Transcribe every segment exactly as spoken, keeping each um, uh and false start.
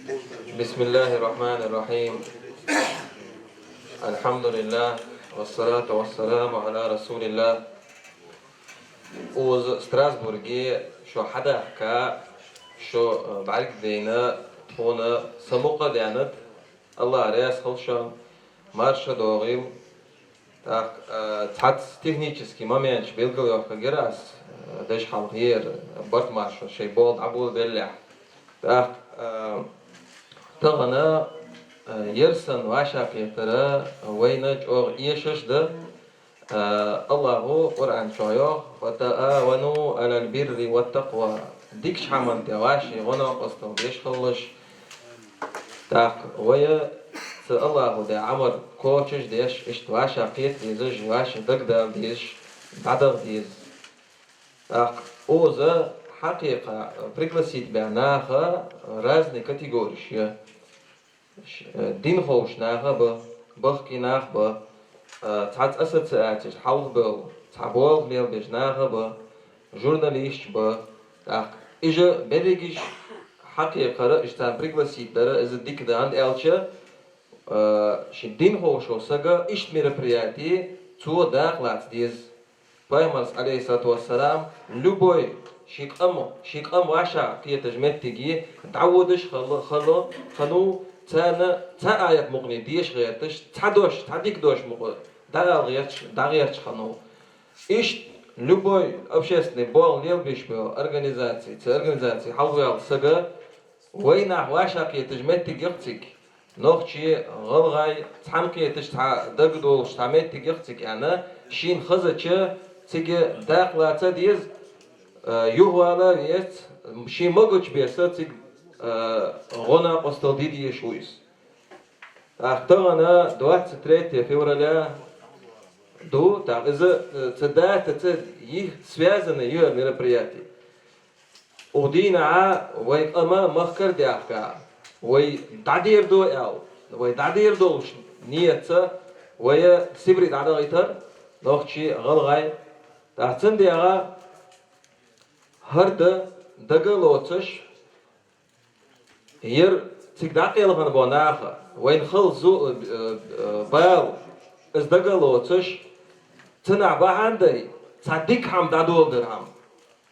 بسم الله الرحمن الرحيم. الحمد لله، والصلاة والسلام على رسول الله. Укхаза Страсбурге шо хьадахка, шо, э, бӀаргадайна, тхона са мукъа а даьннад, АллахӀ раьза хилва шоана, марша догӀийла. ТӀаккха, э, цхьацца технически моменташ белгалйохка гира аз, э, деш хьалха ер, Барт-Маршо шоай болх дӀаболабеллехь. ТӀаккха, э, тахана, э, ер санна вӀашагӀкхетар вайна чӀоагӀа эшаш да. Э, АллахӀо Къуръан чу йоах: «وتعاونوا على البر والتقوى». Дикача хӀаман тӀа вӀаший гӀо-накъостал деш хилалаш. ТӀаккха вай цу АллахӀо даь Ӏамал кхоачаш а деш, иштта вӀашагӀкхета дезаш, вӀаший дагадала дезаш, дӀадаха деза. ТӀаккха укхаза хьакхайкха, пригласить баь наха разные категориш я. Ш-, э, дин ховш нах а ба, бахкий нах а ба, э, цхьацца ассоциацеш хьалхабевлла, цхьа болх лелабеш нах а ба, журналисташ ба. ТӀаккха уж берригаш хьакхайкхар, уж царна пригласить дар, из дика да, хӀана аьлча, э, ший дин ховшо сага иштта мероприяти цо дакъа лаца деза. Пайхамара, алейхиссалату вассалам, любой ший къам, ший къам вӀашагӀкхеташ моттиге дӀаводаш хала, хала, хиннав, царна цхьа аят мукъане деша гӀерташ, цхьа дош, цхьа дика дош мукъа дӀаала гӀерташ, дӀагӀерташ хиннав. Иштта любой общественный болх лелабеш бола организаци, цу организаци хьалхаваьлла сага вай нах вӀашагӀкхеташ моттиг я-кх цига. Нохчий, гӀалгӀай, цхьана кхеташ, цхьа дагадоалаш цхьа моттиг я-кх цига аьнна, шийна хезача цига дакъа лаца а деза, э, юхавала а веза, ший могача беса цига, э, гӀо-накъостал де дезаш ва из. ТӀаккха тахана двадцать третье февраля да, тӀаккха из, э, цу датаца йиха связанный я ер мероприяти. Укх дийнахьа вай къам махкара даьхка, вай дӀадер ду аьлла, вай дӀадер долча ниятца вай Сибре дӀадахийтар, нохчий, гӀалгӀай. ТӀаккха цудухьа хӀара ди дага а лоацаш, ер цига дӀакъелхина бола наха, вайна хала зу-, э, э, бала, из дага а лоацаш, цунах бахьан дай, цхьа дика хӀама дӀадоладар хӀама.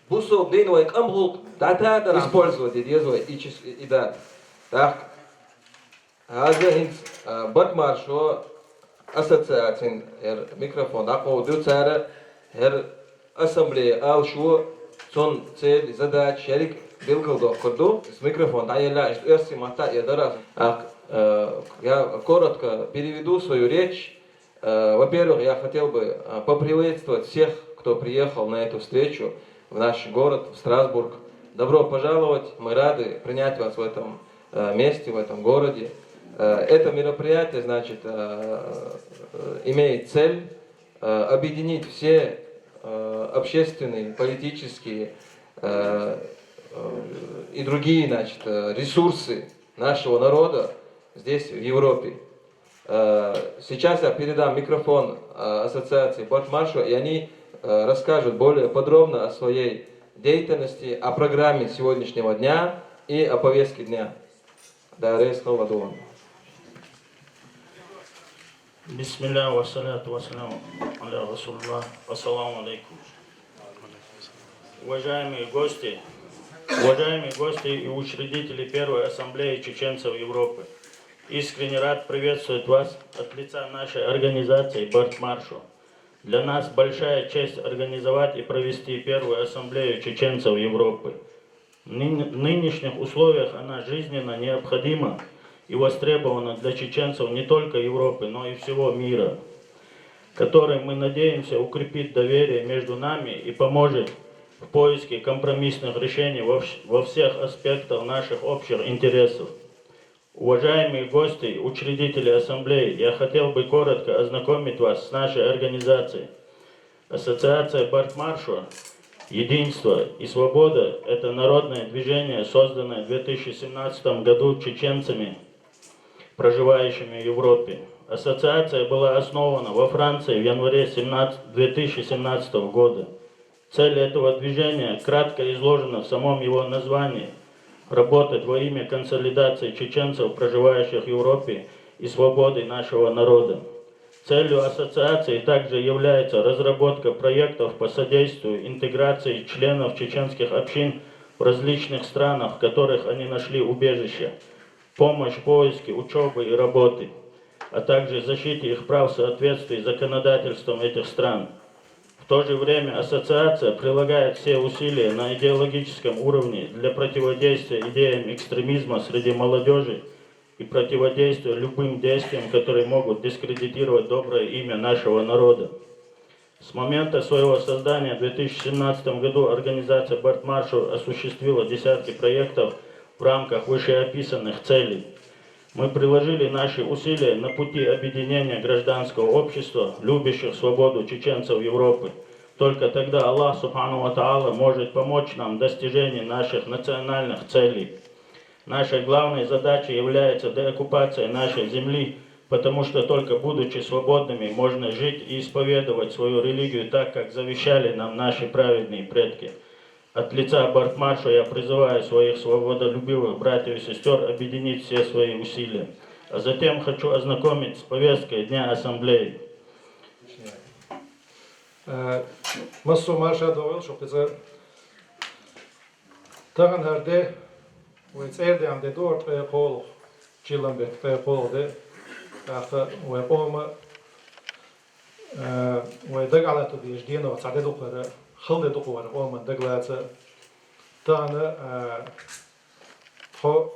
Бусалба дин, вай къам гӀулакх дӀатадар, использовать де деза вай и чис-, и дата. ТӀаккха хӀанз хӀинца, а, Барт-Маршо ассоциацин ер микрофон дӀакховдаду цар, ер ассамблея ала шо, цун цель, задача, ерриг белгалдоаккхаргда. Из микрофон дӀаеллехь, иштта оьрсийн маттахь а эр дара. ТӀаккха, э, я коротко переведу свою речь. Э, во-первых, я хотел бы, э, поприветствовать всех, кто приехал на эту встречу в наш город, в Страсбург. Добро пожаловать! Мы рады принять вас в этом, э, месте, в этом городе. Э, это мероприятие, значит, э, э, имеет цель, э, объединить все, э, общественные, политические, э, э, и другие, значит, э, ресурсы нашего народа здесь, в Европе. Э, сейчас я передам микрофон, э, ассоциации Барт-Маршо, и они, э, расскажут более подробно о своей деятельности, о программе сегодняшнего дня и о повестке дня. Да, раьза хилва вай. بسم الله والصلاة والسلام على رسول الله. السلام عليكم. Уважаемые гости, уважаемые гости и учредители Первой Ассамблеи Чеченцев Европы, искренне рад приветствовать вас от лица нашей организации Барт-Маршо. Для нас большая честь организовать и провести Первую Ассамблею Чеченцев Европы. В нын-, нынешних условиях она жизненно необходима и востребована для чеченцев не только Европы, но и всего мира, который, мы надеемся, укрепит доверие между нами и поможет в поиске компромиссных решений во вс-, во всех аспектах наших общих интересов. Уважаемые гости, учредители ассамблеи, я хотел бы коротко ознакомить вас с нашей организацией. Ассоциация Барт-Маршо «Единство и свобода» — это народное движение, созданное в две тысячи семнадцатом году чеченцами, проживающими в Европе. Ассоциация была основана во Франции в январе семнадцатого, две тысячи семнадцатого года. Цель этого движения кратко изложена в самом его названии. работать во имя консолидации чеченцев, проживающих в Европе, и свободы нашего народа. Целью ассоциации также является разработка проектов по содействию интеграции членов чеченских общин в различных странах, в которых они нашли убежище, помощь в поиске учебы и работы, а также защите их прав в соответствии с законодательством этих стран. В то же время ассоциация прилагает все усилия на идеологическом уровне для противодействия идеям экстремизма среди молодежи и противодействия любым действиям, которые могут дискредитировать доброе имя нашего народа. С момента своего создания в две тысячи семнадцатом году организация Бартмаршу осуществила десятки проектов в рамках вышеописанных целей. Мы приложили наши усилия на пути объединения гражданского общества, любящих свободу чеченцев Европы. Только тогда Аллах, субхану ва та'аля, может помочь нам в достижении наших национальных целей. Нашей главной задачей является деоккупация нашей земли, потому что только будучи свободными, можно жить и исповедовать свою религию так, как завещали нам наши праведные предки. От лица Бартмаршу я призываю своих свободолюбивых братьев и сестер объединить все свои усилия. А затем хочу ознакомить с повесткой Дня Ассамблеи. Э, Массо марша довел, что ты за Тахан хӀарде, вай цӀердаьнна де ду, ткъе кхоалгӀа, чиллан бетта ткъе кхоалгӀа де, тӀаккха вай къома, э, вай дагахьа латта дезаш деношта цхьа де дукхара, хала де дукхара къоман дагалаца. Тахан, э, тхо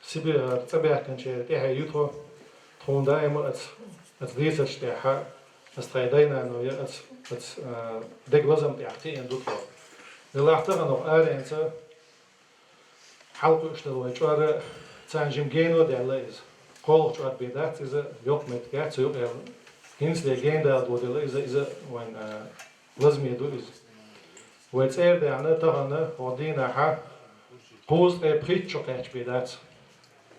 Сибрера цӀабаьхкинчеран тӀехье ю тхо, тхуна даима аца, аца дийцача тӀехьа, аца тхай дай-нанойи аца, аца, э, дег лазам тӀехьа кхиъна ду тхо. Делахь тахан аренца, хьалкхуьуш дара вай чӀор, царна жима гено даьлла иза. КхоалгӀа чӀор бен дац иза, йоккха меттиг яц цу юкъера. ХӀинцале гена дала доделла иза, иза вайн, а, лазаме ду иза. Вай цӀердаьнна тахан хӀокху дийнахьа кхузткъе пхийтта шо кхаьчна бен дац.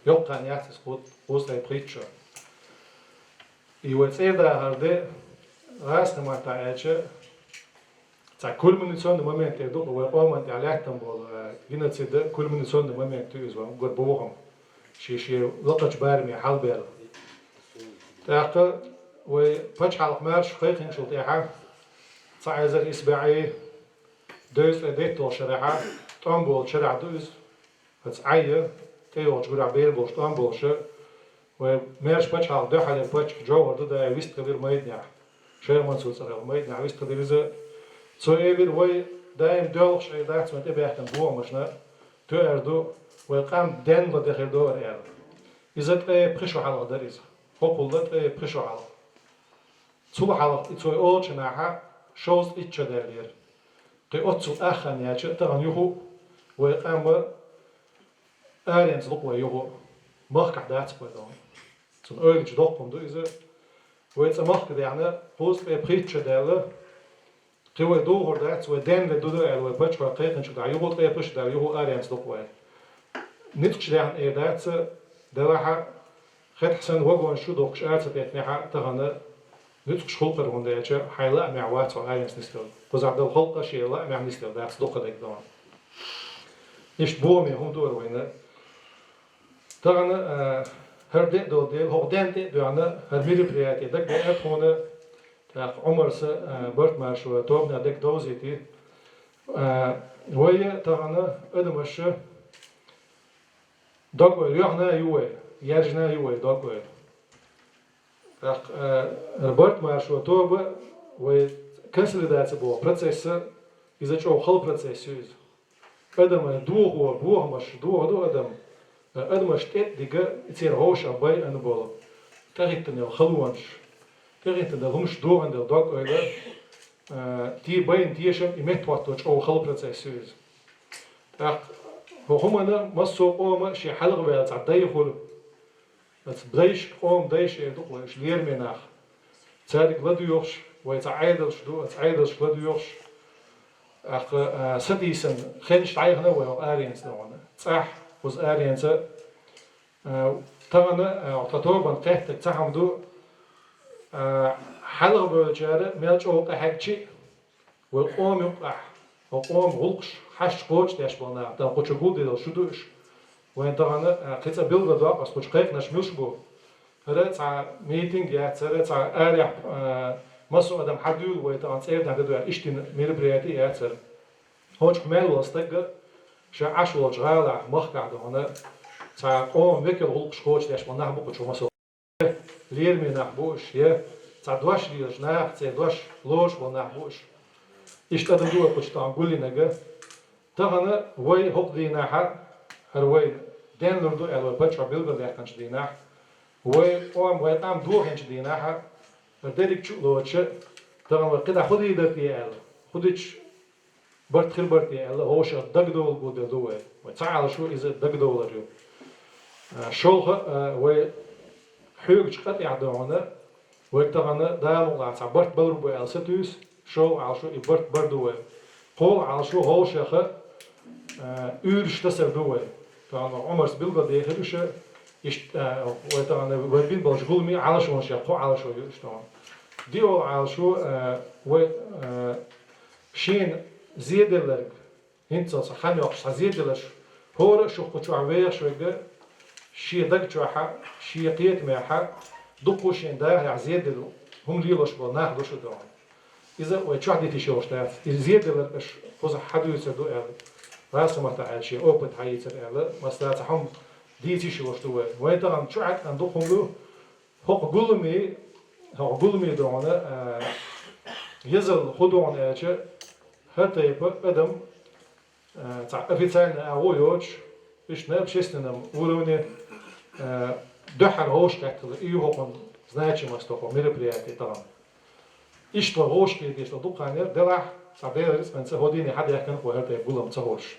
Йоккха хан яц иза кху-, кхузткъе пхийтта шо. И вай цӀердахар де, гӀазкхийн маттахь аьлча, цхьа кульминационный момент тӀера ду-кх вай къоман тӀехь лаьттина болу, э, геноцид кульминационный момент ю иза вайн уггар бохам. Шен-шен лакхачу бараме хьалабаьлла. ТӀаккха вай пачхьалкх маьрша кхайкхинчул тӀаьхьа, цхьа эзар исс бӀе дезткъе детталгӀачу шарахьа, тӀом болчу шарахь ду иза. Аца Ӏай, тӀейогӀучу гурахь бер болуш тӀом болуша, вай маьрша пачхьалкх дуьххьарлера паччахь Джовхар Дудаев вистхилира майданехь. Шайх Мансур цӀарах майданехь вистхилира иза. Цо элира, вай даим доьлхуш Ӏийр дац вайн тӀебаьхкина бохамашна, тоьар ду, вай къам денна ладехир ду аьлла. Иза ткъе пхи шо хьалха дара иза. ХӀокхул ткъе пхи шо хьалха. Цул хьалха и цо олучу нахьа шовзткъе итт шо даьллера. Кхин оццул ах хан яьлча а тахана юха а вай къам аренца лу-кх вай юха а. Махкахь дац-кх вай тахана. Цунна ойланчу доккха хӀума ду иза. Вай цкъа махка даьхна, кхузткъе пхийтта шо даьлла, кхин вай духур дац, вай денна ду ду аьлла, вай пачхьалкх кхайкхинчул тӀаьхьа юха а ткъе пхи шо даьлла, юха а аренца лу-кх вай. Ницкъаш даьхна эр дац, делахь а, хетахь санна вагонаш чу дохкуш ара ца теттинехь а, тахана нуьцкъаш хул-кх хӀара, хӀунда аьлча хьайн лаамехь вац хьо аренца нислур. Кхузахь долу халкъ а шен лаамехь нислур дац дукха дерг дона. Иштта бохаме хӀума ду хӀара вайна. Тахана, а, хӀара де а долу дела, хӀокху денна тӀе а доьгӀна, хӀара мероприяти дагадеара тхуна, тӀаккха Ӏумарса, а, Барт-Маршо тобанна дагадовзийти. А, вай тахана адамаш дог-ойла йоьхна а ю вай, яьржина а ю вай дог-ойла. ТӀаккха, э, Барт-Маршо тоба вай консолидаци боху процесса, иза чӀогӀа хала процесс ю иза. Адаман духо, бохамаш дохаду адам, э, адамаш тӀе а дига, и церан хӀовшах байъина болу, тӀехӀиттина йолу халонаш, тӀехӀиттина долу хӀумаш дохаделла дог-ойла, э, те-, байна тешам и меттахӀотто чӀогӀа хала процесс ю иза. ТӀаккха хӀокху хӀуманна массо а къома шен хьалхаваьлла цхьа дай хуьлу. Оцу дайшка, къоман дайша эр ду-кх вай уьш, лераме нах. Цаьрга ладоьгӀуш, вай цхьа Ӏедалш ду, оцу Ӏедалшка ладоьгӀуш, тӀаккха, а, сатийсана хенаш дӀаяхана вай хӀокху аренца догӀана. ЦӀахь кхуза аренца, а, тахана, а, тхан тобанна кхеттарг цхьа хӀума ду, а, хьалхабевллачара мел чӀогӀа къахьегчи а, вай къома юккъахь, вай къома гӀуллакхаш хьашт кхочушдеш болу нах, тахана кху чу гулделла шу ду уьш. Вайн тахана, а, кхин цкъа билгалдоккху ас кху чу кхайкхинарш муьлш бу. ХӀара цхьа митинг яц, хӀара цхьа арахь, а, массо а адам хьадуьйлу вай тахана цӀердан дан ду аьлла, иштта мероприяти яц хӀара. ХӀокху мел волу стаг а ша Ӏаш волчу гӀалахь, махкахь ду хьуна, цхьа къоман векал гӀуллакхаш кхочушдеш болу нах бу кху чу массо. Лераме нах бу уьш, я цхьа дош лелаш нах, церан дош лоруш болу нах бу уьш. Иштта адам ду вай кху чу тахана гулйинарг. Тахана вай хӀокху дийнахьа, хӀара вай денлур ду аьлла вай паччахьо билгалдаьккхинчу дийнахь, вай къом, вай къам дохийначу дийнахьа, хӀара дерриг чу а лоцуша, тахана вай кхидӀа хӀун дийр дара те аьлла, хӀун дича барт хир бара те аьлла, вовшах дагадовла гулделла ду вай. Вай ца Ӏалашо иза дагадовлар ю. А, шолгӀа, а, вай хьоьгучу къа тӀехь ду хьуна, вай тахана Дала мукъалахь цхьа барт балур бу аьлла сатуьйсу, шолгӀа Ӏалашо и барт бар ду вай. КхоалгӀа Ӏалашо вовшаха, а, уьйраш тасар ду вай. Тахана Ӏумарс билгалдехира уьш, иштта, а, вай тахана вай бина болчу гуламийн Ӏалашонех кхо Ӏалашо ю уьш тахана. ДиъолгӀа Ӏалашо, а, вай, а, шена зеделларг, хӀинццалц хан йоккхуш цхьа зеделларш, хӀора а шух кху чохь вехаш верг, шен даг чохьа, шен кхетамехьа, дуккха а шен дахарехь зеделла хӀума лелош болу нах ду шу тахана. Иза вай чохь дитина йолуш дац. И зеделларг аша кхузахь хьадуьйцур ду аьлла, гӀазкхийн маттахь аьлча, шен опыт хьаийцар аьлла, массара а цхьа хӀума дийца йиш йолуш ду вай. Вайн тахана чу Ӏаьткъана дукха хӀума ду, хӀокху гуламийн, хӀокху гуламийн ду хьуна, а, езалла хӀун ду хьуна аьлча, хӀара тайпа адам, а, цхьа официальный агӀо йоцуш, иштта на общественном уровне, а, дуьххьара вовшахкхетта хилар, и ю хӀокхуьнан значимость хӀокху мероприятин тахана. Иштта вай вовшахкхеташ дукха хан яра, делахь, цхьа Делан рицкъанца хӀокху дийне хьадаьхкина вай хӀара тайпа гулам ца ховш.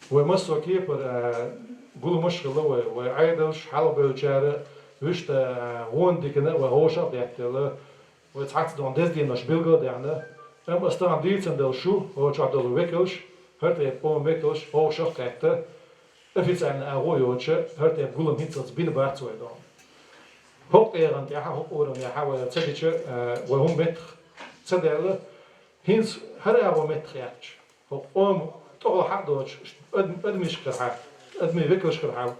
Вай массо а кепара, а, гуламаш а хилла вай, вай Ӏедалш, хьалхабевллачара, вуьшта, а, вон дикана вай вовшах а беттаелла, вай цхьацца ду хьуна деза денош билгал а даьхна, амма ас тахана дийцина долу шу, хӀокху чохь долу векалш, хӀара тайпа къоман векалш вовшах а кхетта, официальный агӀо йоцуша, хӀара тайпа гулам хӀинццалц бина бац вай ду хьуна. ХӀокху эгӀан тӀехь, хӀокху урамехь вай ца дича, а, вай хӀума меттах ца даьлла, хӀинца хӀара агӀо меттах яьккхича, хӀокху къоман тӀехула хьакъ доцуш, ад-, адамашкара хьа, адамийн векалшкара хьа,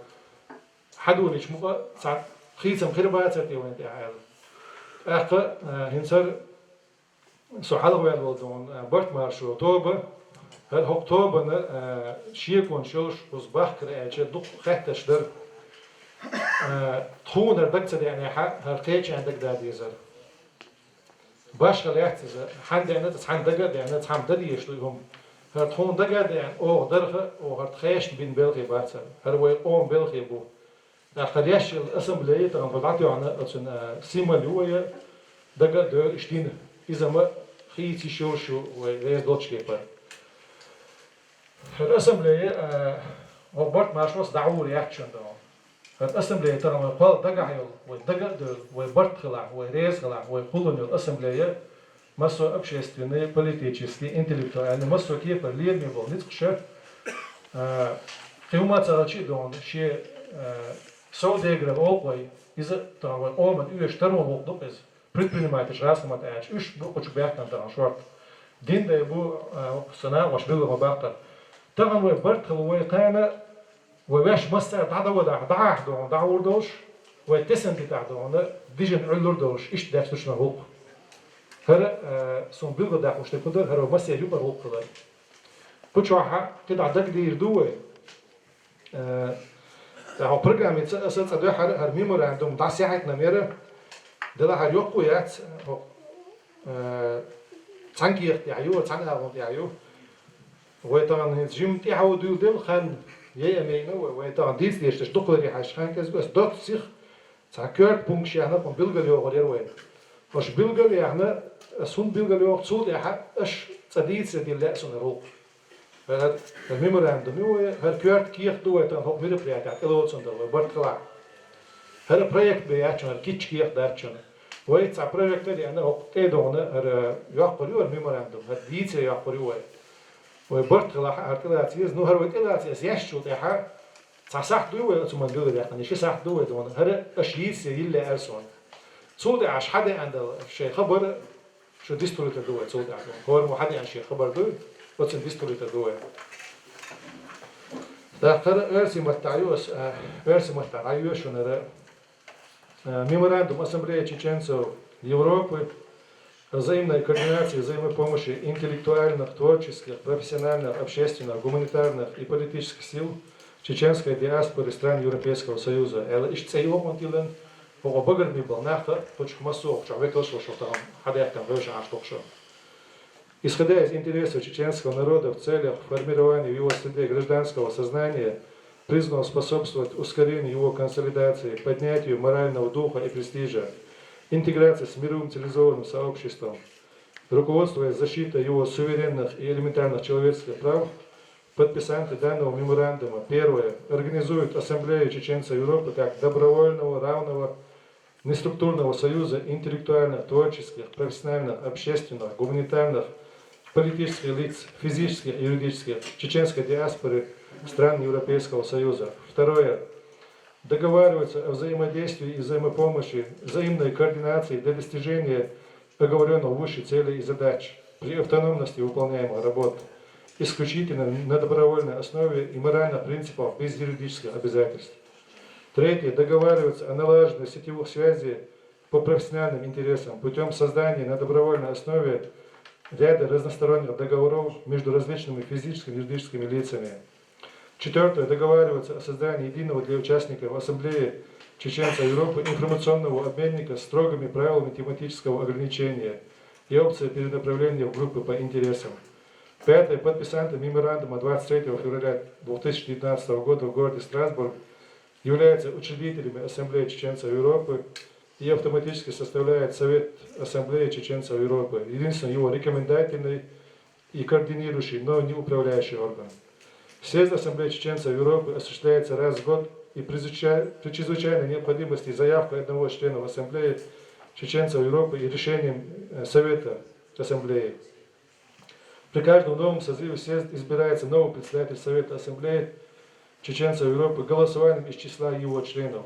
хьадолийча мукъа цхьа хийцам хир бацара те вайн тӀехь аьлла. ТӀаккха, а, хӀинца хӀара со хьалхаваьлла волу ду хьуна, а, Барт-Маршо тоба, хӀара хӀокху тобана, а, шеконаш йолуш, кхуза бахкара аьлча, дукха хаттарш дара. А, тхуна хӀара дага ца деанехьа, хӀара кхечарна дага дан дезара. Башха лаьцна иза, хьан деана, цхьана дага а деана, цхьамма дан дезаш ду и хӀума. ХӀара тхуна дага а деана, оха дарха, оха хӀара тхешна бина белхи бацара. ХӀара вай къоман белхи бу. ТӀаккха хӀара еш йолу ассамблея тахана хӀара дӀатоьхна оцун, а, символ ю вай, дага а девлла иштта дина. Иза ма хийца йиш йолуш ю вай реза долчу кепара. ХӀара ассамблея, а, хӀокху Барт-Маршоца дӀагӀур яц шуна ду хьуна. ХӀара ассамблея тахана вай кхол дагахь йолу, вай дага а девлла, вай барт хилахь, вай реза хилахь, вай кхуллун йолу ассамблея, массо а общественный, политический, интеллектуальный, массо а кепара лераме болу ницкъаша, а, кхин хӀума ца хилча а ду хьуна, шен, а, совдегаран гӀуллакх вай, иза тахана вай къоман оьшуш тарон гӀуллакх ду-кх иза. Предпринимательш гӀазкхийн маттахь аьлча, уьш бу кху чу баьхкина тахана шорта. Дин дай бу, а, сан накъош билгала ма-баккхара. Тахана вай барт хилла вай кхана, вай ваьш массара дӀадовлахь, дӀахьахь ду хьуна, дӀагӀур долуш, вай тесна дитахь ду хьуна, дижина Ӏуьллур долуш, иштта даьхкича шуна гӀуллакх. ХӀара, а, суна билгалдаккха лууш дерг хӀун дара, хӀара вай массеран юкъара гӀуллакх хилар. Кху чохь кхидӀа дагадийр ду вай. Э, ткъа хӀокху программица аса цкъа дуьххьара хӀара меморандум дӀасахьийтина яра, делахь хӀара йоккха а яц, хӀокху, э, цхьана кехат тӀехь ю, цхьана агӀон тӀехь ю. Вай тахана хӀинца жимма тӀаьхьо дуьйладелла хан, яй а мега вай, вай тахана дийца дезаш дерш дукха ларъян хьаьжча хан кӀезиг аса доцца сиха, цхьа коьрта пункташ яьхна, кхунна билгалйохур яра вай. Аша билгалъяьхна, аса хӀунда билгалйоху, цул тӀаьхьа аша цкъа дийцаре дилла лаьа суна гӀуллакх. ХӀара, хӀара меморандум ю вай, хӀара коьрта кехат ду вай тахана хӀокху мероприятехь тӀелоцун дара вай барт хилахь. ХӀара проект бен яц шуна, хӀара кийча кехат дац шуна. Вай цхьа прожектор а яьхна, хӀокху тӀе а дохна, хӀара йоккхур ю хӀара меморандум, хӀара дийцаре йоккхур ю вай. Вай барт хилахь, хӀара тӀелаца еза, ну хӀара вай тӀелаца еза, еш цул тӀаьхьа цхьа сахьт дуй вай оцу ман билгалъяьккхина, ши сахьт ду вай дохна. ХӀара аша йийцаре йилла лаьара суна. Цул тӀаьхьа аша хьадеана дала шайн хабар, шу дистхуьлуьйтур ду вай цул тӀаьхьа. ХӀора мо хьадеана шен хабар дуй. Оцин дистури тӀа дуй. ТӀаккха оьрсийн маттахь ю ас, а, оьрсийн маттахь дӀайоьшу нара. Э, меморандум Ассамблеи чеченцев Европы о взаимной координации, взаимопомощи интеллектуальных, творческих, профессиональных, общественных, гуманитарных и политических сил чеченской диаспоры стран Европейского Союза. Аьлла, иштта цӀе йохун тилан, хӀокху багара мел болу нах а, кхучух массо а чохь векалш а шо тахана хьадаьхкина вевшаш Ӏаш тоху шо. Исходя из интересов чеченского народа в целях формирования в его среде гражданского сознания, призванного способствовать ускорению его консолидации, поднятию морального духа и престижа, интеграции с мировым цивилизованным сообществом, руководствуясь защитой его суверенных и элементарных человеческих прав, подписанты данного меморандума: первое, организуют Ассамблею чеченцев Европы как добровольного, равного, неструктурного союза интеллектуальных, творческих, профессиональных, общественных, гуманитарных, политических лиц, физических и юридических, чеченской диаспоры стран Европейского Союза. Второе. Договариваются о взаимодействии и взаимопомощи, взаимной координации для достижения оговорённых выше целей и задач при автономности выполняемых работ, исключительно на добровольной основе и моральных принципах без юридических обязательств. Третье. Договариваются о налаживании сетевых связей по профессиональным интересам путём создания на добровольной основе ряда разносторонних договоров между различными физическими и юридическими лицами. Четвёртое. Договариваются о создании единого для участников Ассамблеи чеченцев Европы информационного обменника с строгими правилами тематического ограничения и опцией перенаправления в группы по интересам. Пятое. Подписанты меморандума двадцать третьего февраля две тысячи девятнадцатого года в городе Страсбург являются учредителями Ассамблеи чеченцев Европы и автоматически составляют Совет Ассамблеи чеченцев Европы, единственный его рекомендательный и координирующий, но не управляющий орган. Съезд Ассамблеи чеченцев Европы осуществляется раз в год и при звыча-, при чрезвычайной необходимости заявкой одного из членов Ассамблеи чеченцев Европы и решением, э, Совета Ассамблеи. При каждом новом созыве съезд избирается новый председатель Совета Ассамблеи чеченцев Европы голосованием из числа его членов.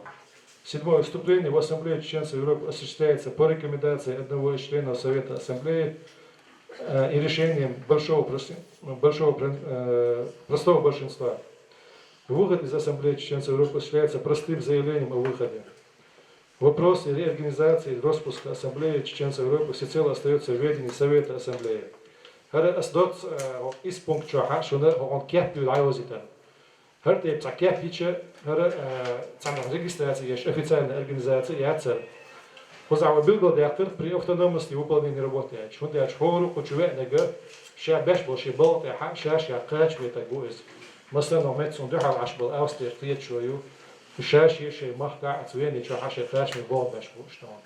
Седьмое. Вступление в Ассамблею чеченцев Европы осуществляется по рекомендации одного из членов Совета Ассамблеи, э, и решением большого прос-, большого про-, э, простого большинства. Выход из Ассамблеи чеченцев Европы осуществляется простым заявлением о выходе. Вопросы реорганизации, распуска Ассамблеи чеченцев Европы всецело остаётся в ведении Совета Ассамблеи. ХӀара ас доцца, э, исс пункт чохь шуна хӀокхуьнан кеп ю дӀайозийта. ХӀара тайпа цхьа кеп йича, хӀара, э, цхьана регистрация еш официальная организация яцара. Кхузахь вай билгалдаьккхира при автономности выполнения работ аьлча. ХӀунда аьлча хӀора кху чу веанарг ша беш болу шен балха тӀехь ша-ша кхачаме стаг ву иза. Масала, хӀокху метта суна дуьхьал Ӏаш болу Австрера кхеташо ю. Ша-шен шайн махкахь а, оцу Вене чохь а шайн кхачаме болх беш бу уьш тахана.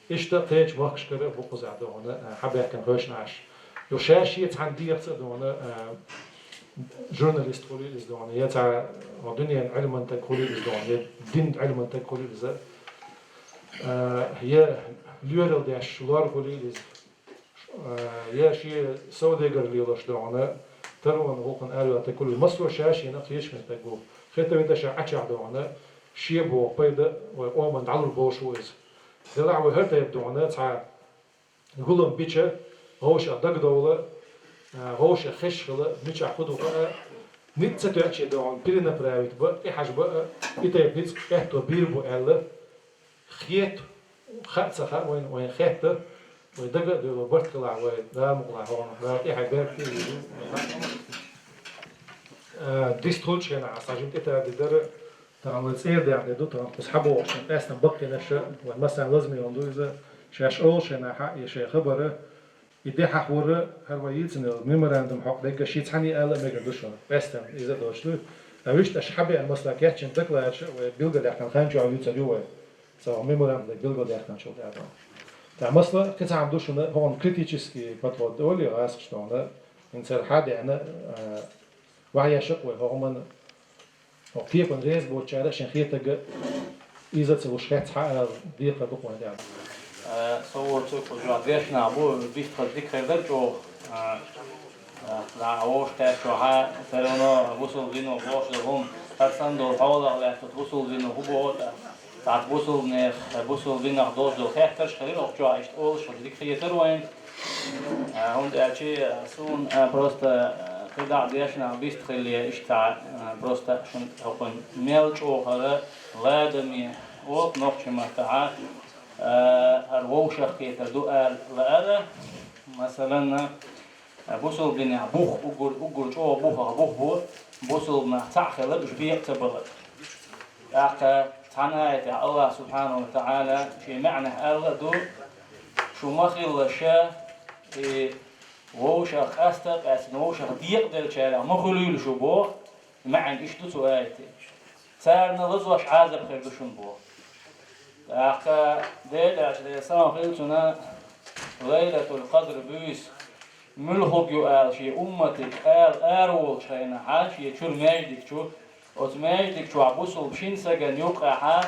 Иштта кхечу махкашкара а бу кхузахь дохана, а, хьабаьхкина хевшина Ӏаш. Ю ша-шен цхьана дегӀаца а дохана, а, журналист хуьлийла иза дохана, я цхьа, а, дуьненан Ӏилманан стаг хуьлийла иза дохана, я динан Ӏилманан стаг хуьлийла иза, а, я лоьрал деш лор хуьлийла иза. Э, я шен совдегар лелош дохана, таронан гӀуллакхна араваьлла стаг хуьлийла, массо а ша-шена кхеташаме стаг ву. Хетавита ша Ӏачохь дохана, шен боху пайда вай къоманна дӀалур болуш ву иза. Делахь вай хӀара тайпа дохана, цхьа гулам бича, вовшех дагадовла, э, вовшех хезаш хила, мичахь хӀун ду хаа, ницкъ ца тоьъча дохана, перенаправить бан, тӀехьажа бан, и тайпа ницкъ аьтто бийр бу аьлла, хета, хаа ца хаьа вайна, вайна хетта, вай дага а доьлла барт хилахь, вай Дала мукъалахь хӀокхунах, Дала тӀаьхье беркате а йийла. Э, дистхуьлучу хенахь аса жима тӀетарде дара, тахана вай цӀера даьхна де ду, тахана кхуза хьабогӀуш шайн къаьстина баккхийнарш а, вайн массарна лазаме йолу ду иза, шаьш олуш хенахь а, я шайн хабар а, и де хьахвар а, хӀара вай йийцина йолу меморандум хьокъу дерг а шен цхьаьна ала а мегар ду шуна, къаьстина иза а доцуш ду. Ткъа вуьшта аша хьабеана масала кечйина докладаш а вай билгалдаьккхина хан чохь юьйцур ю вай. Цхьа меморандум дерг билгалдаьккхинчул тӀаьхьа. Ткъа масала кхин цхьа хӀума ду шуна, хӀокхуьнан критический подход олий гӀазкхаша тахана, хӀинца хӀара хьа а деана, а, ваха еш а вай хӀокху хӀуманна. ХӀокху кепана реза боцучара а шайн хетарг а иза а ца луш хетта хьаала декхар ду-кх вайн тӀехь. Э, со воцург кху чохь дешнах бу, бист хаза дика хир дара чӀогӀа. Э, э, вовшахкхетчохьа, все равно бусалба динах бохуш долу хӀума, хӀара санна долу хьолах лаьцна бусалба динах хӀун боху, цхьа бусалба нехан, бусалба динах долуш долу хеттарш а хилира, оха чохь иштта олуш хаза дика хетара вайна. А, хӀунда аьлча, а, суна, а, просто, а, кхидӀа дешна бист хиле, иштта, а, просто шун хӀокхун мел чӀогӀара ладаме оп нохча маттахьа, а, хӀара вовшахкхетар ду ала лаара. Масалан, а, бусулба динехь бух уггар, уггар чӀогӀа бухах бух бу, бусулба нах цхьаъ хилар, уьш бекъа ца балар. ТӀаккха цхьана аятехь Аллах субхьанаху ва таӀала шен маьӀнехь аьлла а ду: «Шу ма хилла ша, и вовшах къаста а къаьстина, вовшах декъаделлачарех ма хуьлийла шу», боху, маьӀна иштта ду цу аятан. Царна лазош Ӏазап хир ду шуна боху. ТӀаккха Делан Элчано, Делан салам хилла цунна, Лайлатул Къадр буьйса муьлхарг ю ала шен умматах ала араволучу хенахь, шен чуьра маьждиг чу, оцу маьждиг чохь бусулба шина стагана юккъехь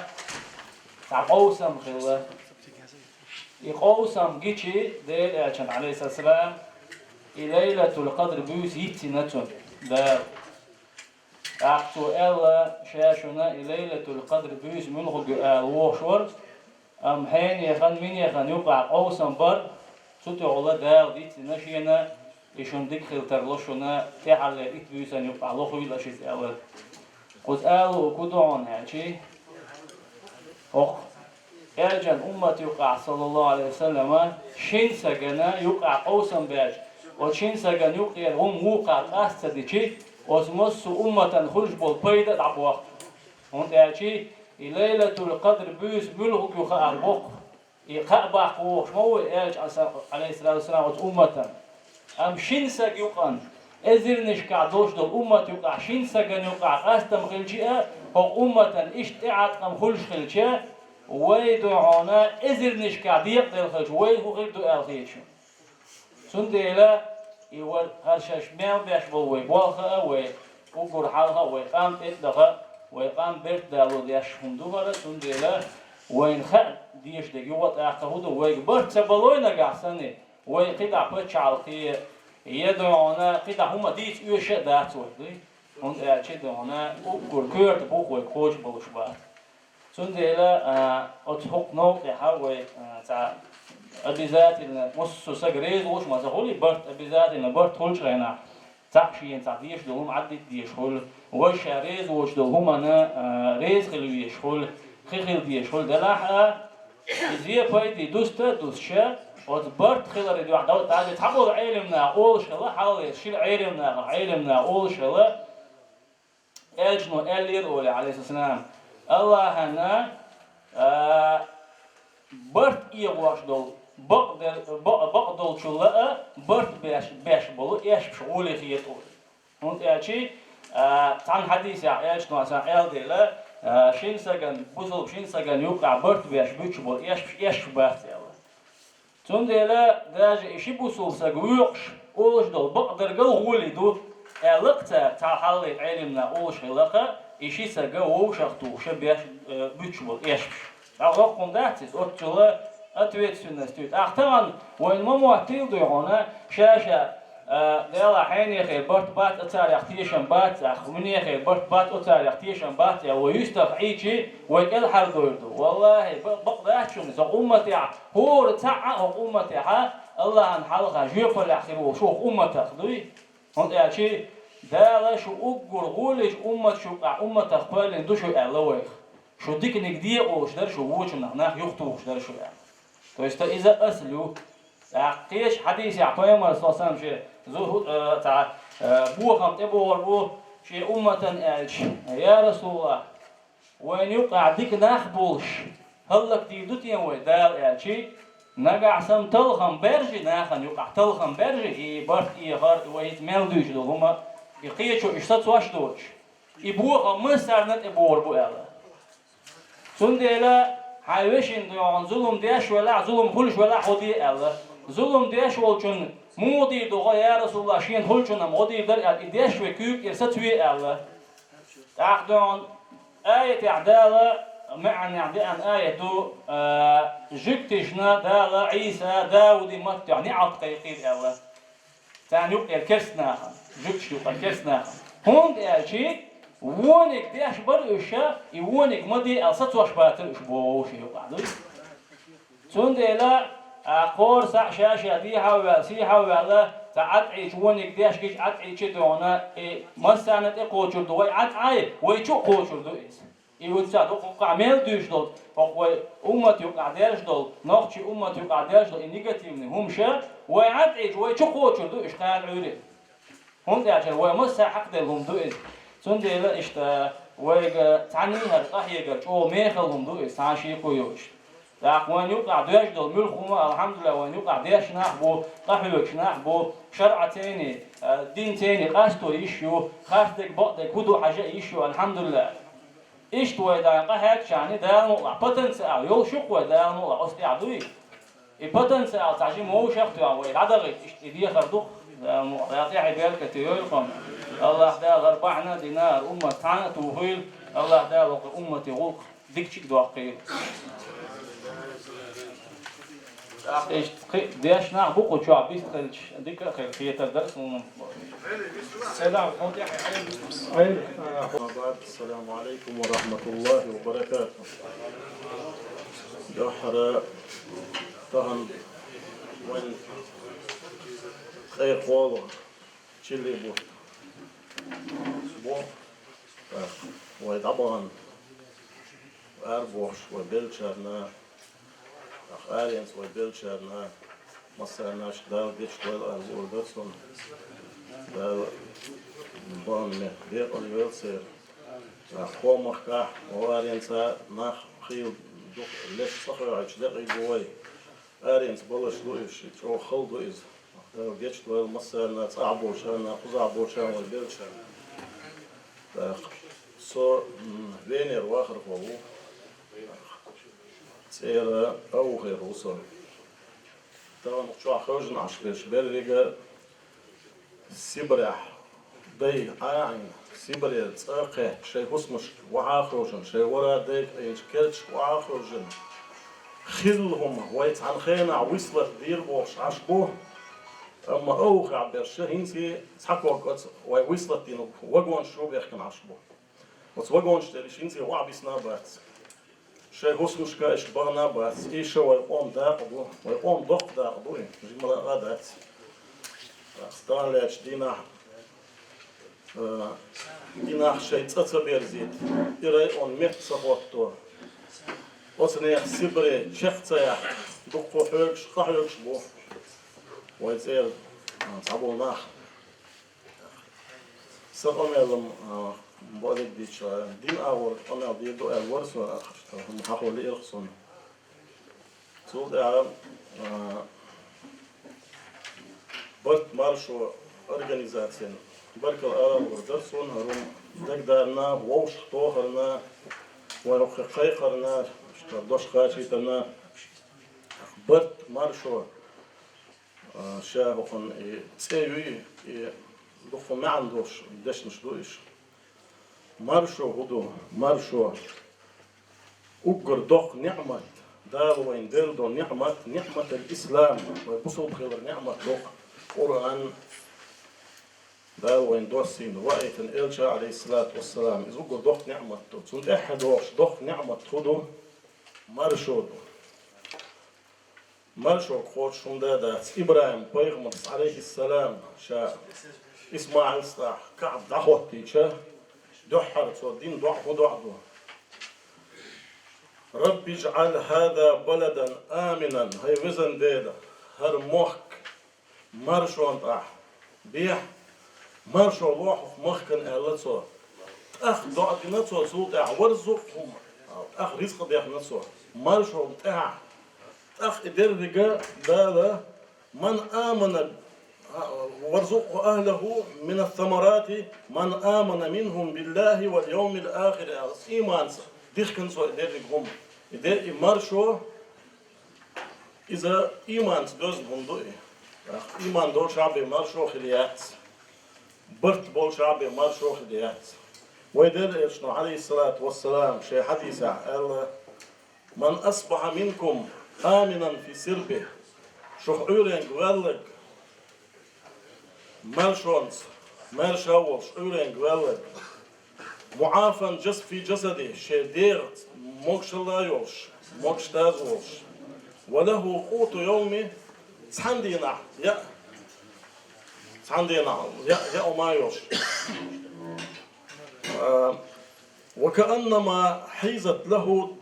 цхьа къовсам хилла. И къовсам гича, Делан Элчано, Ӏалайхиссалам, и Лайлатул Къадр буьйса йицйина цунна Дала. ТӀаккха цо аьлла: «Ша шуна и Лайлатул Къадр буьйса муьлхарг ю ала вохуш вара, амма хьенехан, минехан юккъехь къовсам бара, цу тӀехула Дала дицдина шена, и шуна дика хила тарло шуна, тӀаьххьарлера итт буьйсанна юккъехь лохуьйла аша иза», аьлла. Кхуза ала луург хӀун ду хьуна аьлча, хӀокху Элчан уммат юккъехь, саллаллаху Ӏалайхи ва саллама, шина стагана юккъехь къовсам баьча, оцу шина стагана юккъера хӀума вукхара къаста ца дичи, оцу массо а умматана хуьлуш болу пайда а дӀабохку. ХӀунда аьлча и Лайлатул Къадр буьйса муьлхарг ю хаар боккху. И кхаъ баккха вогӀуш ма ву Элча, Ӏалайхиссалату вассалам, оцу умматана. Амма шина стаг юкъана, эзарнашкахь долуш долу уммат юкъахь шина стагана юкъахь къастам хилча а, хӀокху умматана иштта тӀеӀаткъам хуьлуш хилча, вай дуьхьуна эзарнашкахь декъаделла хилча, вай хӀун хир ду аьлла хета шуна. Цундела и вай хӀара шаьш мел беш болу вай болх а, вай уггар хьалха а, вай къам тӀе а даха а, вай къам берт дало деш хӀума ду хӀара, цундела вайна хаа дезаш дерг юха а тӀаккха хӀун ду, вайга барт ца балой нагахь санна, вай кхидӀа пачхьалкхе, я дуьхьуна кхидӀа хӀума дийца оьшуш а дац вай, дуй? ХӀунда аьлча дуьхьуна уггар коьрта бух вай кхочуш болуш бац. Цундела, а, оцу хӀокху новкъа тӀехь вай, а, цхьа обязательно, массо а сага реза волуш ма ца хуьлий, барт обязательно, барт хуьлучу хенахь, цхьаъ шена цхьа дезаш долу хӀума Ӏаддита дезаш хуьлу, важа ша реза воцуш долу хӀуманна, а, реза хила везаш хуьлу, хи хила дезаш хуьлу, делахь а, иза пайде дуста а дустуш, оцу барт хиларе дуьхьа дӀа-, даже цхьаболу Ӏелам наха олуш хилла, хьалха шира Ӏелам наха, Ӏелам наха олуш хилла, Элчано аьллера олий, Ӏалайхиссалам, Аллахьана, а, барт эгӀош долу, бакъдер-, бакъ-, бакъдолчул а барт беш, беш болу эшпаш гӀоле хета олий. ХӀунда аьлча, а, цхьана хьадисехь Элчано сан аьлла дела, а, шина сагана, бусулба шина сагана юккъехь барт беш буьтуш болу эшпаш, эшпаш бац аьлла. Цундела даже и ши бусулба саг воькъуш, олуш долу бакъдерг а гӀоле ду, аьлла-кх цара, цхьа хьалхалера Ӏелам наха олуш хилла-кх, и ши саг вовшах тухуш беш, э, буьтуш болу эшпаш. ТӀаккха хӀокхунна дац иза, оццула ответственность ю. ТӀаккха тахана вайна ма моттийла дуй хьуна, ша-ша, а, Дела хьенехе барт бац, а царех тешам бац, а хӀуманехе барт бац, а царех тешам бац, а вай юьстах Ӏийчи, вай кӀелхьардойр ду. Валлахьи, ба-, бакъ дац шуна, со умматехь ХӀора цхьаъ а хӀокху умматехьа Аллахьан хьалха жоьпаллехь хир волуш ву хӀокху умматах дуй? ХӀунда аьлча Дала шу уггар гӀолечу умматаш юкъахь умматах кхоьллина ду шу аьлла вайх. Шу диканиг де а олуш дара шу, вочунах нах юхатухуш дара шу аьлла. То есть иза асл ю. ТӀаккха кхечу хьадисехь Пайхамар, саллаллаху Ӏалайхи ва саллам, шен зу-, э, цхьа, э, бохам тӀебогӀур бу шен умматан аьлча: «Я Расулаллах, вайна юкъахь дика нах болуш, хӀаллакдийр ду те вай Дала?» аьлчи, нагахь санна талхам баьржи, нахана юкъахь талхам баьржи, и барт, и хар, и вай хӀинца мел дуьйцуш долу хӀума, и кхечо уьш сацош доцуш, и бохам массарна тӀе богӀур бу аьлла. Цундела хьайн вешин дуьхьал зулам деш велахь, зулам хуьлуш велахь, хӀо де аьлла. Зулам деш волчун муха дийр ду хӀо, я Расулаллах, шена хуьлучунна-м хӀо дийр дара аьлла, и деш ве куьйга тӀера сацве аьлла. ТӀаккха дуьхьал аятехь Дала, маьӀнехь деана аят ду, а, жуьгташна Дала Ӏийса Дауди маттехь неӀалт кхайкхийра аьлла. Царна юкъера керстанахана, жуьгташна юкъера керстанахана. ХӀунда аьлча вониг деш бара уьш, и вониг ма де аьлла сацош бацара уьш боху шен юкъахь дуй. Цундела А кхоьру схьа ша-ша дехьа а ваьлла, сехьа а ваьлла, цхьа Ӏад Ӏийча вониг деш гича Ӏад Ӏийча а догӀна, и массарна тӀекхочур ду вай Ӏад Ӏай, вай чу а кхочур ду иза. И вуьццахь ду кхукхахь мел дуьйш долу, хӀокху вай уммат юкъахь дерш долу, нохчий уммат юкъахь дерш долу и негативный хӀумаш, вай Ӏад Ӏийча вай чу кхочур ду уьш кхана Ӏуьйре. ХӀунда аьлча вай массара хьакхаделла хӀума ду иза. Цундела иштта вайга цхьаьний хӀара къахьегар чӀогӀа мехала хӀума ду иза, цхьа шеко йоцуш. ТӀаккха вайна юкъахь доьжна долу муьлхха хӀума, алхьамдулиллахӀ, вайна юкъахь дешна нах бу, къахьоьгуш нах бу, шарӀан цӀенна, а, динан цӀенна къасто йиш ю, харцдерг, бакъдерг хӀун ду хьажа а йиш ю, алхьамдулиллахӀ. Иштта вай дӀа къахьегчарна Дала мукъалахь потенциал йолуш ю-кх вай, Дала мукъалахь оцу тӀехь дуй. И потенциал цхьа жима вовшах а тоьхна вай дӀадахийта, иштта и дехар ду-кх, Дала мукъалахь, Дала тӀаьхье беркате йойла-кх. АллахӀ Дала хӀара бахьана а дина, хӀара уммат цхьаьна а тухийла, АллахӀ Дала хӀокху уммате гӀуллакх дикачу а доккхийла. Иштта кхин а дешна нах бу кху чохь бист хилча, дика а хир хетар дара суна. Салам, хьо тӀехь Ӏела. Ӏела. Ва алейкум ассалам, ва алейкум ва рахматуллахи ва баракатух. Дуьххьара тахана вайн ткъе кхоалгӀа чиллин бутт бу, тӀаккха вай дӀабахана арабохуш вай беллачарна, тӀаккха аренца вай беллачарна, массарна а Дала гечдойла аьлла луур дара суна. Дала бахана метта декъала йойла церан. ТӀаккха кху махкахь а, аренца а нах хийла дукха леш цӀа хоьхьуьйтуш декъий бу вай. Аренца балаш ду иза, ши чӀогӀа хала ду иза. Дала гечдойла массарна, цӀахь болчарна, кхузахь болчарна, вай беллачарна. ТӀаккха со, м, Венера вахархо ву. ЦӀера Аухер ву со. Тахана чохь хевшина Ӏаш берш беррига Сибрехь дай Ӏа а Ӏийна, Сибре цӀа а кхетта, шайн хӀусамашка охьа а хевшина, шайн вара а дайга Ӏийначу керташка охьа а хевшина, хилла хӀума вай цхьана хенахь вуьслуш дийр бохуш Ӏаш бу, амма Аухехь берш хӀинца цхьа ког оцу вай вуьслуш дина вагонаш чу бехкина Ӏаш бу. Оцу вагонаш тӀера иштта хӀинца охьабисна а бац. Шайн хӀусамашка иштта бахана а бац. Иштта вай къоман дакъа ду. Вай къоман доккха дакъа ду и. Жимма а дац. Стан лаьттачу дийнахь, а, и нах шайн цӀа ца берзийта, и район метта ца хӀотто, оцу нехан Сибре чекх ца яккха, дуккха хьоьгуш, къахьоьгуш бу вай цӀера, а, цхьаболу нах. Сан къамелам, а, бакъдерг дийцича, дин агӀор къамел дийр ду аьлла вара со, а, хӀума хьахо лиира суна. Цул тӀаьхьа, а, Барт маршо организацина баркалла ала луур дара суна, хӀара хӀума дагадарна, вовшахтохарна, вайн хӀокху кхайкхарна, дош кхачийтарна. Барт маршо, а, ша хӀокхуьнан и цӀе юй, и дукха маьӀна долуш дешнаш ду уьш. Маршо хӀун ду? Маршо уггар доккха ниӀмат, Дала вайна делла долу ниӀмат, ниӀматул ислам, вай бусалба хилар ниӀмат ду-кх. Къуръан, Дала вайна доссийна, ваийтина элча, алейхиссалату вассалам, иза уггар доккха ниӀмат ду. Цунна тӀаьхьа догӀуш доккха ниӀмат хӀун ду? Маршо ду. Маршо кхочуш хӀума дац. ИбрахӀим-пайхамарс, алейхиссалам, ша ИсмаӀилс тӀехь КаӀба дӀахӀоттийча, дуьххьара цо дина доӀа хӀун доӀа ду? «Рабби жӀал хӀаза баладан аминан», хӀай везан Дела, хӀара мохк маршонна тӀехь бехьа, маршо лохьа хӀокху махкана, аьлла цо. ТӀаккха доӀа дина цо, цул тӀаьхьа варзукъ хӀума, тӀаккха рицкъ дехна цо. Маршонна тӀехь, тӀаккха и деррига Дала, «Ман амана, варзукъху ахлаху минас самарати, ман амана минхум биллахи вал йовмил ахири», аьлла, иманца дихкина цо и деррига хӀума. И де-, и маршо, иза иманца доьзна хӀума ду и. Иман долчохь бен маршо хила яц. Барт болчохь бен маршо хила яц. Вай Делан Элчано, алейхиссалату вассалам, шайн хьадисехь аьлла: «Ман асбахьа минкум аминан фи сирбихи». Шух Ӏуьйренга ваьлларг маршонца, маьрша а волуш, Ӏуьйренга ваьлларг, «муӀафан жас-, фи жасадихи», шен дегӀаца могушалла а йолуш, могуш-даза волуш, وله قوت يومه, цхьан дийнахь яа, цхьан дийнахь яа, яа ма йолуш. А, وكأنما حيزت له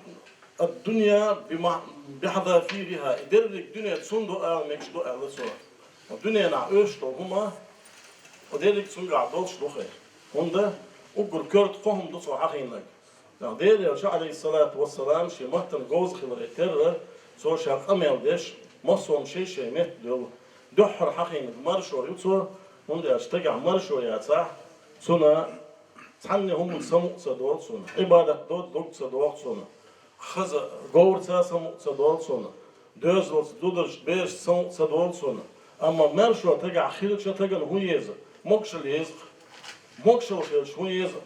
الدنيا بم-, بحذافيرها. И дерриг дуьне цунна ду ала мегаш ду аьлла цо. Дуьненахь оьшуш долу хӀума, дерриг цуьнгахь долуш ду хе. ХӀунда уггар коьрта кхо хӀума ду цо хьахийнарг. Делан Элча, Ӏалайхиссалату вассалам, шен маттана говза хиларе терра, цо ша къамел деш, массо а шай-шай метта дуьллу. Дуьххьара хьахийнарг маршо ю цо, хӀунда аьлча стагехь маршо яцахь, цунна цхьанне хӀуманна самукъа ца долу цунна, Ӏибадат до дог ца догӀу цунна, хаза говраца самукъа ца долу цунна, доьзалца, зударшца, берашца самукъа ца долу цунна. Амма маршо тагахь хилча тагана хӀун еза? Могушалла еза-кх. Могушалла хилча хӀун еза?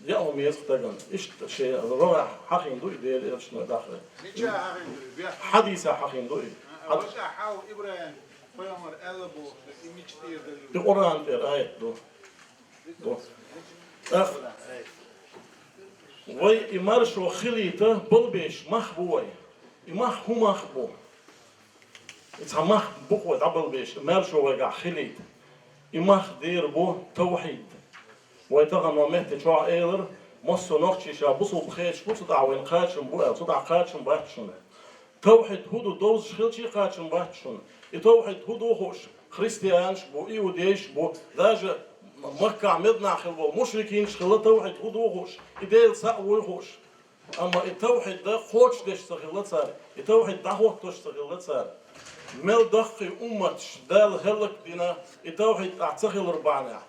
Яа хӀума еза-кх тагана. Иштта шен рогӀехь хьахийна ду и Делан Элчано даха. Мичахь хьахийна ду и? Хьадисехь хьахийна ду и. А, хьад- ваша хьал ИбрахӀим пайхамар аьлла боху, и мича тӀера дара? И Къуръан тӀера аят ду. Ду. ТӀаккха вай и маршо хилийта балбеш мах бу вай. И мах хӀун мах бу? И цхьа мах бу-кх вай дӀабалбеш, и маршо вайгахь хилийта. И мах дера бу тавхьид. Вай тахана метта чохь элира, массо а нохчий ша бусулба хеташ бу, цу тӀехь вайна кхачам бу аьлла, цу тӀехь кхачам бац шуна. Тавхьид хӀун ду довзуш хилчий кхачам бац шуна. И тавхьид хӀун ду хууш, христианаш бу, иудейш бу, даже Маккахь, Мединахь хилла болу мушрикинаш хилла тавхьид хӀун ду хууш, и Делан схьа а вуй хууш. Амма и тавхьид кхочушдеш ца хилла цара, и тавхьид дӀахӀоттош ца хилла цара. Мел даккхий умматаш Дала хӀаллакдина, и тавхьид тӀехь ца хилар бахьанехь.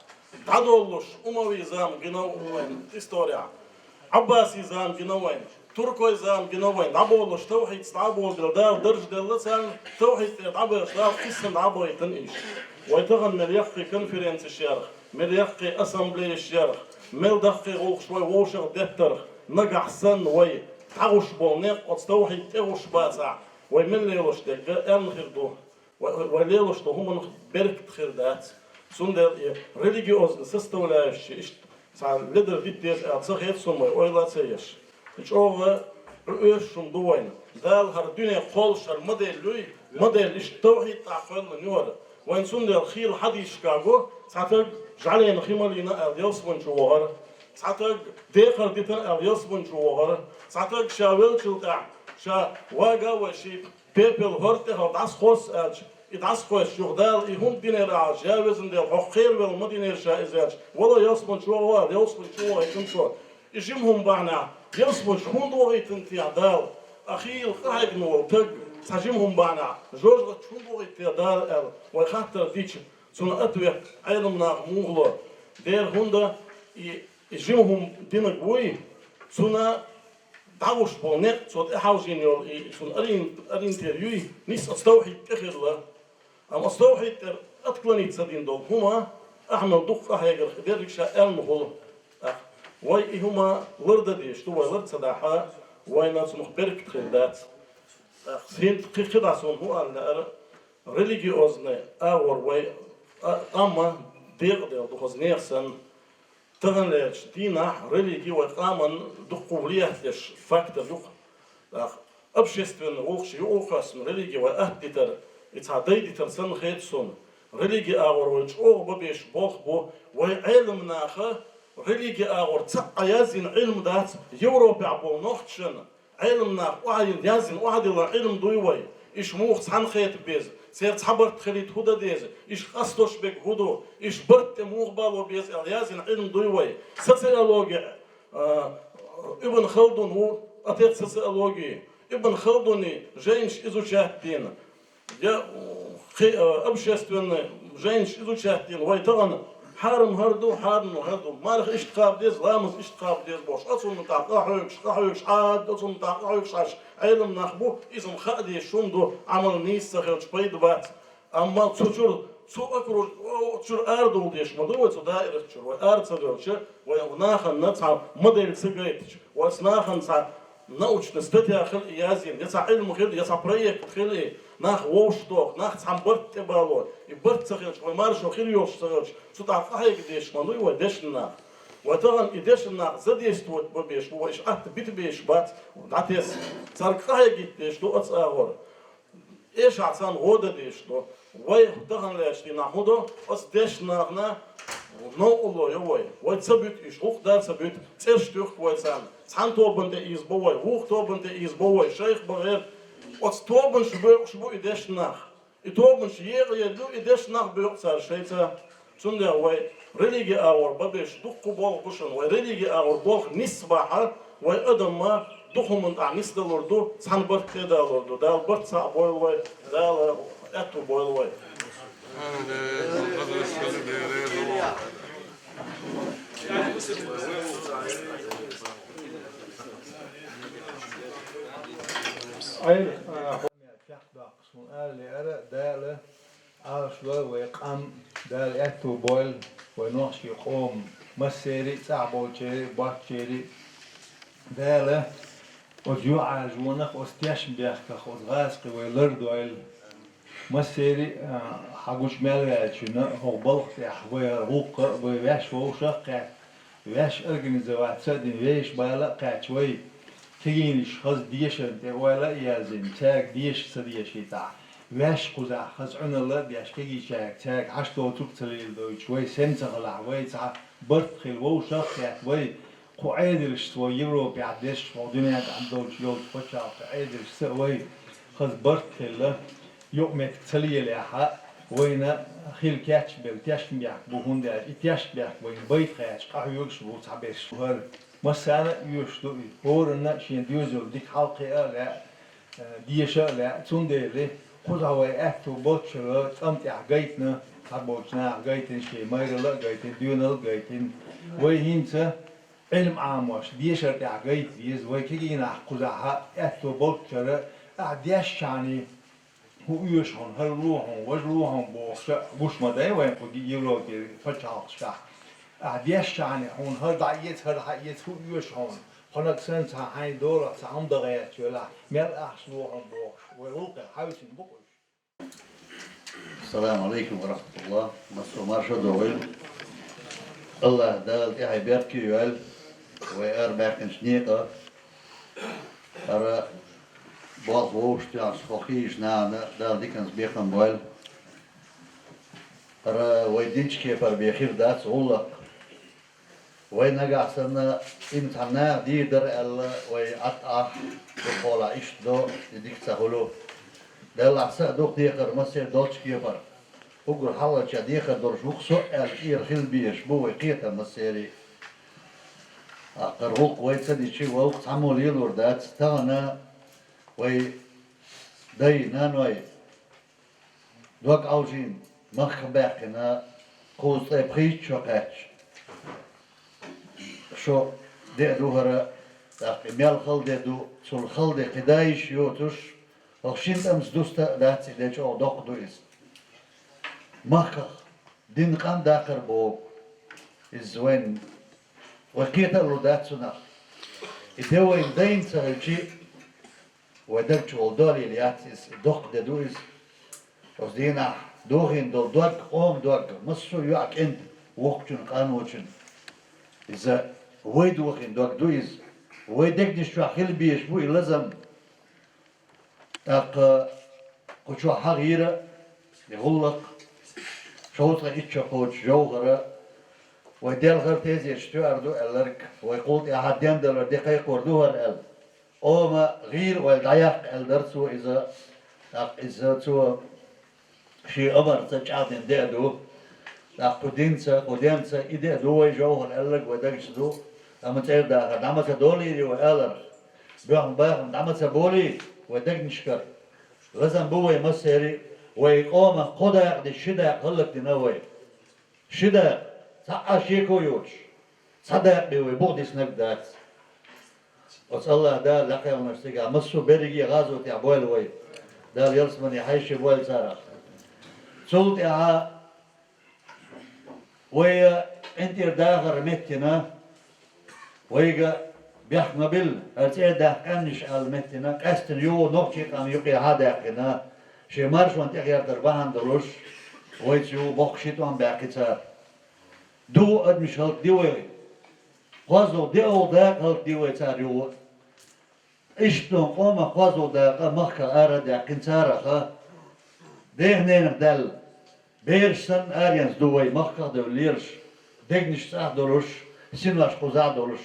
ДӀадоллуш, умавий зама гина вайна история. Ӏаббасий зама гина вайна, туркой зама гина вайна, дӀаболуш тавхьидца дӀа а болабелла, Дала дарж делла царна, тавхьид тӀера дӀабевлча, Дала кхиссина дӀа а байтина иштта. Вай тахана мел яккхий конференцеш ярах, мел яккхий ассамблеяш ярах, мел даккхий гӀуллакхаш вай вовшах деттарх, нагахь санна вай дӀагӀуш болу некъ оцу тавхьид тӀе гӀуш бацахь, вай мел лелош дерг а аьнна хир ду. Вай, вай лелош долу хӀуманах беркат хир дац. Цундела и религиозный составляющая иштта цхьа ледар дита деза аьлла ца хета суна вай ойла а ца еш. И чӀогӀа оьшуш хӀума ду вайна. Дала хӀара дуьне кхоллуш хӀара модель юй, модель иштта тавхьид тӀехь кхоьллина ю хӀара. Вайна цундела хийла хьадисашкахь го, цхьа таг жӀаьлена хи малийна аьлла ялсамани чу вахара. Цхьа таг декхар дитина аьлла ялсамани чу вахара. Цхьа таг ша веллачул тӀаьхьа, ша вага а вай ший пепел хӀорда тӀехула дӀасакхосса аьлча, и дӀасакхоьссуш юха Дала и хӀунда динера аьлча, я везан Дела, хьох кхеравелла ма динера ша иза аьлча, вало ялсамани чу ваха аьлла, ялсамани чу вахийтина цо. И жима хӀума бахьанехь, ялсамани чу хӀунда вахийтина техьа Дала? А хийла къахьегна волу таг, цхьа жима хӀума бахьанехь, жожагӀатта чу хӀунда вахийтина техьа Дала аьлла, вай хаттар дича, цунна ответ Ӏеламнаха муха ло? Дера хӀунда и, и жима хӀума динарг вуй, цунна дӀагӀуш болу некъ, цо тӀехьалжийна йолу и цунна орин-, ориентир юй, нийса оцу тавхьид тӀе хилла. Амма оцу тавхьид тӀера отклониться дина долу хӀума ахьа мел дукха къахьегарх дерриг ша аьлла хуьлу. ТӀаккха вай и хӀума лардан дезаш ду, вай лар ца дахь, вайна цунах беркат хир дац. ТӀаккха хӀинца кхи-, кхидӀа суна хӀун ала лаьара, религиозный агӀор вай, а, къам декъаделла ду хаза нехан санна. Таханлерчу дийнахь религи вай къаман дуккха влиять деш фактор ю-кх. ТӀаккха общественный гӀуллакхаш юкъа а кхоьссина религи вай атта дитар, и цхьа дай дитар санна хета суна. Религи агӀор вай чӀогӀа бан безаш болх бу, вай Ӏеламнаха религи агӀор цхьа а яздина Ӏилма дац Европехь болу нохчашна. Ӏеламнаха охьайина, яздина, охьадиллина Ӏилма дуй вай? Иша муха цхьаьна хета беза? Церан цхьа барт хилийта хӀун дан деза? Иша къастош берг хӀун ду? Иша барт тӀе муха бало беза аьлла яздина Ӏилма дуй вай? Социологи, а, Ибн Халдун ву отец социологии. Ибн Халдуни жайнаш изучать дина. Я, кхи-, а, общественный жайнаш изучать дина, вай тахана хьарам хӀара ду, хьарам хӀара ду, марха иштта кхаба деза, ламаз иштта кхаба деза бохуш, оцунна тӀаккха къахьоьгуш, къахьоьгуш, хьа, оцунна тӀаккха къахьоьгуш Ӏаш, Ӏеламнах бу, иза-м хаа дезаш хӀума ду, Ӏамал нийса ца хилча пайда бац. Амма цу чуьра, цу окруж-, о, чуьра арадовла дезаш ма ду вай цу даират чуьра, вай ара ца девлча, вай нахана цхьа модель ца гайтича, вай нахана цхьа научная статья хила и яздина, я цхьа Ӏилма хила, я цхьа проект хила и, нах вовшах доху, нах цхьана барт тӀе бало, и барт ца хилча, вай маршо хир йолуш ца хилча, цу тӀаккха къахьега дезаш ма дуй вай дешна нах. Вай тахана и дешна нах задействовать бан безаш бу, вай иша атта бита безаш бац, дӀатесна. Цаьрга къахьегийта дезаш ду оцу агӀор. Эшахь царна гӀо дан дезаш ду. Вай тахана лаьттачу дийнахь хӀун до? Оцу дешначу нахана новкъарло йо вай. Вай ца буьту уьш, хӀух да ца буьту, цӀераш туьхку вай царна. Цхьана тобанна тӀе ийзабо вай, вукху тобанна тӀе ийзабо вай, шайх бан гӀерта. Оцу тобанаш боькъуш бу и дешна нах. И тобанаш екъаелла ю, и дешна нах боькъу цара шайца. Цундела вай религи агӀор бан безаш дуккха болх бу шуна. Вай религи агӀор болх нисбахьа, вай адам ма дукха хӀуманна тӀехь нисдалур ду, цхьана барт тӀедалур ду. Дала барт цхьаъ бойла вай, Дала аьтту бойла вай. Ай, а, чекхдоккхуш хӀун ала лаьара, Дала Ӏалашдойла вай къам, Дала аьтту бойла вай нохчийн къоман массеран а, цӀахь болчеран а, боцчеран а. Дала оцу юьхьӀаьржонах, оцу тешнабехках, оцу гӀазкхий вай лардойла. Массеран а, а, хьан гучу мел ваьллачунна, хӀокху балха тӀехь вай хӀара гӀуллакх а, вай ваьш вовшах а кхаьчна, ваьш организовать ца а дина, вешан бала а кхаьчна вай, кегийнаш хаза дешарна тӀе ойла а яздина, цаьрга деша ца дешийтахь, ваьш кхузахь хаза Ӏуьналла а деш, кегийчаьрга цаьрга хьашт доцург а ца леладойтуш, вай сема ца хилахь, вай цхьа барт хила вовшах а кхетта, вай кху Ӏедалшца, вай Европехь дерш, хӀокху дуьнен тӀехь долчу йолчу пачхьалкхан Ӏедалшца а вай хаза барт хилла, юкъаметтиг ца лелахь а, вайна хила кечбелла тешнабехк бу, хӀунда аьлча и тешнабехк вайна байта кхаьчча къахьоьгуш бу цхьаберш. ХӀара массарна а оьшуш ду и, хӀоранна а шен доьзал дика хьалакхиа а лаьа, э, деша а лаьа. Цундела кхузахь вай аьтту болччара цӀам тӀехь гайтина, цхьаболчу наха гайтина, шен майралла а гайтина, доьналла а гайтина. Вай хӀинца Ӏилма Ӏамош дешар тӀехь гайта деза, вай кегийнах кхузахь аьтту болччара, ахь дешчахьана хӀун оьшу хьуна, хӀара ло хьуна, важа ло хьуна бохуш а гуш ма дай вайн кху Европера пачхьалкхашкахь. Ахь дешчахьана хьуна хӀара дӀаэца, хӀара дӀаэца, хӀун оьшу хьуна, кхунаг санна цхьа хьайн долахь цхьа хӀума дан гӀерташ велахь, мел ахча ло хьуна бохуш, вай гӀуллакхе хьаьвсина бу-кх уьш. Ассаламу алейкум ва рахматуллах. Массо маршо догӀийла. АллахӀ Дала тӀаьхье беркате йойла вай арабаьккхинчу некъа. ХӀара болх вовшахтоьхначу хӀокху кегийнашна Дала диканца бекхам бойла. ХӀара вай динчу кепара бен хир дац гӀуллакх. Вай нагахь санна, иман цхьана наха дийр дара аьлла, вай Ӏад Ӏа, дукхахьолахь иштта до, и дика ца хуьлу. Делахь са а ду-кх декхар массеран долчу кепара. Уггар хьалхарчех дехар долуш ву-кх со аьлла, тӀера хила безаш бу вай кхетам массеран а. ТӀаккха хӀара гӀуллакх вай ца дича, вай вукху цхьаммо лелор дац. Тахана вай дай, наной, дог Ӏовжийна, махках баьккхина, кхузткъе пхийтта шо кхаьчча. Шо де а ду хӀара, тӀаккха и мел хала де ду, цул хала де кхин дан йиш йоцуш, хӀокху шина тӀамца дуста а дац и де, чӀогӀа доккха ду иза. Махках дина къам даккхар боху, иза вайна, вай кхета а лур дац цунах. И де вайна дайна ца хилча, вай даг чу волу долийла яц иза, доккха де ду иза. Оцу дийнахь дохийна долу дог, къоман дог, массо а йоӀ, кӀентан, воккхачун, къаночун. Иза вай дохийна дог ду иза. Вай дегнаш чохь хила безаш бу и лазам. ТӀаккха кху чохь хьахийра и гӀуллакх, шовзткъе итт шо кхочуш жовхӀара, вай делхар тезеташ тоьар ду аьлларг, вай кхул тӀаьхьа дендалар де кхайкхор ду хӀара аьлла. Ома гӀийла ойла дӀаяккха аьлла дара цо иза, тӀаккха иза цо шен амарца чӀагӀдина де а ду. ТӀаккха кху динца, кху денца и де а ду вай жовхӀар аьлларг вай дагчу ду, амма цӀера дахар дӀа ма ца долийла вай аларх, боьхна-бахна дӀа ма ца болий вай дегнашкара. Лазам бу вай массеран а, вай къомах кхо дакъа дича ши дакъа хӀаллакдина вай. Ши дакъа, цхьа а шеко йоцуш, цхьа дакъа бен вай бухадиснарг дац. Оцу АллахӀ Дала лакхавнаш цигахь массо а берриге а гӀазотехь бойла вай. Дала ялсамане хьаьший бойла царах. Цул тӀаьхьа вай къинтӀера дахар меттина, вайга бехк ма билла, хӀара цӀера даккха къаьмнаш аьлла меттина, къаьстина юха нохчийн къам юкъе хьадаьккхина, шен маршонна тӀехӀердар бахьана долуш, вайца юха боккха ши тӀом баьккхи цара. ДугӀу адамаш хӀаллакди вай. КхозлагӀа диъалгӀа дакъа хӀаллакди вай цара юха. Иштта къоман кхозлагӀа дакъа махках ара а даьккхина царах, Дех-ненах даьлла, бераш санна аренца ду вай, махках а девлла лелаш, дегнаш цӀахь долуш, синош кхузахь а долуш.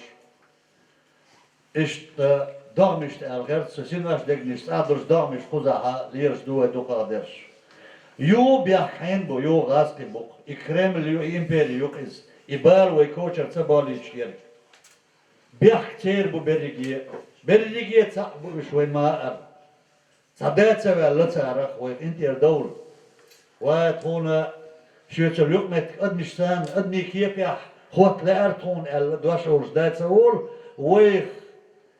Иштта догӀмашца аьлла гӀерта со, синош, дегнаш цӀахь долуш, догӀмаш кхузахь лелаш ду вай дукхахдерш. Юха бехк хьенан бу, юха гӀазкхи бу-кх. И Кремль ю, и импери ю-кх иза, и бала вай кочара ца болуьйтуш ерг. Бехк церан бу берриге а. Берриге а цхьаъ бу уьш вай ма-, ара. Цхьа да ца ваьлла царах вай къинтӀера довла. Ва тхуна шоьца юкъаметтиг адамаш санна, адамийн кепехь хотта лаьара тхуна аьлла, дош олуш да ца волу, вайх,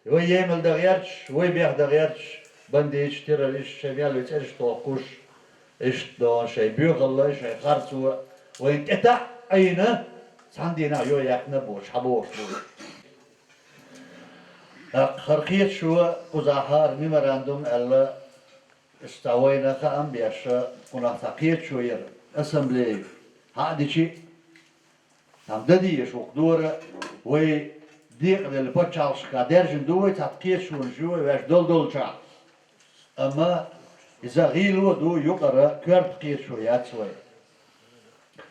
вай емал дан гӀерташ, вай беха дан гӀерташ, бандиташ, террористаш, шайн мел вай цӀераш тохкуш, иштта шайн боьхалла, шайн харцо вайна тӀетаӀийна, цхьана дийнахь йо яьккхина а боцуш, хьан бохуш бу. ТӀаккха хӀара кхеташо кхузахь, хӀара меморандум аьлла, иштта вайна хаам беш, кхунах цхьа кхеташо яра ассамблея хьа а дичи, там дан дезаш ву-кх дора, вай декъаделла пачхьалкхашка даьржина ду вай цхьа кхеташонаш, ю вай ваьш долу-долчохь. Амма иза гӀийла а ду, юкъара коьрта кхеташо яц вай.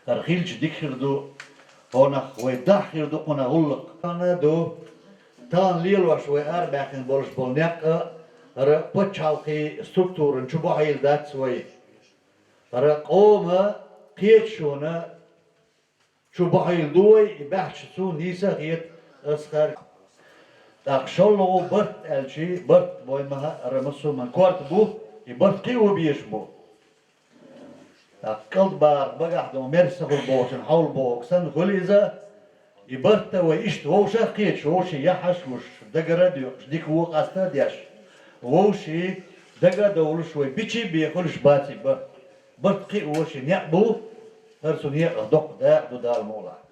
ХӀара хилча дика хир ду, хӀокхунах вай даха хир ду, кхунах гӀуллакх. Тахана ду, тахана лелош вай арабаьккхина болуш болу некъ а, хӀара пачхьалкхийн структуран чу бохьийла дац вай. ХӀара къоман кхеташонан чу бохьийла ду вай, и баьхча цунна нийса а хета аса хар. ТӀаккха шолгӀа барт аьлчи, барт бой ма-, хӀара массо а ман корта бу, и барт кхио безаш бу. ТӀаккха кӀалд бахарх багахь дан мерса хуьлу бохучун хьовла бохург санна хуьлу иза, и барт а вай иштта вовшах а кхеташ, вовшийн яххьаш а луш, дагара а доькъуш, дика вон къаста а деш, вовшийн дага а довлуш, вай бичи а бен хуьлуш бац и барт. Барт кхио шен некъ бу, хӀара цу некъах доккха дакъа ду Дала мукъалахь.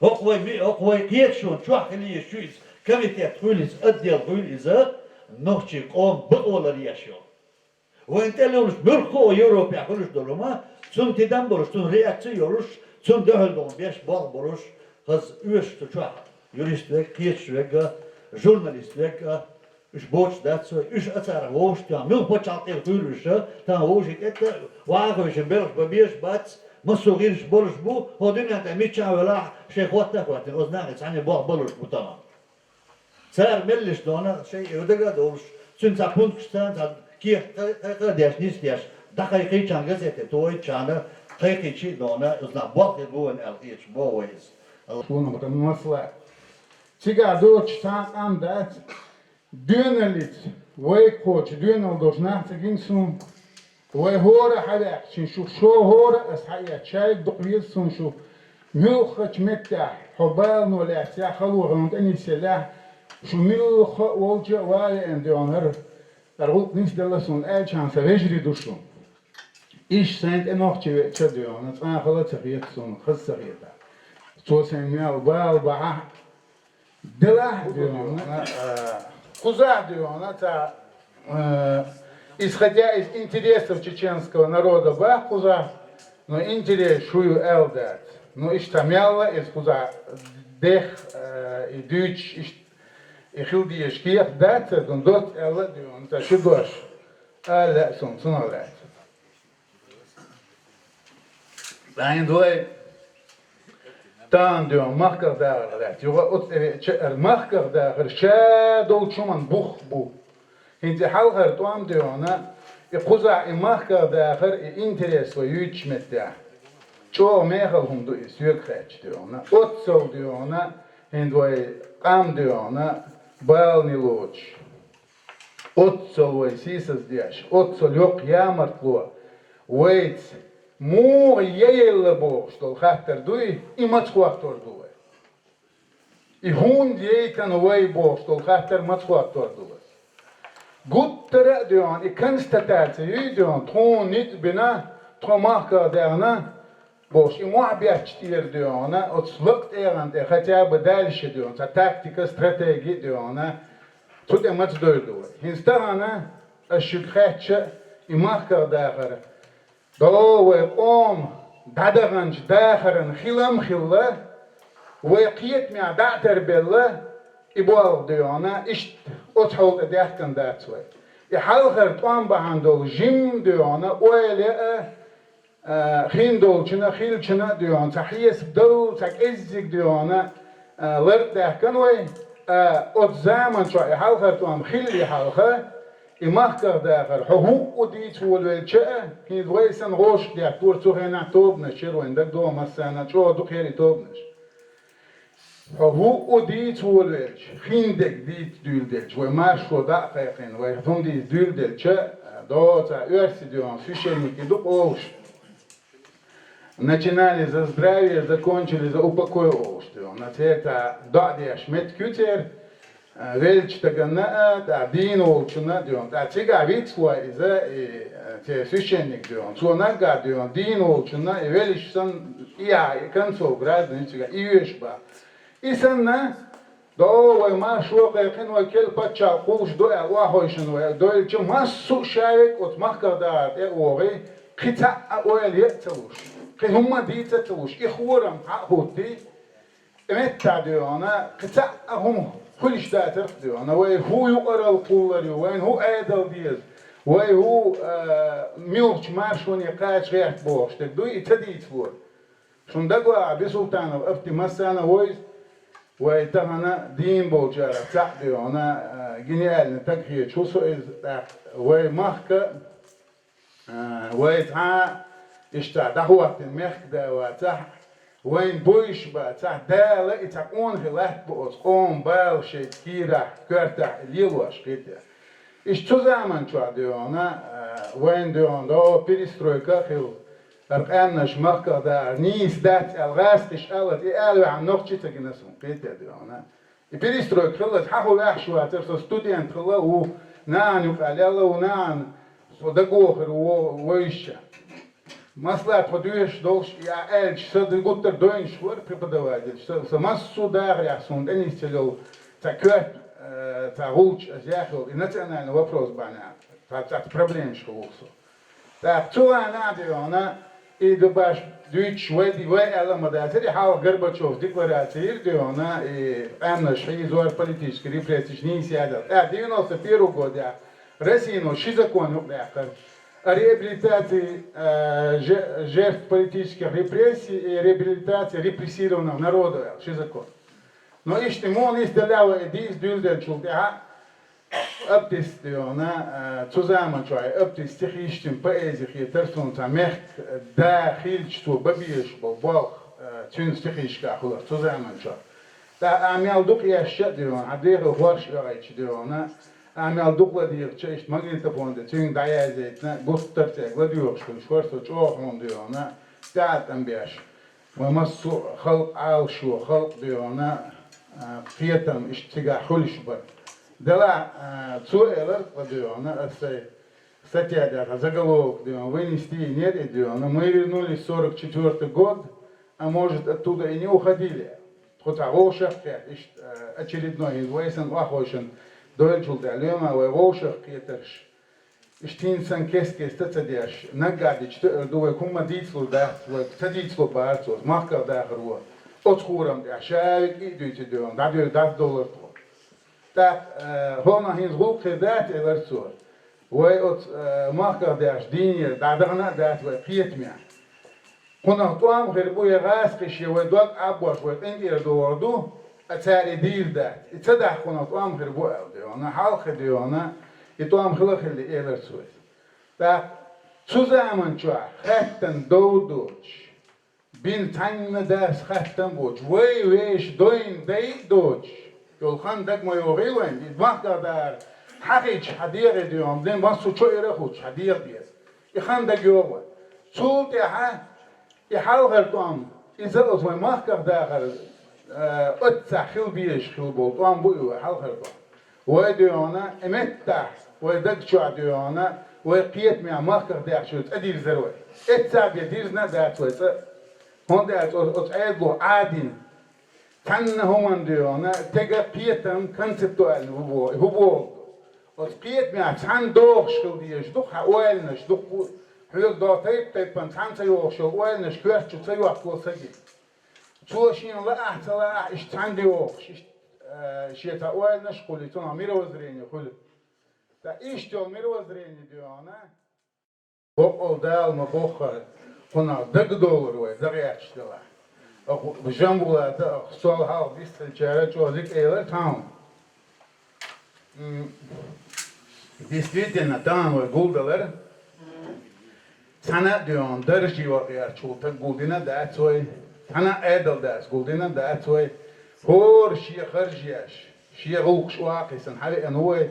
ХӀокху вай ми-, хӀокху вай кхеташонан чохь хила езаш ю иза, комитет хуьлу иза, отдел хуьлу иза, нохчийн къоман бакъо ларъеш йолу. Вайна тӀе луьйлуш муьлхха а Европехь хуьлуш долу хӀума, цунна тидам болуш, цунна реакци а йолуш, цунна дуьхьал догӀун беш болх болуш, хаза оьшуш цу чохь юрист верг, кхеташ верг а, журналист верг а, уьш боцуш дац вай, уьш а царах вовшах тоьхна, муьлхха пачхьалкх тӀера хуьлу уьш, тахана вовшийн тӀе а ваха а хевшина белхаш бан безаш бац, массо а гӀирсаш болуш бу, хӀокху дуьнен тӀе миччахь а велахь, шайн хотта а хӀоьттина, оцу нахе цхьаьна болх балуш бу тахана. Цара меллиш дона, шайн и дага а довлуш, цуьнан цхьа пункташ царна цхьа кехат кхайкха а деш, нисдеш, дӀакхайкхийчарна газете тойчарна, кхайкхийчий а дона, иза нах болх хир бу вайн аьлла кхеташ боху вай иза. Суна бакъ масала. Цигахь доцуш цхьа а къам дац, доьналлица, вай кхочу доьналла долуш нах ца гина суна. Вай хӀора а хьаваьккхича, шу шо хӀора а аса хьаэцча, дукха веза суна шу. Муьлххачу меттехь, хьо балано лаьццехь, хало хьуна тӀе нисъеллехь, шу муьлхха а волчу а ван а веана доьгӀна хӀара. ХӀара гӀуллакх нисделла суна, аьлчахьана сан вежарий ду шу. Иштта сайна тӀе нохчи веача а доьгӀна, цкъа а хала а ца хета суна, хаза ца хета. Цо сайна мел бала бахьа, делахь а доьгӀна, а, кхузахь а доьгӀна, цхьа, а, исходя из интересов чеченского народа бах кхузахь, но интерес шу ю аьлла дац. Но иштта мелла иза кхузахь дех, а, и дуьйцуш, иштта и хила дезаш кехат дац, но доцца аьлла а доьгӀна, цхьа ши дош ала лаьа суна, цунах лаьцна. Айн дой, тан доьгӀна махках дахар лаьцна. Юха оцу тӀе веача а, махках дахар ша долчу хӀуман бух бу. ХӀинца и хьалхара тӀом доьгӀна, и кхузахь и махках дахар, и интерес вай юьйцучу меттехь. ЧӀогӀа мехала хӀума ду и соьга хаьттича доьгӀна. Оццал доьгӀна, хӀинца вай къам доьгӀна, балане лоцуш. Оццал вай сийсаздеш, оццал йоккха ямартло вайца муха яелла бохуш долу хаттар дуй, и маца хоттор ду вай? И хӀунда яйтина вай бохуш долу хаттар маца хоттор ду вай? Гуттара а доьгӀна, и констатаци юй доьгӀна, тхуна ницкъ бина, тхо махках даьхна, бохуш, и мохь бетташ тӀера доьгӀна, оцу лакъа тӀегӀан тӀе хотя бы дальше доьгӀна, цхьа тактика, стратеги доьгӀна, цу тӀе маца дойр ду вай? ХӀинца тахана, ас шуьга хаьттича, и махках дахар, до вай къоман дӀадаханчу дахаран хилам хилла, вай кхетамехь дӀа а тарбелла, и болх доьгӀна, иштта оцу хьолта даьхкина дац вай. И хьалхара тӀом бахьана долу жимма доьгӀна, ойла а, а, хин долчунна, хиллачунна а доьгӀна, цхьа хьесап долу, цхьа кӀеззиг доьгӀна, а, лар а даьхкина вай, а, оцу заман чохь и хьалхара тӀом хиллале хьалха, и махках дахар, хьо хӀуъу дийца волавелча а, хӀинца вай санна гӀошах деттора цу хенахь тобанаш чуьра вайн дагадогӀу массарна, чӀогӀа дукха яра и тобанаш. Хьо хӀуъу дийца волавелча, хиндерг дийца дуьйладелча, вай маршо дӀа а кхайкхина, вай хӀума дийца дуьйладелча, доцу оьрсийн доьгӀна священники ду къовлуш. Начинали за здравие, закончили за упокой олуш доьгӀна. Церан цхьа доӀа деш меттиг ю церан, а, веллачу стаганна а, тӀаккха дийна волчунна а доьгӀна. ТӀаккха цигахь вицлой иза, и, а, церан священник доьгӀна. Цо наггахь доьгӀна, дийна волчунна, и веллачу санна, и а, и концов гражданин цигахь, и оьшу бах. И санна, догӀу вай маршо а кхайкхина, вай керла пачхьалкх кхуллуш ду аьлла, охьахевшина вай аьлла, дойлча, массо а шаверг оцу махках дахар тӀе а вогӀий, кхин цхьа а ойла ян а ца луш, кхин хӀумма а дийца а ца луш, и хӀорам хьа а хӀуттий, и меттахь доьгӀна, кхин цхьа а хӀума хуьлуш дацара-кх доьгӀна, вай хӀун юкъаралла кхоллар ю, вайна хӀун Ӏедал деза, вай хӀун, а, муьлххачу маршоне кхача гӀерта бохуш дерг дуй и ца дийцалора. Шуна дагахь Бисултанов Апти массарна а вевза, вай тахана дийна болчарах цхьаъ доьгӀна, а, гениальный стаг хеташ ву со иза, тӀаккха вай махка, а, вай цхьа а иштта дӀахӀоттийна мехкда вацахь, вайна бовзуш бацахь, Дала и цхьа къонахий латта бу оцу къоман бала шайн кийрахь, коьртахь лелош хетта. Иштта цу заман чохь доьгӀна, а, вайна доьгӀна догӀу перестройка а хилла, хӀара къаьмнаш махках дахар нийса дац аьлла, гӀазкхаша аьлла, и ала ваьхьна нохчи ца гина суна, кхетий доьгӀна. И перестройка хилла, хьан хӀун ваьхьаш вацара, со студент хилла а ву, нахана юкъа лелла а ву, нахана со дагахь ву вевзача. Маслат, хьо доьшуш долуш, и а аьлча, сан гуттар а дойнаш вара преподаватель. Сан, сан массо а дахарехь суна тӀенисделла йолу цхьа коьрта, э, цхьа гӀулч, аса яхь йолу, и национальный вопрос бахьана, цхьа, цхьацца проблемаш хилла со. ТӀаккха цу хенахь а доьгӀна, и ду баш дуьйцуш вай, вай аьлла а ма дацара, и хьалха Горбачёвс деклараци йира доьгӀна, и къаьмнаш хьийзор, политический репрессеш нийса ядал. ТӀаккха девяносто первый годехь Россино ши закон юкъадаьккхира. О реабилитации, э, же-, жертв политических репрессий и реабилитации репрессированных народов аьлла ши закон. Но иштта муха нисделла вай и дийца дуьйладеллачул тӀаьхьа, Аптис доьгӀна, э, цу заман чохь и Аптис стихаш, цуьнан поэзи хетара суна цхьа мехкан да хилча цо бан безаш болу болх, э, цуьнан стихашкахь хуьлура цу заман чохь. ТӀаккха а мел дукха ешча а доьгӀна, хьан дехар хорша оьгӀийча доьгӀна, а мел дукха ладийгӀича, иштта магнитофон тӀе цуьнга дӀаяздайтина, гуттар а цӀе ладоьгӀуш хуьлуш вара со чӀогӀа хьуна доьгӀна, тӀеӀаткъам беш. Вай массо а халкъ Ӏалашо, халкъ доьгӀна, а, кхетам иштта цигахь хуьлуш бара. Делахь, а, цо элира-кх доьгӀна, аса сайн статья тӀехь заголовок доьгӀна, вынести нетӀе доьгӀна, мы вернулись в сорок четвёртый год, а может, оттуда и не уходили. Тхо цхьа вовшах а кхетта, иштта, а, очередной, хӀинца вай санна охьахевшина дойлачул тӀаьхьа лоьма вай вовшах кхетарш. Иштта хӀинца санна кест-кеста ца деш, наггахь дича тоьар ду, вай хӀумма дийцалур дац, вай ца дийцало бахара цо, махках дахаро. Оцу хӀорамна тӀехь шаверг и а дуьйцу доьгӀна, дӀадоьлла дӀадовлар тхо. ТӀаккха, э, хӀокхунах хӀинца гӀуллакх хир дац, элира цо. Вай оцу, э, махках деш дийнера дӀадахана а дац вай кхетамехь. Кхунах тӀом хир бу, я гӀазкхаша, я вай дог Ӏаббош, вай къинтӀера догӀур ду, а цара и дийр дац. И ца дахь кхунах тӀом хир бу аьлла доьгӀна, хьалха доьгӀна, и тӀом хила хилла элира цо иза. ТӀаккха цу заман чохь хаьттан дов доцуш, бина цхьанна дас хаттам а боцуш, вай вешан дойн дай а доцуш, йолу хан дага ма йогӀий вайн, и махках дахар хьахийча хьан дегӀе доьгӀна, ден массо а чоира а хуттуш хьан дегӀа деза. И хан дага йогӀу вайн. Цул тӀаьхьа и хьалхара тӀом, иза оцу вайн махках дахар, э, оццахь хила безаш хила болу тӀом бу и вай хьалхара тӀом. Вай доьгӀна, и меттахь, вай даг чохь доьгӀна, вай кхетамехь махках даьхначуьра цӀа дирзара вай. Эццахь бен дирзина а дац вай цӀа. ХӀунда аьлча оцу, оцу Ӏедало Ӏадина, цхьанна хӀуманна доьгӀна, стеган кхетам концептуальный хӀун бо-, хӀун боху. Оцу кхетамехь цхьаьна догӀуш хила дезаш ду-кх хьан ойланаш, дукха хьоьга догӀу тайп-тайпана цхьаьна ца йогӀуш йолу ойланаш коьрта чу ца йоттало сага. Цо шена лаахь а, ца лаахь а, иштта цхьаьна догӀуш, иштта, э, шен цхьа ойланаш а хуьлий, цунах мировоззрение хуьлу. Ткъа иштта йолу мировоззрени доьгӀна, боккъал Дала ма боххара, кхунах дагадовлар вай, дагӀерташ делахь. Оха Жамбулата, оха сол хьалха дистхилчара чӀогӀа зика элира тхьамма. М, действительно, тахана вай гулдалар, цхьана а доьгӀна даржа йохъярчул таг гулдина дац вай, цхьана а Ӏедал дац гулдина дац вай, хӀора шен харж еш, шен гӀуллакхаш охьакхийсина хьавеана ву вай,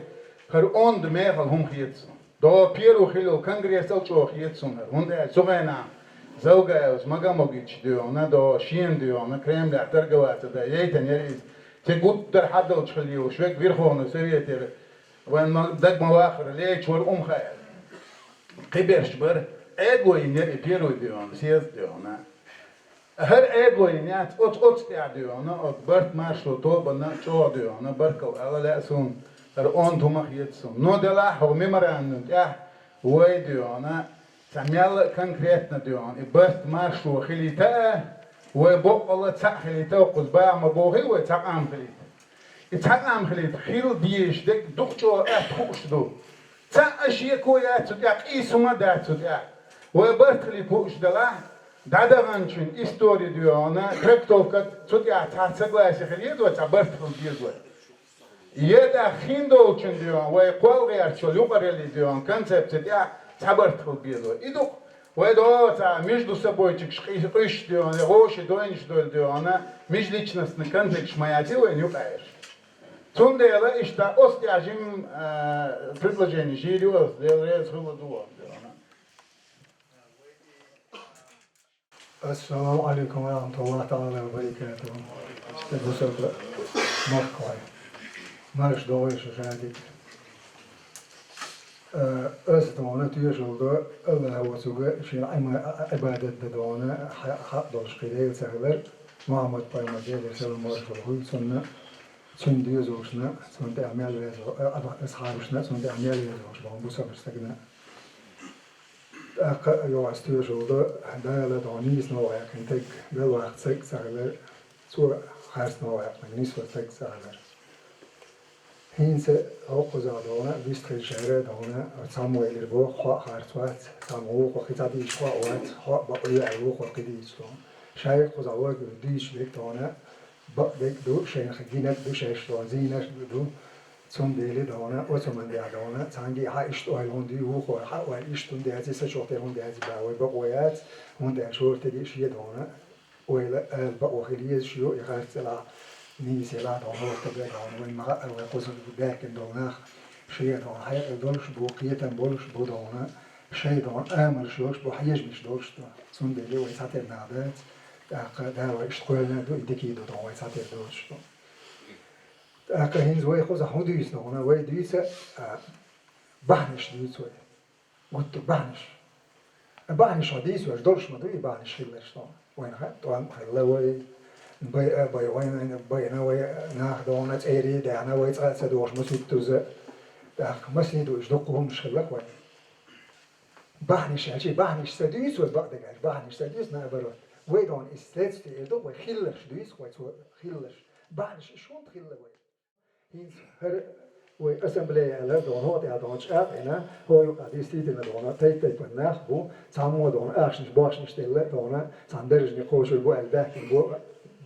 хӀара онда мехала хӀума хета суна. ДогӀу первый хиллал конгрессал чӀогӀа хета суна хӀара, хӀунда аьлча цу хенахь Завгаевс Магомагича доьгӀна, догӀу шена доьгӀна, Кремлехь торговаться дан яйтина яра иза. Цигахь гуттара хьадалча хила йолуш верг Верховный Советера вайн ма-, дага ма-ваххара леча вара Умхаев. Кхиберш бара, Ӏедало йина яра и первый доьгӀна, съезд доьгӀна. ХӀара Ӏедало йина яц, оцу, оцу тӀехь доьгӀна, оцу барт-маршо тобанна чӀогӀа доьгӀна, баркалла ала лаьа суна, хӀара онда хӀума хета суна. Но делахь хӀокху меморандум тӀехь вай доьгӀна, цхьа мелла а конкретно доьгӀна, и барт-маршо хилийта а, вай боккъалла цхьаъ хилийта а, кхуза баха ма бохий вай цхьа къам хилийта. И цхьа къам хилийта хила дезаш дерг дукха чӀогӀа атта хууш ду. Цхьаъ а шеко яц цу тӀехь, къийса хӀума а дац цу тӀехь. Вай барт хилийта хууш делахь, дӀадаханчун истори доьгӀна, трактовка цу тӀехь цхьа согласие хила еза вай, цхьа барт хила деза вай. Я тӀаккха хиндолчун доьгӀна, вай кхолгӀерчул юкъараллий доьгӀна, концепция тӀехь цхьа барт хила беза вай. И ду-кх, вай догӀу цхьа между собойчикаш къи-, къуьйсуш доьгӀна, я гӀоши дойнаш долу доьгӀна, межличностный конфликташ ма яц вайна юкъа еш. Цундела иштта оцу тӀехь жимма, а, предложени йийр ю аса, Дела реза хуьлда вайна доьгӀна. Ассаламу алейкум ва рахматуллахи таала ва баракатуху. Стаг бусалба махкахой. Марша догӀийла шу шадерг. Э, аса доьгӀна тоьшалла до, Аллахь воцург шен Ӏима-, Ӏибадат дан доьгӀна хьа-, хьакъ долуш кхин дела ца хилар, Мухьаммад-пайхамар, Делера салам маршалла хуьлда цунна, цуьнан доьзалшна, цунна тӀехь мел веза-, а-, а-, асхьабашна, цунна тӀехь мел везачу боху бусалба стагана. ТӀаккха а йогӀу аса тоьшалла до, Дала доьгӀна нийса новкъа яьккхина стаг, галваккха стаг ца хилар, цо харц новкъа яьккхинарг нисван стаг ца хилар. ХӀинца хӀокхузахь доьгӀна, вистхилчара доьгӀна, цхьаммо элира боху, хьо а харц вац, цхьаммо вукхо кхин цхьа дийца хьо а вац, хьо а бакъ ву аьлла вукхо кхин дийца доьгӀна. Шайга кхузахь вайга дуьйцуш дерг доьгӀна, бакъдерг а ду, шайна гинарг а ду, шаьш доьгӀна зийнарг а ду. Цундела доьгӀна, оцу мандехь доьгӀна, цхьаьнгге хьан иштта ойла хӀунда ю, вукхо хьан ойла иштта хӀунда яц, сан чохь тера хӀунда яц, бан вай бакъо яц, хӀунда аьлча хӀора стеган шен доьгӀна ойла ала бакъо хила езаш ю, и харц елахь, нийса елахь доьгӀна, хӀора стага доьгӀна, вайн ма-хаъара вай кхузахь баьхкина долу нах, шен доьгӀна хьекъал долуш бу, кхетам болуш бу доьгӀна, шайн доьгӀна амалш йолуш бу, хьежамаш долуш ду. Цундела вай цхьатера нах дац, тӀаккха Дала вай иштта кхоьллина ду, и дика ду доьгӀна, вай цхьатера доцуш ду. ТӀаккха хӀинца вай кхузахь хӀун дуьйцу доьгӀна, вай дуьйцу, а, бахьанаш дуьйцу вай. Гуттар бахьанаш. Бахьанаш хьо дийцош долуш ма ду и бахьанаш хилларш доьгӀна. Вайна хаьа, тӀом хилла вай, байа, бай вайна, байна вай нах доьгӀна, цӀерий а даьхна вай, цкъа а ца догӀуш ма сутуза. ТӀаккха масний ду, уьш дуккха хӀуманаш хилла-кх вайн. Бахьанаш аьлча, бахьанаш ца дуьйцу вай бакъдерг аьлча, бахьанаш ца дуьйцу наоборот. Вай доьгӀна и следствие эр ду, вай хилларш дуьйцу, вай цо хилларш. Бахьанаш уьш хӀунда хилла вай? ХӀинца хӀара вай ассамблея аьлла доьгӀна, хӀокху тӀехь доьгӀна чӀагӀ а йина, хӀокху юкъахь действительно доьгӀна тайп-тайпана нах бу, цхьаммо доьгӀна ахчанаш бохчанаш делла доьгӀна, цхьана даржане кхочур бу аьлла баьхкина бу,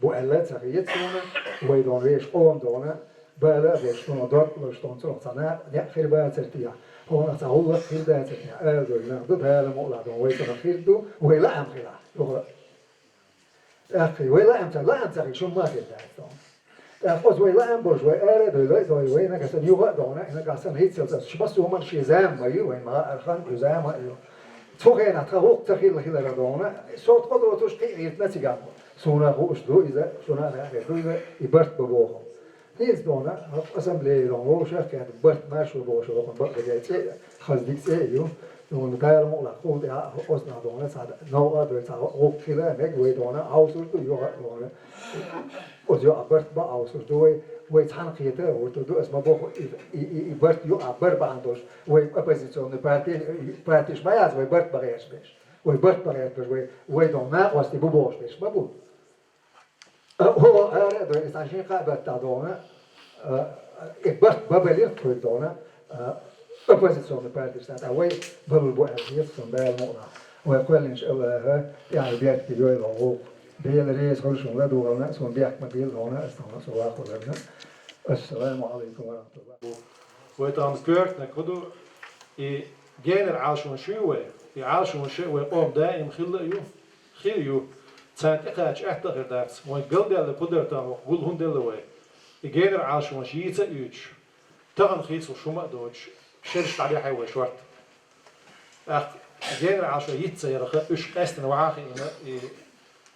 бу аьлла а ца хета суна, вай доьгӀна вешан къоман доьгӀна, бала а беш, доьгӀна дорт а луш, доьгӀна цунах цхьа накъа некъ хир бацар техьа, хӀокхунах цхьа гӀуллакх хир дацар техьа, ала дойла нах ду, Дала мукъалахь доьгӀна вай цунах хир ду, вай лаам хилахь, юха. ТӀаккха вай лаам ца, лаам ца хилча, хӀумма а хир дац доьгӀна. ТӀаккха оцу вай лаам болуш, вай ара а дойла, вай, вай нагахь санна юха а доьгӀна, и нагахь санна хӀинццалц аса, массо а хӀуманаш шен зама ма ю, вайн ма-, хан ю, зама а ю. Цу хенахь тхан гӀуллакх ца хилла хиларх доьгӀна, со тхо доцуш кхин а гӀиртина цигахь. Суна хууш ду иза, шуна а хаьа хир ду иза, и барт бан боху. ХӀинца доьгӀна, ассамблея доьгӀна, вовшах а кхетта, барт-маршо бохуш боху, бакъдерг цӀе, хаза дика цӀе а ю. ДоьгӀна, Дала мукъалахь, кхул тӀехь а, оцунах доьгӀна, цхьа новкъа а дойла, цхьа гӀуллакх хила а мега вай доьгӀна, хьовсур ду юха а доьгӀна. Оцу юкъахь барт бан хьовсур ду вай, вай цхьаьна кхета а гӀертар ду, аса ма боху, и, и, и, и барт юкъахь бар бахьана долуш, вай оппозиционный парти, партиш ма яц, вай барт бан гӀерташ берш. Вай барт бан гӀерташ берш, вай, вай доьгӀна накъостий бу бохуш берш ма бу. ХӀо ара а дойла, и цхьана шина-кхаа баттахь доьгӀна, а, и барт бан белира тхоьга доьгӀна, а, Оппозиционный партияс тӀа вай балур бу аьлла хета суна Дала мукъалахь. Вай кхоьллинчу АллахӀа тӀаьхьа беркате йойла хьо гӀуллакх. Дела реза хуьлда шуна ладугӀална а, суна бехк ма бийла хьуна а, ас тахана цу ваккхаларна. Ассаламу Ӏалайкум ва рахьматуллахӀ. Вай тахана коьртаниг хӀун ду, и генара Ӏалашонаш ю вай, и Ӏалашонаш вай къоман даим хилла а ю, хир а ю. Царна тӀекхача атта а хир дац. Вайн галдаьлла пхи дар тахана ваха гул хӀунда делла вай? И генара Ӏалашонаш йийца а йойтуш, тахана хийцалуш хӀума а доцуш, шераш дӀадехьа вай шортта. ТӀаккха генара Ӏалашо йийца ца ярах, уьш къаьстина вахьа а хиъна, и,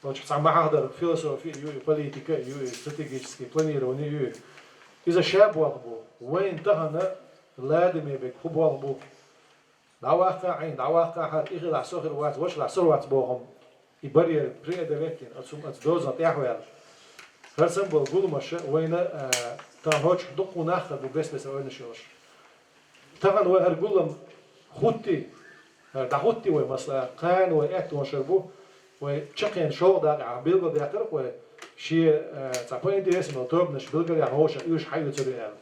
вайчу цхьа ма хьахадара философи а ю, и политика а ю, и стратегический планирование а ю. Иза ша болх бу. Вайна тахана ладаме берг хӀун болх бу? ДӀаваккха Ӏийна, дӀаваккха хӀара, и хилахь со хир вац, ваша лахь со вац боху-м. И барьер преодолеть йина, оцу, оцу дозан тӀехь а ваьлла. ХӀара санна болу гуламаш вайна, а, тахана хӀокху дуккха нах а бу бес-бесара ойнаш йолуш. Тахана вай хӀара гулам хӀуттий, хӀара дӀахӀуттий вай, масала, кхана вай аьттонаш хир бу, вай чаккхенна шолгӀа дакъа билгалдаьккхира вай, шен, а, цхьа по интересам йолу тобанаш билгалъяхна вовшах уьш хьаоьцур ю аьлла.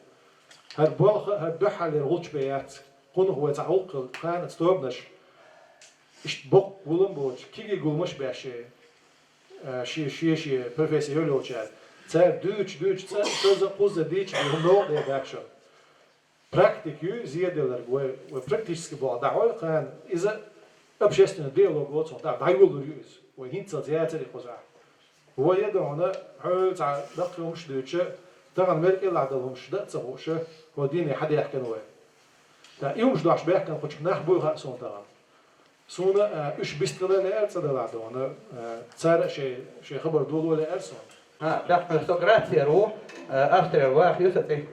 ХӀара болх а, хӀара дуьххьарлера гӀулч бен яц. Кхунах вай цхьа гӀуллакх хилла, кхана оцу тобанаш иштта боккха гулам а боцуш, кегий гуламаш а беш, а, шен, шен, шен профессия йолу йолчара. Цара дуьйцуш, дуьйцуш, цкъа, шозза, кхузза дийцича, хӀума новкъа дер дац шуна. Практика ю, зеделларг вай, вай практически болх дӀахьой кхана, иза общественный диалог воцург дӀа, дӀайолалур ю иза. Вай хӀинццалц яцара и кхузахь. Вай а дуьхьал, хьо цхьа даккхий хӀумаш а дуьйцуш, тахана мел кӀелахь долу хӀумаш дан а ца хууш, хӀо дийне хьадаьхкина вай. ТӀаккха и хӀумаш дохьуш баьхкина кху чу нах буй хаьа суна тахана. Суна, а, уьш бистхила лаьара цӀа далахь дуьхьал, а, цара а шайн, шайн хабар доло лаьара суна. А, тӀаккха со Грацер ву, а, Австрера ваха ю сан цӀе.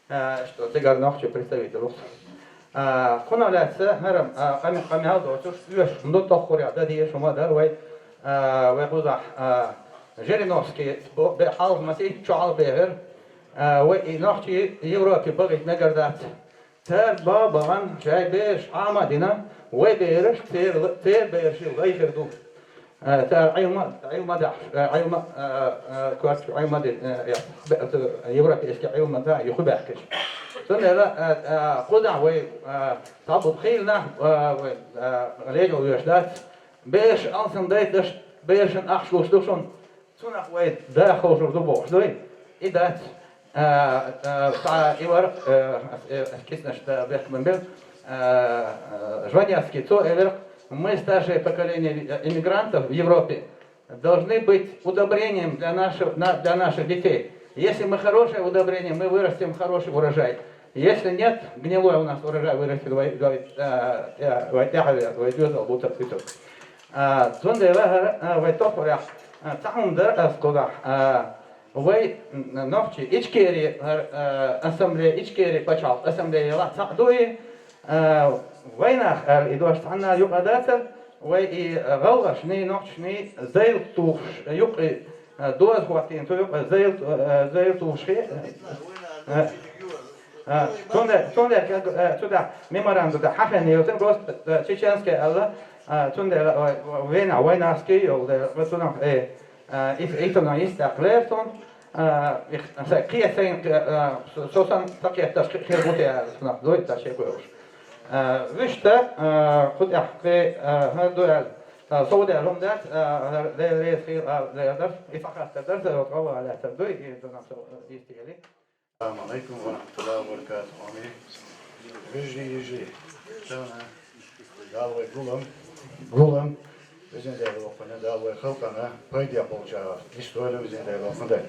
А, что цигара нохчий представитель ву. А, кхунах лаьцна хӀара, а, къаме-, къамел доцуш, оьшуш ду тоххурех дан дезаш хӀума дара вай, а, вай кхузахь, а, Жириновский бо-, бе-, хьалха масийтта чохь бехира, а, вай и нохчий Европе бахийта мегар дац. Цара баха бахана, шайн бераш Ӏама а дина, вай бераш церан ла-, церан берашца лай хир ду. Э, цара Ӏилма, Ӏилма дахьаш, э, Ӏилма, э, э, коьртачу Ӏилма ди-, э, э, бе-, э, европейский Ӏилма да, юха баьхкича. Цундела, э, э, кхузахь вай, э, цхьаболу хийла нах, э, вай, э, лело веш дац. Бераш алсам дайташ, берашна ахча луш ду шуна. Цунах вай даха ховшур ду бохуш дуй? И дац. А, а, цхьа и вара, э, ас, э, ас киснаш да бехк ма бел, э, э, Жванецкий, цо элира, мы, старшее поколение, э, иммигрантов в Европе, должны быть удобрением для наших, на, для наших детей. Если мы хорошее удобрение, мы вырастим хороший урожай. Если нет, гнилой у нас урожай вырастет, вай, вай, э, э, вай тӀаьхьа вай дозал бу тапхуьйтур. А, цундела хӀара, а, вай тоххурех, а, цхьа хӀума дара ас кхузахь, а, вай, м, нохчий Ичкери, хӀара, а, ассамблея, Ичкери пачхьалкх ассамблея елахь цхьаъ ду и, а, вайнах аьлла и дош цхьанна юкъа дацара, вай и, а, гӀалгӀашний, нохчашний зайла тухуш юкъа, а, доза хӀоттийна цу юкъа зайла, а, зайла тухуш хи-, а, А, цундела, цундела, э, цу тӀехь меморандум тӀехь хьахийна йоцург просто, э, чеченский аьлла, а, цундела, э, вайнах, вайнахский йолу, э, цунах, э, э, ис-, итанан йистехь лер цунна, э, их, са-, кхе сайн, э, со, со санна ца кхетташ хи-, хир бу те аьлла, цунах дуй ца шеко йолуш. Э, вуьшта, э, кху тӀехь кхе, э, хӀара ду аьлла, э, сов дер хӀума дац, э, Дела реза хила, э, лер дара, и цхьа хаттар дара, ца йолу гӀалгӀа лаьттар дуй, и цунах со, э, йистехь. Ассаламу Ӏалайкум ва рахьматуллахӀи ва баракатухӀу. Вежарий, йижарий, тахана Дала вай гулам, гулам, Везан Дела воккхана, Дала вай халкъана пайде болчара дистойла Везан Дела воккхана.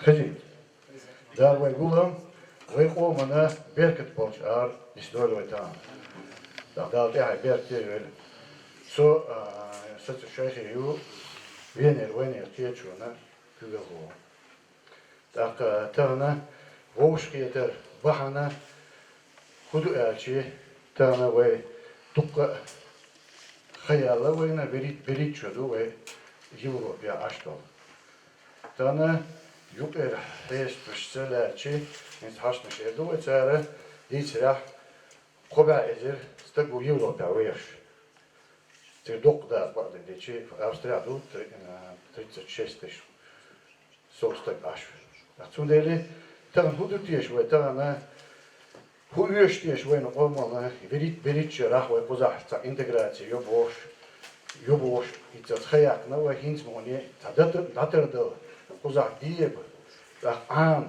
Хезий? Дала вай гулам, вай къомана беркат болчара дистойла вай тахана. Дала тӀаьхье беркате а йойла. Со, а, саца шайхе ю, Венера вайнера кхеташонан куьйгалхо. ТӀаккха тахана вовшахкхетар бахьана хӀун ду аьлча, тахана вай дуккха а ха яьлла вайна, берхӀит-, берхӀитта шо ду вай Европе Ӏаш долу. Тахана юкъера хьесташца лаьрча, хӀинца хьашташ эр ду вай цара, дийцарехь, кхо бӀе эзар стаг ву Европехь вехаш. Церан доккха дакъа бакъдерг дийцича, Австрехь ду три-, а, тридцать шесть тысяч сов стаг Ӏаш. Ткъа цундела тахана хӀун ду теша вай, тахана хӀу оьшуш теша вайна къомална, вирит-, вирит шарахь вай кхузахь цхьа интеграци ю бохуш, ю бохуш, хӀинца ха яьккхина вай хӀинца ма вуне, цхьа датар-, датар дала, кхузахь деба, тӀаккха Ӏама,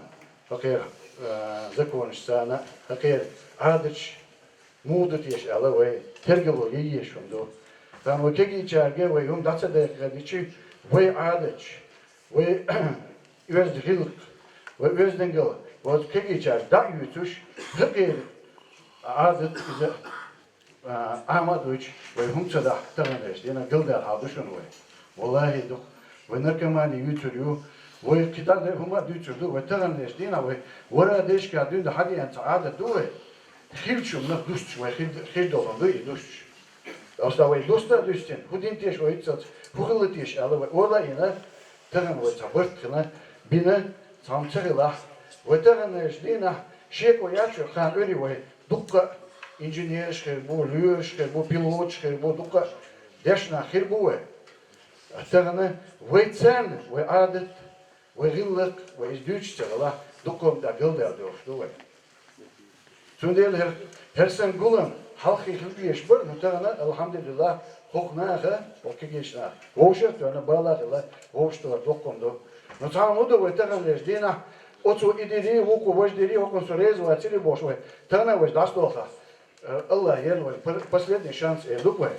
хӀокхеран, а, законаш царна, хӀокхеран Ӏадаташ муха ду теша аьлла, вай тергало е езаш хӀума ду. Тахана вай кегийчаьрга вай хӀума дӀа ца даккха дичи, вай Ӏадаташ, вай оьзда гӀиллакх, вай оьздангалла, вай кегийчаьрга дӀа а юьйцуш, хӀокхеран Ӏадат иза, а, Ӏама а дуьйцуш, вай хӀума ца дахь таханлерчу дийнахь галдаьлла хьал ду шуна вай. ВаллахӀи, дукха. Вай наркомани юьйцур ю. Вай кхидӀа а хӀума а дуьйцур ду. Вай таханлерчу дийнахь вай вара дешка дуьйна хьадеана цхьа Ӏадат ду вай. Хиллачунах дустуш вай хир, хир долун ду и дустуш. Оста вай дуста а дуьстина, хӀу дина теша вай хӀинцалц, хӀу хилла теша аьлла вай ола а йина, тахана вай цхьа барт хила, бина, цхьа хӀума ца хилахь. Вай таханлерчу дийнахь шеко яц шуьга кхана уьри вай. Дуккха а инженераш хир бу, лоьраш хир бу, пилоташ хир бу, дуккха а дешна хир бу вай. Тахана вай царна, вай Ӏадат, вай гӀиллакх, вай иза дуьйцуш ца хилахь, дуккха хӀума тӀехь галдаьлла доьхуш ду вай. Цундела хӀара, хӀара сан гулам хьалххе хила дезаш бара, ну тахана, алхьамдулиллахӀ, хӀокху наха, хӀокху кегийчу наха, вовшах а тоьхна, бала а хилла, вовшах тохар доккха хӀума ду. Ну цхьа хӀума ду вай таханлерчу дийнахь, оцо и дирий, вукхо важа дирий, хӀокхунна со реза вацарий бохуш вай. Тахана вайша дӀасадолхахь, э, АллахӀ елла вай, пар-, последний шанс эр ду-кх вай.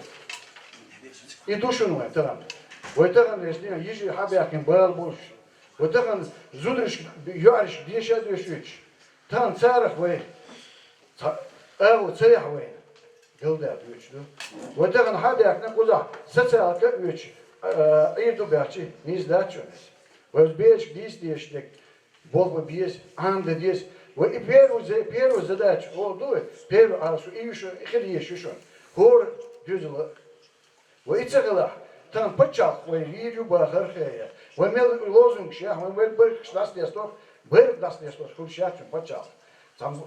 И ду шуна вай тахана. Вай таханлерчу дийнахь йижарий хьа а баьхкина бала болуш. Вай тахана зударшка, йоӀаршка деша а доьшуьйтуш. Тахана царах вай цхьа агӀо ца яхь вайна, галдаьлла дуьйцуш ду. Вай тахана хьа а даьккхина кхузахь социалка а оьцуш, а, Ӏийр ду баьхчи, нийса дац шуна иза. Вай оцу берашка дийца дезаш дерг болх бан беза, Ӏама дан деза. Вай и первый за-, первая задача, олу ду вай, первый Ӏалашо и ю шуна, и хила езаш ю шуна. ХӀора дуьзала Вай и ца хилахь, тахана пачхьалкх вай вийр ю бахар а хея. Вай мел лозунгаш яхь, вай мел байракхаш дӀасадесто, байракх дӀасадесто хуьлуш яц шуна пачхьалкх. Цхьана,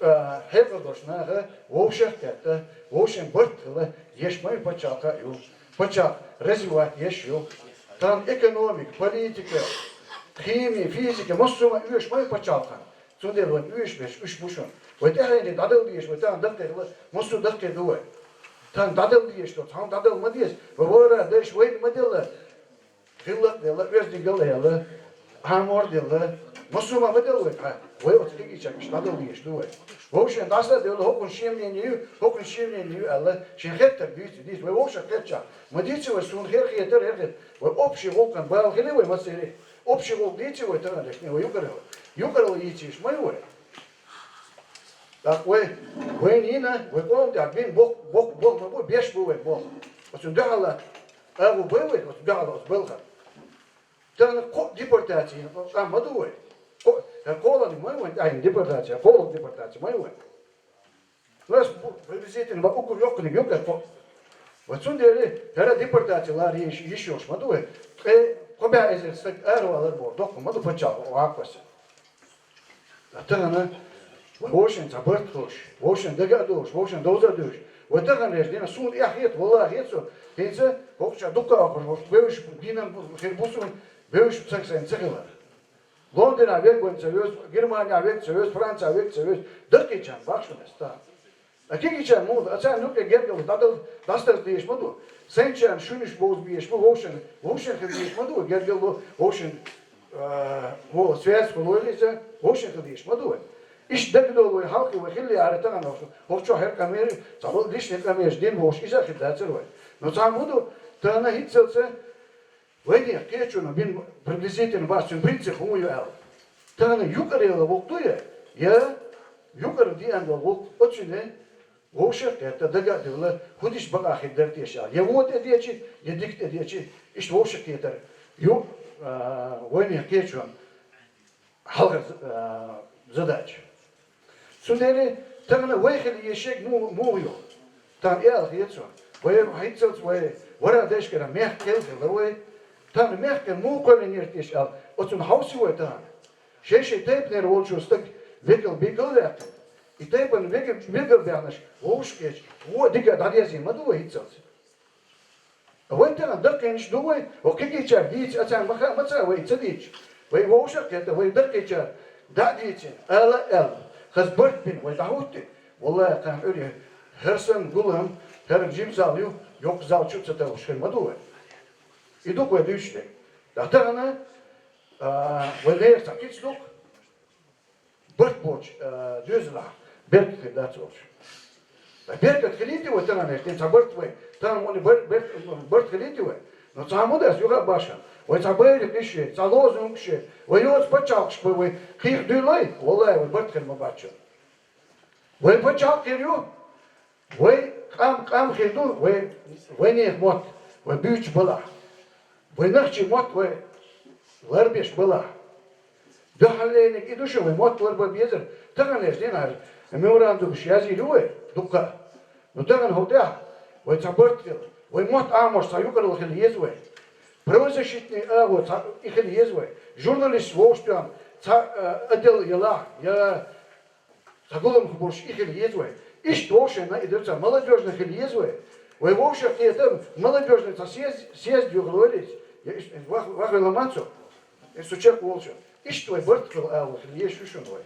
а, хьекъал долуш наха вовшах а кхетта, вовшийн барт хила еш ма ю пачхьалкха а ю. Пачхьалкх развивать еш ю. Тахана экономика, политика, хими, физика, массо а ма оьшу ма ю пачхьалкхана. Цундела вайн оьшуш берш уьш бу шуна. Вай тӀаьхьенна дӀадала дезаш, вай тахана даккхий хила, массо а даккхий ду вай. Тахана дӀадала дезаш ду, цхьа хӀума дӀадала ма деза. Вай вара дайша вайна ма делла. ГӀиллакх а делла, оьздангалла а елла, Ӏамор а делла. Массо а ма ма делла вай тхьа. Вай оцу кегийчаьрга иштта дӀадала дезаш ду вай. Вовшийн дӀаса а девлла, хӀокхунна шен мнение ю, хӀокхунна шен мнение ю аьлла, шен хеттарг дийца, дийца. Вай вовшах кхетчахь, ма дийца вай, суна хӀара хетара, хӀара хетара. Вай общий гӀуллакхан бала хили вай массерий. Общий гӀуллакх дийци вай тахана дешнийн, вай юкъаралла. Юкъаралла йийцийша ма ю вай. ТӀаккха вай, вайна йина, вай къоман тӀехь бина боху, боху, боху ма бу, беш бу вай боху. Оцунна дуьхьал агӀо бай вай, оцунна дуьхьал оцу балхана. Тахана кхо депортаци йина къам ма ду вай. Кхо-, кхоалгӀаниг ма ю вайн тӀаьхьа депортаци, кхоалгӀа депортаци ма ю вайн. Нас бу-, приблизительно, ма уггар йоккханиг ю кхо. Ва цундела хӀара депортаци лара йиш, йиш йолуш ма ду вай. Ткъе кхо бӀе эзар стаг аравалар боху, доккха ма ду паччахьо ваккхарца. Ткъа тахана вовшийн цхьа барт а хуьлуш, вовшийн дага а долуш, вовшийн довза а дуьйш. Вай тахана реш дина, суна эхь хета, валлахӀи хета со, хӀинца хӀокху чохь дуккха а хӀокхуш, вовш динан хир бу суна, вевш ца сайна ца хилар. Лондонехь верг вайна ца вевза, Германехь верг ца вевза, Францехь верг ца вевза, даккхийчарна бахьа шуна аса тахана. А кегийчарна муха, а царна юкъе гергарло дӀадала, дӀасадарца дезаш ма ду. Сайначарна шуьнаш бовза безаш бу вовшийн, вовшийн хила дезаш ма ду, гергарло вовшийн, а, во, связь хуьлу вай иза, вовшийн хила дезаш ма ду вай. Иштта дагадолу вай хьалхе вай хилла яра тахана вовшийн. ХӀокху чохь хӀара къамел, цхьаболу лишний къамелаш дина вовшийн иза а хир дацара вай. Но цхьа ма ду, тахана хӀинццалца Вайнехан кхечунах бина приблизительно бац, цуьнан принцип хӀун ю аьлла. Тахана юкъаралла гӀуллакх ду я, я юкъара деана долу гӀуллакх оцуьнан вовшах а кхетта, дага а девлла, хӀун дича бакъахь хир дара теша аьлла. Я вон тӀедечи, я дика тӀедечи, иштта вовшах а кхетар ю, а, вайнехан кхечунан хьалхара, а, задача. Цундела тахана вай хила еза шег му-, муха ю? Тахана и ала хета цо. Вай хӀинццалц вай вара дайшкара мехкан кхел хилла вай. Тахана мехкан муха кхоьллинера теша аьлла, оцунна хьовсий вай тахана? Шай-шай тайпанера волчу стаг векал бегал а ваьккхина. И тайпана вегал, вегал баьхнарш вовшах кхетча, вон а дика а дӀадезий ма ду вай хӀинццалц? Вай тахана даккхийнаш ду вай, хӀокху кегийчара дийца, а царна ма хаьа, ма ца вай ца дийцча. Вай вовшах а кхетта, вай даккхийчара дӀа а дийцина, ала а аьлла. Хаза барт бина вай дӀахӀуттий, валлахӀи, кхаьна Ӏуьйре хӀара санна гулам, хӀара жима зал ю, йоккха зал чу а ца тарлуш хир ма ду вай. И ду-кх вай дуьйцуш дерг. ТӀаккха тахана, а, вай лер цхьа кица ду-кх, барт боцуш, а, доьзалехь беркат хир дац олуш. Ткъа беркат хилийта вай тахана, хӀинца цхьа барт вай, тахана вай бар-, барт, барт хилийта вай. Но цхьа хӀума дац юха а башха. Вай цхьа байракхаш, цхьа лозунгаш, вай йоцу пачхьалкхаш вай, вай кхийрхо дуьйлой, валлахӀи, вай барт хир ма бац шуна. Вай пачхьалкх хир ю, вай къам, къам хир ду, вай, вайнехан мотт вай буьйцуш балахь. Вай нохчийн мотт вай ларбеш балахь. Дуьххьарлерниг и ду шуна, вай мотт ларбан безар. Таханлерчу дийнахь меморандумаш язйийр ю вай дуккха а. Ну, тахана хӀокху тӀехь вай цхьа барт хила, вай мотт Ӏамош цхьа юкъаралла хила еза вай. Правозащитный агӀо цхьа и хила еза вай. Журналист вовшахтоьхна цхьа, а, отдел ялахь, я цхьа гуламах болуш и хила еза вай. Иштта вовшашна и ду цхьа молодёжный хила еза вай. Вай вовшах кхета молодёжный цхьа съезд, съезд юхалойла иза. Я иштта вах-, вахвелла ма цо. Иза со чекхволуш. Иштта вай барт хила агӀо хила еза шу шуна вай.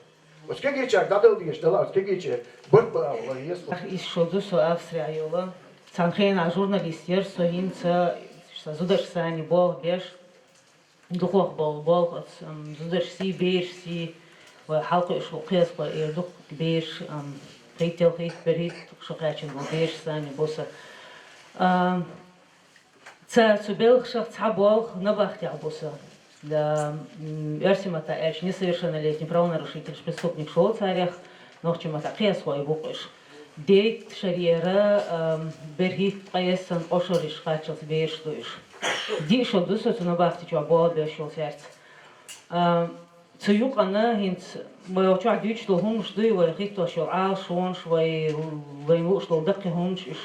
Оцу кегийчаьрга дӀадала дезаш дала, оцу кегийчаьрга барт бан агӀо хила еза. Иза шо ду со Австрехь йолу. Цхьана хенахь журналист яра со, хӀинца сан зударша санна болх беш. Дукхох болу болх оцу, м, зударшций, берашций, вай хьалакхуьуш ву кхиазхой эр ду-кх бераш, м, хийтталгӀа, хийтта, берхӀитта шо кхаьчна болу бераш санна бу сан. А, цара цу белхашах цхьа болх набахтехь бу сан. Да, м, оьрсийн маттахь аьлча, несовершеннолетний правонарушитель, преступник шо царех, нохчийн маттахь кхиазхой бу-кх уьш. Дейтта шарера, ам, берхӀитта ткъе санна, ткъа шариш кхаччалц бераш ду уьш. Диъ шо ду со цу набахти чохь болх беш йолу цаьрца. Ам, цу юкъана хӀинца вай чохь дуьйцуш долу хӀуманаш дуй, вай хӀиттош йолу Ӏалашонаш, вай, вайна лууш долу даккхий хӀуманаш уьш.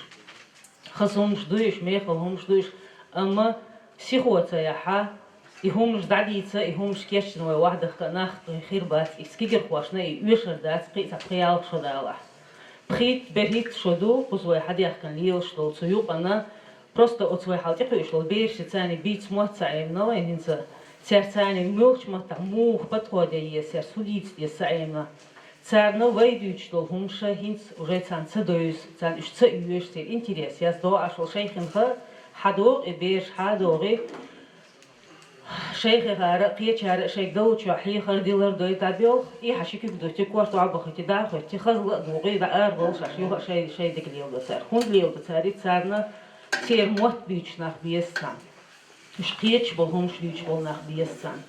Хаза хӀуманаш ду уьш, мехала хӀуманаш ду уьш, амма сихо ца яхьа, и хӀуманаш дӀадийца, и хӀуманаш кечдина вай охьадахка нах хир бац, и кегийрхошна и оьшур дац, кхин а цхьа пхи-ялх шо далахь. Пхийтта, берхӀитта шо ду, кхуза вай хьадаьхкина лелаш долу цу юкъана, просто оцу вай хьал тӀекхуьуш долу берашца царна бийца мотт ца Ӏемина вай хӀинца, цаьрца царна муьлхачу маттахь муха подход ян еза, цаьрца хӀун дийца деза ца Ӏемина. Царна вай дуьйцуш долу хӀуманаш хӀинца уже царна ца девза, царна уьш ца оьшу, церан интерес яц, догӀуш волу шайхинха хьадогӀу и бераш, хьадогӀий, шайхехара а, кхечара а шайга далучохь хьехар дилар дой дӀабоьлху, и хьан ши куьг дутти, корта охьабахийти, дӀа а хоьтти, хазла а дугӀий, дӀа ара долуш аш юха а шай, шай дика леладо цара. ХӀунда леладо цара и? Царна церан мотт буьйцуш нах беза царна. Уьш кхеташ болу хӀуманаш дуьйцуш болу нах беза царна.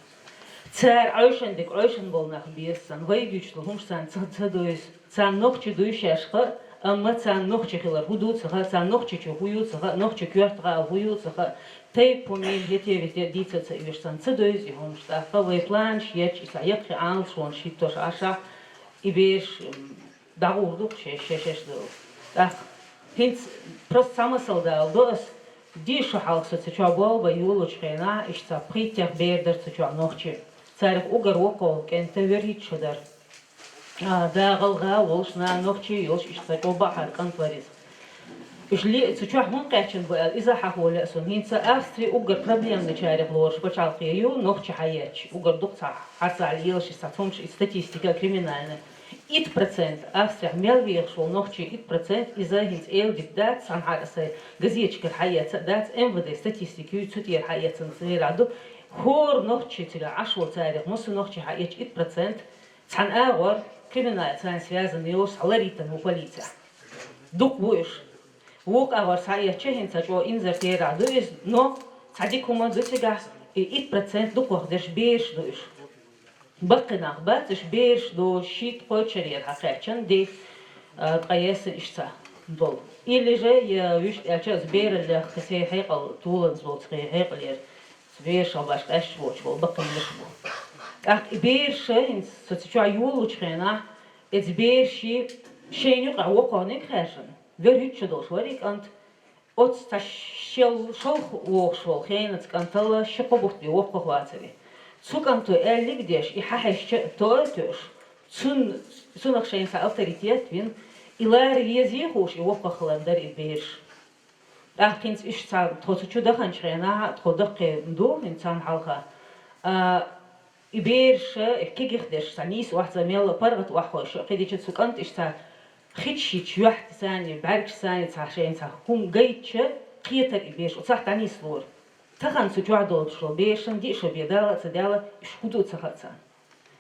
Цара Ӏойшан дерг Ӏойшан болу нах беза царна. Вай дуьйцуш долу хӀуманаш царна ца, ца девза. Царна нохчий дуй шаьш хаьа, амма царна нохчий хилар хӀун ду ца хаьа, царна нохчийчу хӀун ю ца хаьа, нохчийн коьрта гӀала хӀун ю ца хаьа, тайпа хӀун ю, хӀетте-вете дийца ца оьшу царна. Ца девза и хӀуманаш. ТӀаккха вай планаш ечу, и цхьа яккхий Ӏалашонаш хӀиттош Ӏаш, и бераш, м, дӀагӀур ду-кх шаьш, шаьш, шаьш долу. ТӀаккха хӀинца просто цхьа масал даладо ас, диъ шо хьалха со цу чохь болх бан йолучу хенахь, иштта цхьа пхийттех бер дара цу чохь нохчий. Цаьргахь уггар воккхах кӀентан ворхӀитта шо дара. А, да, гӀалгӀа а волуш, нана нохчий а йолуш, иштта цхьа чӀогӀа бахьара кӀант вара иза. Уьш ле-, цу чохь хӀунда кхаьчна бу аьлла, иза хьахо лаьа суна. ХӀинца Австри уггар проблемный чарах лоруш пачхьалкхе ю, нохчий хьаетташ. Уггар дукха цхьа хьарцахь лелаш, иза цхьа цомаш, иза статистика криминальная. Итт процент Австрехь мел вехаш волу нохчий, итт процент иза хӀинца эладита дац, цхьана хьара сайн газеташкара хьаэца а дац, М В Д статистика ю, цу тӀера хьаэцна церан ду. ХӀора нохчий цигахь Ӏаш волу царах, массо нохчий хьаэцча, итт процент цхьана агӀор криминал царна связан йолуш схьаларийта ву полицехь. Дукха ву уьш. Вукху агӀор схьаэцча, хӀинца чӀогӀа инзар терахь ду иза, но цхьа дика хӀума ду цигахь, и итт процент дукхах дерш бераш ду уьш. Баккхий нах бац, уьш бераш ду, шийтта-кхойтта шарера хьакхаьчна де, а, ткъа ессина иштта долу. Или же, я вуьшта аьлча, аса бераллех кхин церан хьекъал толанза волу цхьа хьекъалера, бераш а баш къаьсташ воцуш волу баккхий нах бу. ТӀаккха и бераш хӀинца со цу чохь йолучу хенахь, иза бераш шайна юкъахь воккхахниг хаьржина. Вер хӀуьттуш долуш вара и кӀант. Оцу цхьа шел шалха вогӀуш волу хенаца кӀантала ши-кхо бутт бен воккхах вацаре. Цу кӀанто аьллиг а деш, и хьахьаьжча а тоа а тоьуш, цун-, цунах шайна цхьа авторитет а вина, и лара везий а хууш, и воккхах хилар дара и бераш. ТӀаккха хӀинца уьш цхьа тхо цу чу даханчу хенахь, тхо даккхий ду хӀинца царна хьалха. А, И бераш, и кегийрхой бераш, цхьа нийса охьа, цхьа мел паргӀата охьахой, кхидича цу кӀантӀаша цхьа хиташ йича, юхьтацани, бӀаргашцани цхьа шайна цхьа хӀума гайтача, кхетар и бераш, оцахь дӀанийслора. Тахан цу чохь долчу берашна диъ шо бен дала а ца даьлла, уьш хӀун ду ца хаьа царна.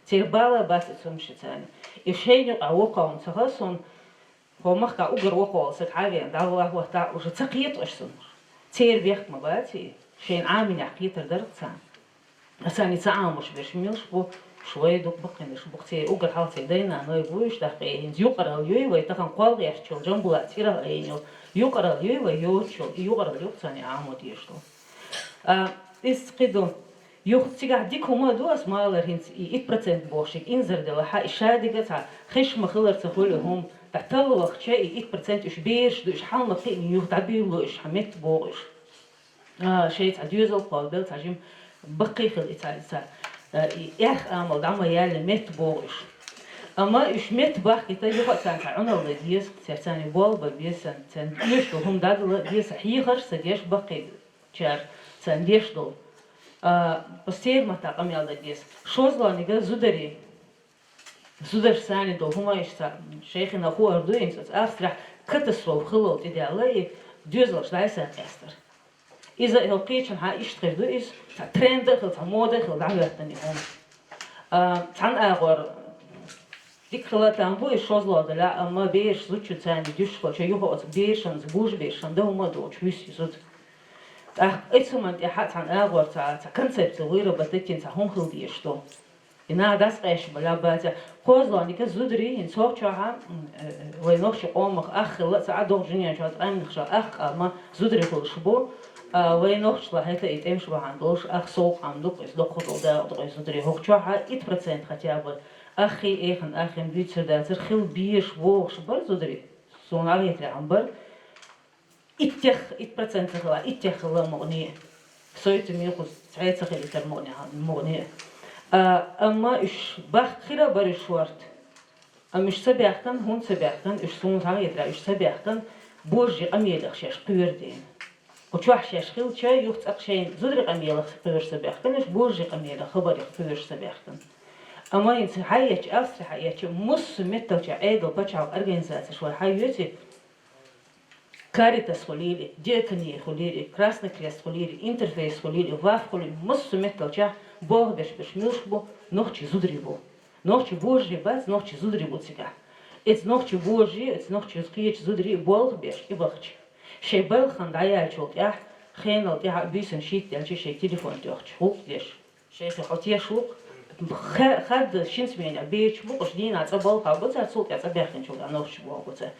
Церан бала бац и цомашцани. И шайна юкъахь воккхавна ца хаьа суна, хӀо махкахь уггар воккхаволу саг хьавеана, дӀавахьа хӀоттахь, уже ца кхета уьш суна. Церан бехк ма бац и, шайна Ӏамийнехь кхетар дара царна. Аса и ца Ӏамош берш милаш бу, уьш вай дукха баккхийнарш бу, церан уггар хьалха церан дай-наной бу уьш, тӀаккха и хӀинца юкъаралла юй вай, тахана кхолгӀерчул Джамбулат цӀирах айина йолу юкъаралла юй вай йоцучул, и юкъаралла юкъа царна и Ӏамо дезаш ду. А, иза кхин ду. Юха цигахь дика хӀума а ду ас ма аллара, хӀинца и итт процент бохуш, инзар делахь а, и шадерг а цхьа хиш ма-хиллара ца хуьлу хӀума, ткъа талла вахча и итт процент уьш бераш ду, уьш хьалма кхиъна юха дӀабуьйлало уьш, хьан метта богӀу уьш. А, шайн цхьа доьзал кхоллабелла, цхьа жима баккхий хила и цхьа, и цхьа, а, и эхь амал дӀа ма яьлла метта богӀу уьш. Амма уьш метта бахкийта юха а царна цхьа Ӏуналла дан деза, церан царна болх бан беза, царна оьшуш долу хӀума дӀадала деза, хьехарш а ца деш баккхий чара царна деш долу. А, оцу церан маттахь къамел дан деза. ШозлагӀниг а зударий. Зударшцани долу хӀума иштта шайхина хуур ду, хӀинца оцу Австрехь катастрофа хиллал тӀедаьлла и доьзалш дӀасакъастар. Иза а хӀокху кхечанхьа иштта хир ду иза, цхьа тренда а хилла, цхьа мода а хилла дӀахӀоьттина и хӀума. А, цхьана агӀор дика хила а там бу иза шозлагӀа далахь, амма бераш зудчуьнца дуьсуш хилча, юха оцу берашна, божарийн берашна дан хӀума а доцуш вуьсу и зуда. ТӀаккха оцу хӀуманна тӀехь а цхьана агӀор цхьа, цхьа концепция выработать йина цхьа хӀума хила дезаш ду. И наха дӀасакъаьсташ бан лаьббацахь, кхозлагӀниг а зударий, хӀинца хӀокху чохь а, м, э, вайн нохчийн къомах ах хилла а ца Ӏа, догӀу жинен чохь а, къаьмнах чохь а ах къам а зударий хуьлуш бу. А, вайн нохчашлахь хӀета и тӀемаш бахьана долуш ах сов къам ду-кх иза, доккха долу дакъа ду-кх иза зударий. ХӀокху чохь а итт процент хотя бы аххий, эххна аххий буьйцур дацара, хила безаш бохуш бара зударий. Суна хьахетарехь бара. Иттех, итт процент ца хилахь, иттех хилла мукъане а. Сойту мехуз цхьа а ца хилийтар мукъане а, мукъане а. А, амма уьш бахка хир а бара уьш шорта. Амма уьш ца баьхкина, хӀунда ца баьхкина, уьш суна хьахетарехь, уьш ца баьхкина, божарийн къамелех шаьш кхоьру дела. Кху чохь шаьш хилча, юха цкъа шайна зударийн къамелех кхоьруш ца баьхкина, уьш божарийн къамелех, хабарех кхоьруш ца баьхкина. Амма хӀинца хьаэцча, Австри хьаэцча, массо а метталчохь Ӏедал, пачхьалкх организацеш вай хьаоьций, Каритас хуьлийла, Диакони хуьлийла, Красный Крест хуьлийла, Интерфейс хуьлийла, ВАФ хуьлийла, массо а метталчохь болх беш берш муьлш бу, нохчийн зударий бу. Нохчийн божарий бац, нохчийн зударий бу цигахь. Эцу нохчийн божарий, эцу нохчийн кхечу зударий болх беш, и бахча. Шайн балхана дӀаяьллачул тӀаьхьа, хенал тӀаьхьа буьйсанна шийтта даьлча шайн телефон тоьхча, гӀуллакх деш. Шайхи, хьо теш ву-кх? Ха-, хадда шина сменехь бехаш бу-кх уьш, дийнахь цкъа балхахь бу цара, цул тӀаьхьа цкъа баьхкинчул тӀаьхьа нохчий боху цара.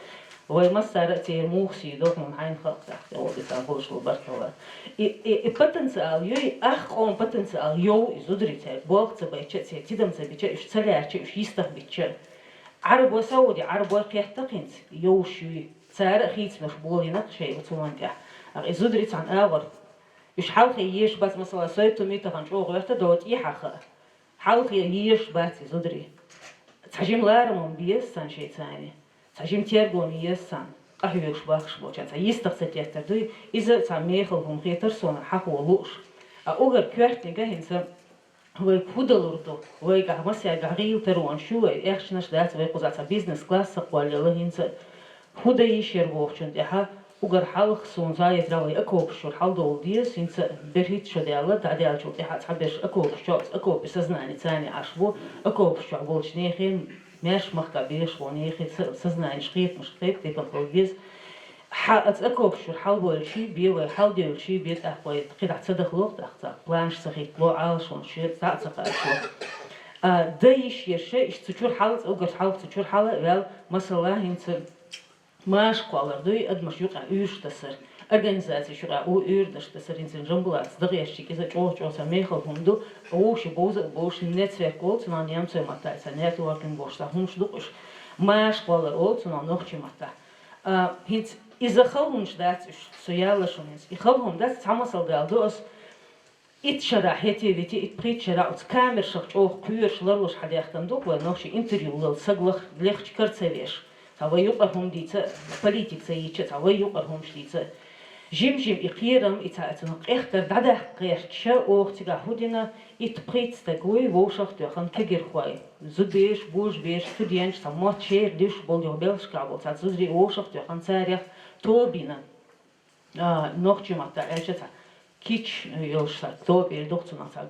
Вай массара а церан муха сий ду, хьуна хьайна хаьа-кх тӀаккха, тӀе вогӀу тӀе цхьана хуьлуш ву баркалла. И, и, и потенциал йой, ах къоман потенциал йой и зударий, церан болх ца байча а, церан тидам ца бича а, уьш ца лаьрча а, уьш йистах бича а. Ӏарбой Сауди, Ӏарбой кхетта-кх хӀинца, йовш юй. Цара а хийцамаш болийна-кх шайн оцу хӀуманна тӀехь. Ах и зударий цхьана агӀор. Уьш хьалхе езаш бац, масала, сойту митахана чӀогӀа гӀерта до тӀехьа хаьа. Хьалхе езаш бац и зударий. Цхьа жима ларам ма беза царна шайца, цхьа жима тергам ма еза царна, къахьоьгуш бахаш болчарна, цхьа йистах ца теттар дуй, иза цхьа мехала хӀума хетара суна хьахо лууш. А уггар коьртаниг а хӀинца вайга хӀун далур ду, вайгахь массаьргахь гӀийла таронаш ю вай, эхчанаш дац вай кхузахь, цхьа бизнес-класс ца кхоллаелла хӀинца а. ХӀун дан йиш яра бохучунна тӀехьа, уггар хьалха суна зӀе еза вай окопаш чуьра хьалдовла деза, хӀинца берхӀитта шо даьлла, дӀадаьллачул тӀаьхьа цхьаберш окопаш чохь, оцу окопе сознание царна Ӏаш бу, окопаш чохь болчу нехан, маьрша махкахь бехаш болу нехан со-, сознанеш, кхетамаш кхетам-кхетам хила беза. Хьа-, оцу окопаш чуьра хьалбевлчий бен вай, хьалдевлчий бен тӀаккха вай, кхидӀа ца дахало-кх тӀаккха цхьа, планаш ца хӀиттало, Ӏалашонаш шен цхьаъ ца кхачо. А, дан йиш яра ша, иштта цу чуьра хьала, цу уггар хьалха цу чуьра хьала а ваьлла, масала, хӀинца маша кхоллар дуй, адамаш юкъахь уьйраш тасар, организацеш юкъахь у-, уьйр даш тасар, хӀинца Джамбулатца дан гӀертачиг иза чӀогӀа-чӀогӀа цхьа мехала хӀума ду, вовшийн бовза а бовш, нетверк олу цунах немцойн маттахь, цхьа нетворкинг бохуш цхьа хӀумаш ду-кх уьш. Маша кхоллар олу цунах нохчийн маттахь. А, хӀинца иза хала хӀуманаш дац уьш, со яла шуна хӀинца. И хала хӀума дац, цхьа масал дала ду ас. Итт шарахь, хӀетте-витте, итт-пхийтта шарахь оцу камерашах чӀогӀа кхоьруш, ларлуш хьадаьхкина ду-кх вай нохчий интервью лала саг лех-, лехча кара ца веш. Цхьа вай юкъара хӀума дийца а, политика ца йийцча а, цхьа вай юкъара хӀумаш дийца а. Жим-жим и кхерам, и цхьа а цунах къехкар дӀадаккха гӀерташ, оха цигахь хӀу дина, итт-пхийтта стаг вуй вовшах а тоьхна кегирхой. Зудбераш, божабераш, студенташ, цхьа мотт шера луьйш болу, юха белхашкахь болу цхьа зударий вовшах а тоьхна, царех тоба йина. А, нохчийн маттахь аьлча, цхьа кич йолуш цхьа тоба эр ду-кх цунах, цхьа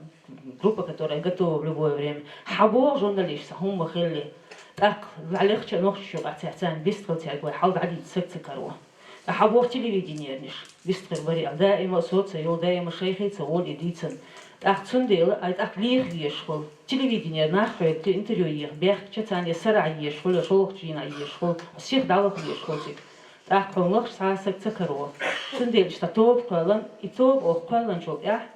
группа, которая готова в любое время. Хьан боху журналист, цхьа хӀумма хилли. ТӀаккха лаьллехча нохчаш юкъахь цаьрца вистхила, цаьрга вай хьал дӀадийца саг ца каро. Хьан боху телевиденернаш вистхир бари аьлла, даима а со ца йолу, даима шайхий ца волу и дийцан. ТӀаккха цундела, ай тӀаккха леха везаш хуьлу. Телевиденера нах хьоьгу интервью еха бехкача, царна я сарахь езаш хуьлу, я шолгӀачу дийнахь езаш хуьлу, сиха дӀалаха везаш хуьлу цига. ТӀаккха хьуна лахаш цхьа а саг ца каро. Цундела иштта тоба кхоьллан, и тоба оха кхоьлланчул тӀаьхьа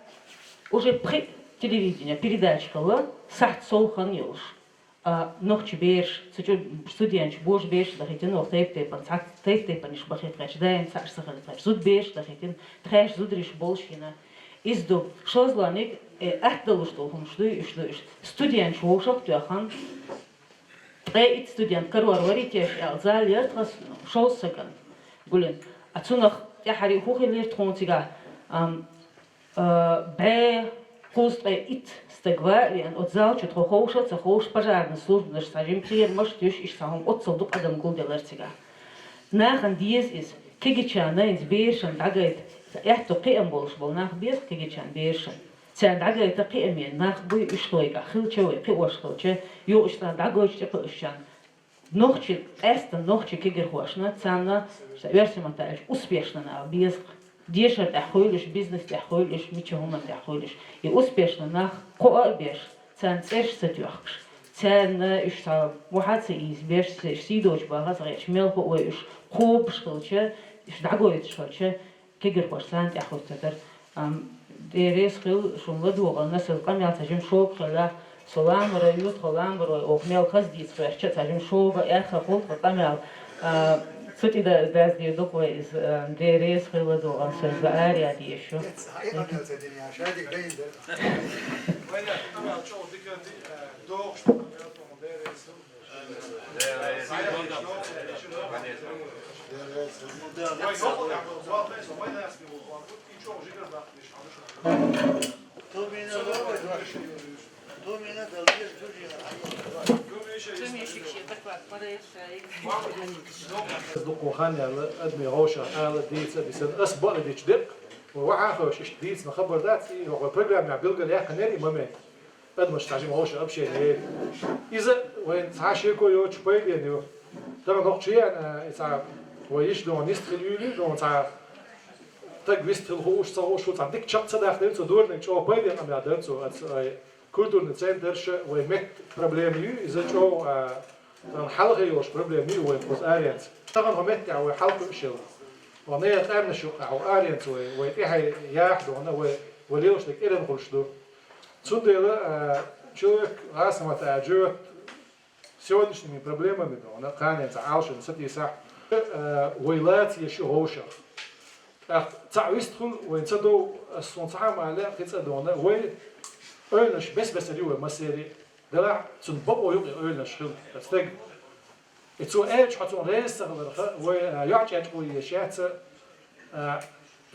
уже пхи телевидение передача хилла, сахьт сов хан йолуш. А, нохчийн бераш, цу чу студенташ, божабераш дахийтина, оха тайп-тайпана, цхьа тайп-тайпанаш бахийта гӀерташ, даим цхьаъ ца хилийта гӀерташ, зудбераш дахийтина, тхаьш зудариш болуш йина. Иза ду, шозлагӀниг, э, атта далуш долу хӀумаш дуй, уьш ду, уьш. Студенташ вовшах а тоьхна, ткъе итт студент карор варий теша аьлла, зал яра тхан шовзткъа сагана гулдина. А цунах тӀаьххьара хӀун хилира тхуна цигахь, ам, а, бӀе кхузткъе итт стаг ван а веана, оцу зал чу тхо ховша а ца ховша, пожарни службанаш цхьа жима кхерамаш а туьйсуш, иштта цхьа хӀума оццул дукха адам гулделира цигахь. Нахана деза иза, кегийчарна, иза берашна дӀагайта, аьтту кхиам болуш болу нах беза кегийчарна, берашна. Царна дӀагайта кхиаме нах буй уьш, тхоьгахь хилча, вай кхиош хилча, юха уьш царна дӀагойтуш тӀекхуьушчарна. Нохчий, къаьсттина нохчий кегирхошна, царна, ша оьрсийн маттахь аьлча, успешна нах беза-кх. Дешар тӀехь хуьлуш, бизнес тӀехь хуьлуш, мича хӀуманна тӀехь хуьлуш. И успешна нах кхоа а беш, царна цӀераш ца тоьхкаш, царна уьш цхьа вахьа а ца ийзабеш, уьш сий доцуш баха а ца гӀерташ, мелхо а вай уьш кхобуш хилча, уьш дӀагойтуш хилча, кегирхоша царна тӀехь хӀуттур дара. Ам, Дела реза хила шуна ладогӀарна, сан къамел цхьа жима шога хилла, со ламара ю, тхо ламара вай, оха мел хаза дийца гӀертача, цхьа жима шога, аьрха хуьлу тхан къамел. А, цу тӀе да-, даздийр ду-кх вай иза, а, Дела реза хила ладогӀарна, сан иза араян дезаш ю. Дукха хан яьлла, адамийн гӀовшах ала, дийца а дисина, ас бакъдерг дийцича декъ, вай вахьа а ховш, иштта дийцина хабар дац, и вай программехь билгалъяьккхинера и момент. Адамаш цхьа жима гӀовша общение яйта. Иза вайна цхьа шеко йоцуш пайденна ю. Тахана хӀокху чу еана, и цхьа вай йиша догӀу нисдала хила юьйлу, догӀу цхьа стаг вистхила хууш, ца хууш, цхьа дика чекх ца дахдина, цо дорниг чӀогӀа пайденна къамел дара цо, аца, ай, культурный центрша вай меттан проблема ю, иза чӀогӀа, а, тахана хьалхе йолуш проблема ю вайн кхуза аренца. Тахана хӀокху меттехь вай хьалакхуьуш елла. Вай нехан къаьмнаш юкъахь вай аренца вай, вай тӀаьхье яхь догӀу, вай, вай лелош дерг кӀиран хуьлуш ду. Цундела, а, человек, гӀасамата а живет сегодняшними проблемами, догӀу, кханенца Ӏалашонца сатийсахь, а, вай лаца еш ю гӀовшах. ТӀаккха цхьаъ вистхуьлу, вайн ца дов, ас суна цхьа а ма аьлла, кхин цкъа, догӀу, вай ойланаш бес-бесара ю вай массеран а. Делахь цунна бакъо ю-кх и ойланаш хила, стеган. И цо аьллачу хьо цунна реза ца хиларх, вай, а, йоӀ чӀечкъо еш яц, а,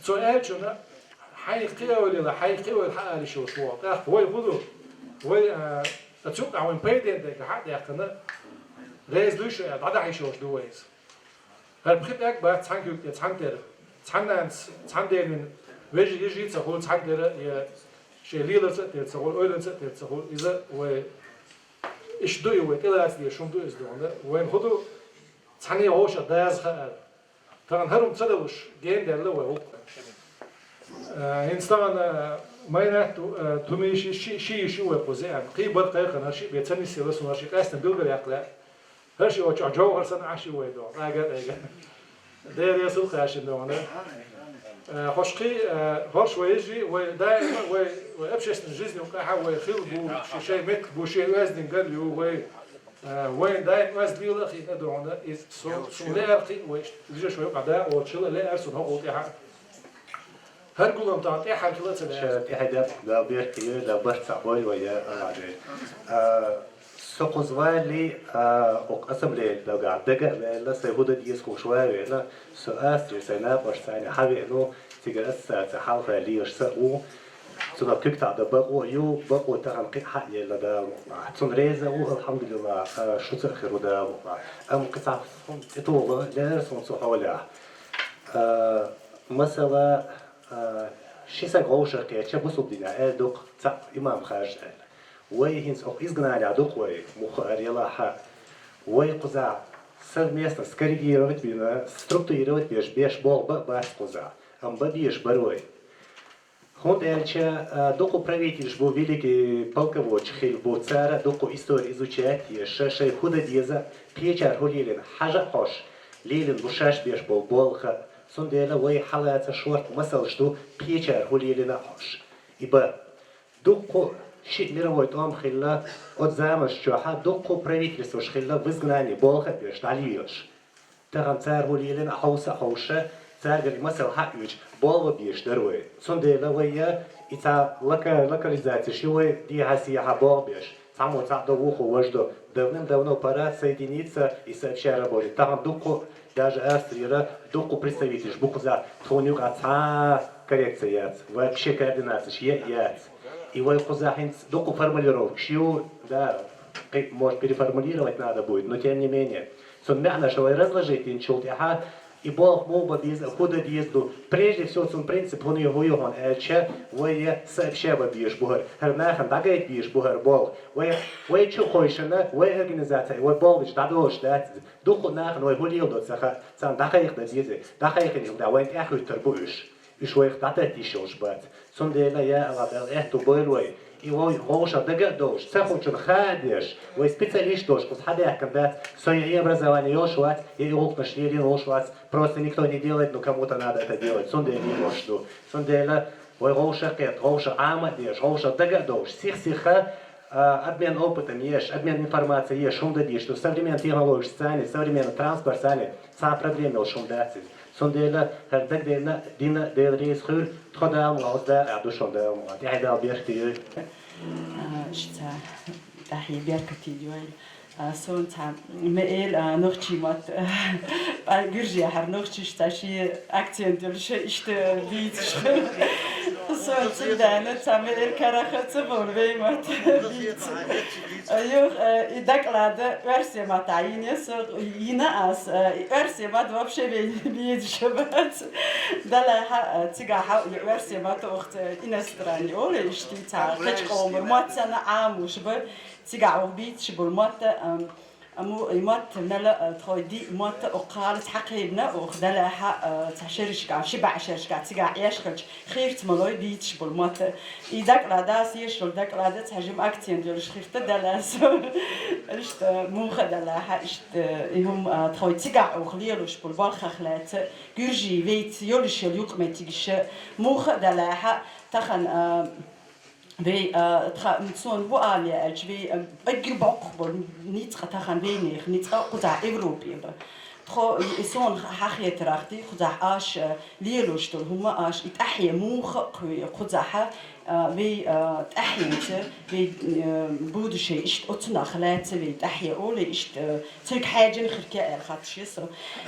цо аьллачунна хьайх кхин ойла йила, хьайх кхин ойла хьаала йиш йолуш ву. ТӀаккха вай хӀун ду? Вай, а, цу юкъахь вайн пайденна дерг хьа а даьккхина, реза дуй шу аьлла, дӀадахьа йиш йолуш ду вай иза. ХӀара пхи стаг бац цхьана куьйга тӀе цхьаьна тера. Цхьана нанас, цхьана денан вежарий, йижарий ца хуьлу цхьаьна тера, я шайн леларца а тера ца хуьлу, ойланца а тера ца хуьлу. Иза вай, иштта ду и вай, тӀелаца дезаш хӀума ду иза, догӀу. Вайна хӀун ду, цхьаьна гӀовшах даза хаар. Тахана хӀара хӀума ца далуш, гена даьлла вай гӀуллакх. Э, хӀинца тахана, э, Майнат, э, Тумиши ши, ши йиша ю вай кхуза, аьлла. Кхин бара кхайкхина, шиъ бен ца нисъелла суна, ши къаьстина билгалъяьккхале. ХӀара шиъ оцу чохь жовхӀар санна Ӏаш ю вай, догӀу. ТӀагар а тӀегар. Дера реза хуьлда шуна, догӀу. Э, хӀорш кхин, э, хӀорш вай йижарий, вай даима, вай, вай общественный жизнь юкъахь вай хилла бу, ши шайн меттиг бу, шен оьздангалла ю вай. Э, вайна даима оьзда лела а хиъна, догӀу, иза со, суна лаьара кхин а вай иштта лижаш вай юкъахь дакъа волчул а лаьара суна хӀокхул тӀаьхьа. ХӀара гулам тахана тӀаьххьара хила а ца лаьара. Ша тӀаьхьа даьлла, Дала беркате йойла, Дала барт цхьаъ бойла вай, я Аллах Дела. А, Со кхуза вале, а, укх ассамблея дагахь дага а ваьлла, сай хӀу дан деза ховш ван а вена, со Австрера сай накъосташца хьавеана, цигара ассоциаци хьалха лелаш са ву. Цунах куьг таӀа дан бакъо а ю, бакъо тахан кхин а хьаелла, Дала мукъ лахь. Цунна реза а ву, алхьамдулиллахӀ, а, шуца а хир ву, Дала мукъ лахь. Амма кхин цхьа хӀума тӀетола лаьара суна цу хьолехь. А, масала, а, ши саг вовшах кхеча бусулба динехь аьлла ду-кх цхьаъ имам-хажас аьлла. Вай хӀинца укх изгнанехь ду-кх вай, муха а, релахь а. Вай кхузахь совместно скоррегировать а бина, структурировать а беш, беш болх бан а бац кхузахь, амма бан безаш бара вай. ХӀунда аьлча, а, дукха правительш бу, великий полководцаш хилла бу, цара дукха истори изучать а еш, шай хӀу дан деза, кхечара хӀу лелийна хьажа а хьожуш, лелийна бу шаьш беш болу болх а. Цундела вай хьалаца шортта масалш ду, кхечара хӀу лелийна а хьожуш. И бан. Дуккха шиъ мировой тӀом хилла, оцу заманаш чохь дуккха правительстваш хилла, в изгнании болх а беш, дӀалелаш. Тахана цара хӀу лелийна а хьовса а хьовша, цаьргара и масал хьаоьцуш, болх бан безаш дара вай. Цундела вай я и цхьа лока-, локализацеш ю вай, дехьа-сехьа болх беш. Цхьаммо цхьаъ до, вукхо важа до. Давным-давно пора соединиться и сообща работать. Тахана дуккха даже Австрера дуккха представителш бу кхузахь, тхуна юкъахь цхьа а коррекция яц, вообще координацеш е а яц. И вай кхузахь хӀинца дуккха формулировкаш ю, да, кхин, может, переформулировать надо будет, но тем не менее. Цунна маьӀнаш вай разложить динчул тӀаьхьа, и болх муха бан беза, хӀу дан деза ду. Прежде всего, цунна принцип хӀун ю, хӀун ю хьуна аьлча, вай я сообща бан безаш бу хӀара. ХӀара нахана дӀагайта безаш бу хӀара болх. Вай, вай чу а хойшина, вай организаци, вай болх беш дӀадолуш дац. Дуккха а нахана вай хӀу леладо ца хаьа, царна дӀакхайкха дан деза. ДӀакхайкхинчул тӀаьхьа вайна тӀаьхьахӀуьттур бу уьш. Уьш вайх дӀататтийш йолуш бац. Цундела, я АллахӀ, Дала аьтту бойла вай. И вовшах дага а довлуш, ца хуучунна хаа а деш, вай специалист долуш кхуза хьадаьхкина дац, со я и образование йолуш вац, я и гӀуллакхаш лелийна волуш вац. Просто никто не делает, но кому-то надо это делать. Цундела и йолуш ду. Цундела вай вовшах а кхетта, вовшах Ӏама а деш, вовшах дага а довлуш, сих-сиха, а, обмен опытом еш, обмен информацией еш, хӀума дан дезаш ду. Современный технологиш санна, современный транспорт санна, цхьа а проблема йолуш хӀума дац иза. Цундела хӀара дагадеана, дина Дела реза хуьлда, тхо Дала мукъ лахь, оцу дакъа ду шуна Дала мукъ лахь. ТӀаьхье Дала беркате йойла. А, иштта тӀаьхье беркате йойла. А, суна цхьа ма элира, а, нохчийн мотт, а, гуьржехьара нохчаша цхьа шен акцент йолуш иштта бийцаш хилла. Суна цигахь цхьа ма элира, карахь ца бовла вайн мотт бийца. А, юха, а, и доклад оьрсийн маттахь йина со, йина ас, а, и оьрсийн мотт вообще вайн безаш бац. Делахь а, цигахь и оьрсийн мотт оха ца иностранный олу иштта цхьа кхечу къомара мотт санна Ӏамош бу, цигахь оха бийцаш болу мотт, а, Амма и мотт мела, а, тхо диъ мотт оха кхалаца хьакхийбина оха, делахь а, цхьа шерашкахь, ши бӀе шерашкахь цигахь Ӏеш хилча, хийрта ма лой бийцаш болу мотт. И доклад, ас еш йолу доклад цхьа жима акцент йолуш хир ду, делахь а, иштта муха а делахь а, иштта и хӀума, а, тхо цигахь оха лелош болу болхах лаьцна, гуьржийн вайца йолуш йолу юкъаметтигаш, муха а делахь а, тахана, а, Вай, а, тха, суна хӀу ала аьлча, вай, а, эггара боккха болу ницкъ тахана вайнехан ницкъ кхузахь Европе бу. Тхо, и суна хьахетарехь, кхузахь аша, а, лелош долу хӀума аша, и тӀаьхье муха а кхуьй кхузахь, а, вай, а, тӀаьхьенца, вай, а, будущее иштта оцунах лаьцна вай тӀаьхье олий, иштта, а, Цуьнга хьаьжжина хир ю аьлла хатташ ю со.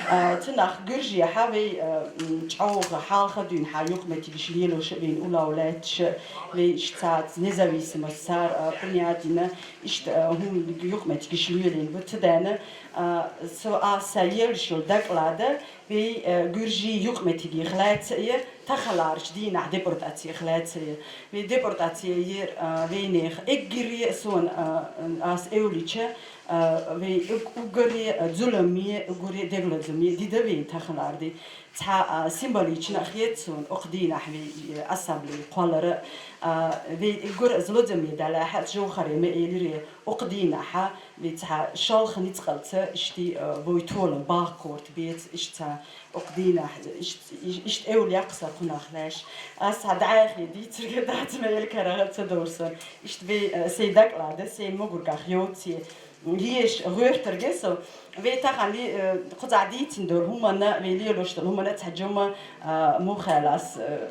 А, цунах гуьржехьа вай, а, м, чӀогӀа хьалха дуьйна хьан юкъаметтигаш лелош а вайна уллов лаьтташ а, вай иштта цаца независимость цара, а, принять дина, иштта, а, хӀума юкъаметтигаш лелийна бу. Ца даьнна, а, со, а, сан елаш йолу доклада, вай, а, гуьржийн юкъаметтигех лаьцна а, тахаларчу дийнахь депортациех лаьцна а. Вай депортаци яра, а, вайнех эггара а суна, а, ас эвлича, А, вай уг-, уггаре, а, зуламе, уггаре девлазаме дида вай таханарди. Цхьа, а, символична а хета суна, окху дийнахь вай, э, ассамблея кхоллара, а, вай уггар а злодзаме далахьа, жовхаре ма элире, окху дийнахьа вай цхьа шалха ницкъалца ишти, а, вай толам баккхорта беца, иш цхьа окху дийнахь, иш, иш, ишта эвла яккха са кхунах лаьш. Ас цхьа дӀаьхе дийцарге дац ма эль карагӀа ца дорсан. Ишта вай, а, сей дакълада, сей мугургах йоцце. Еш гӀоьртарге со. Вай тахана ли-, э, кхузахь дийцина долу хӀуманна, вай лелош долу хӀуманна цхьа жума, а, мухалас, э,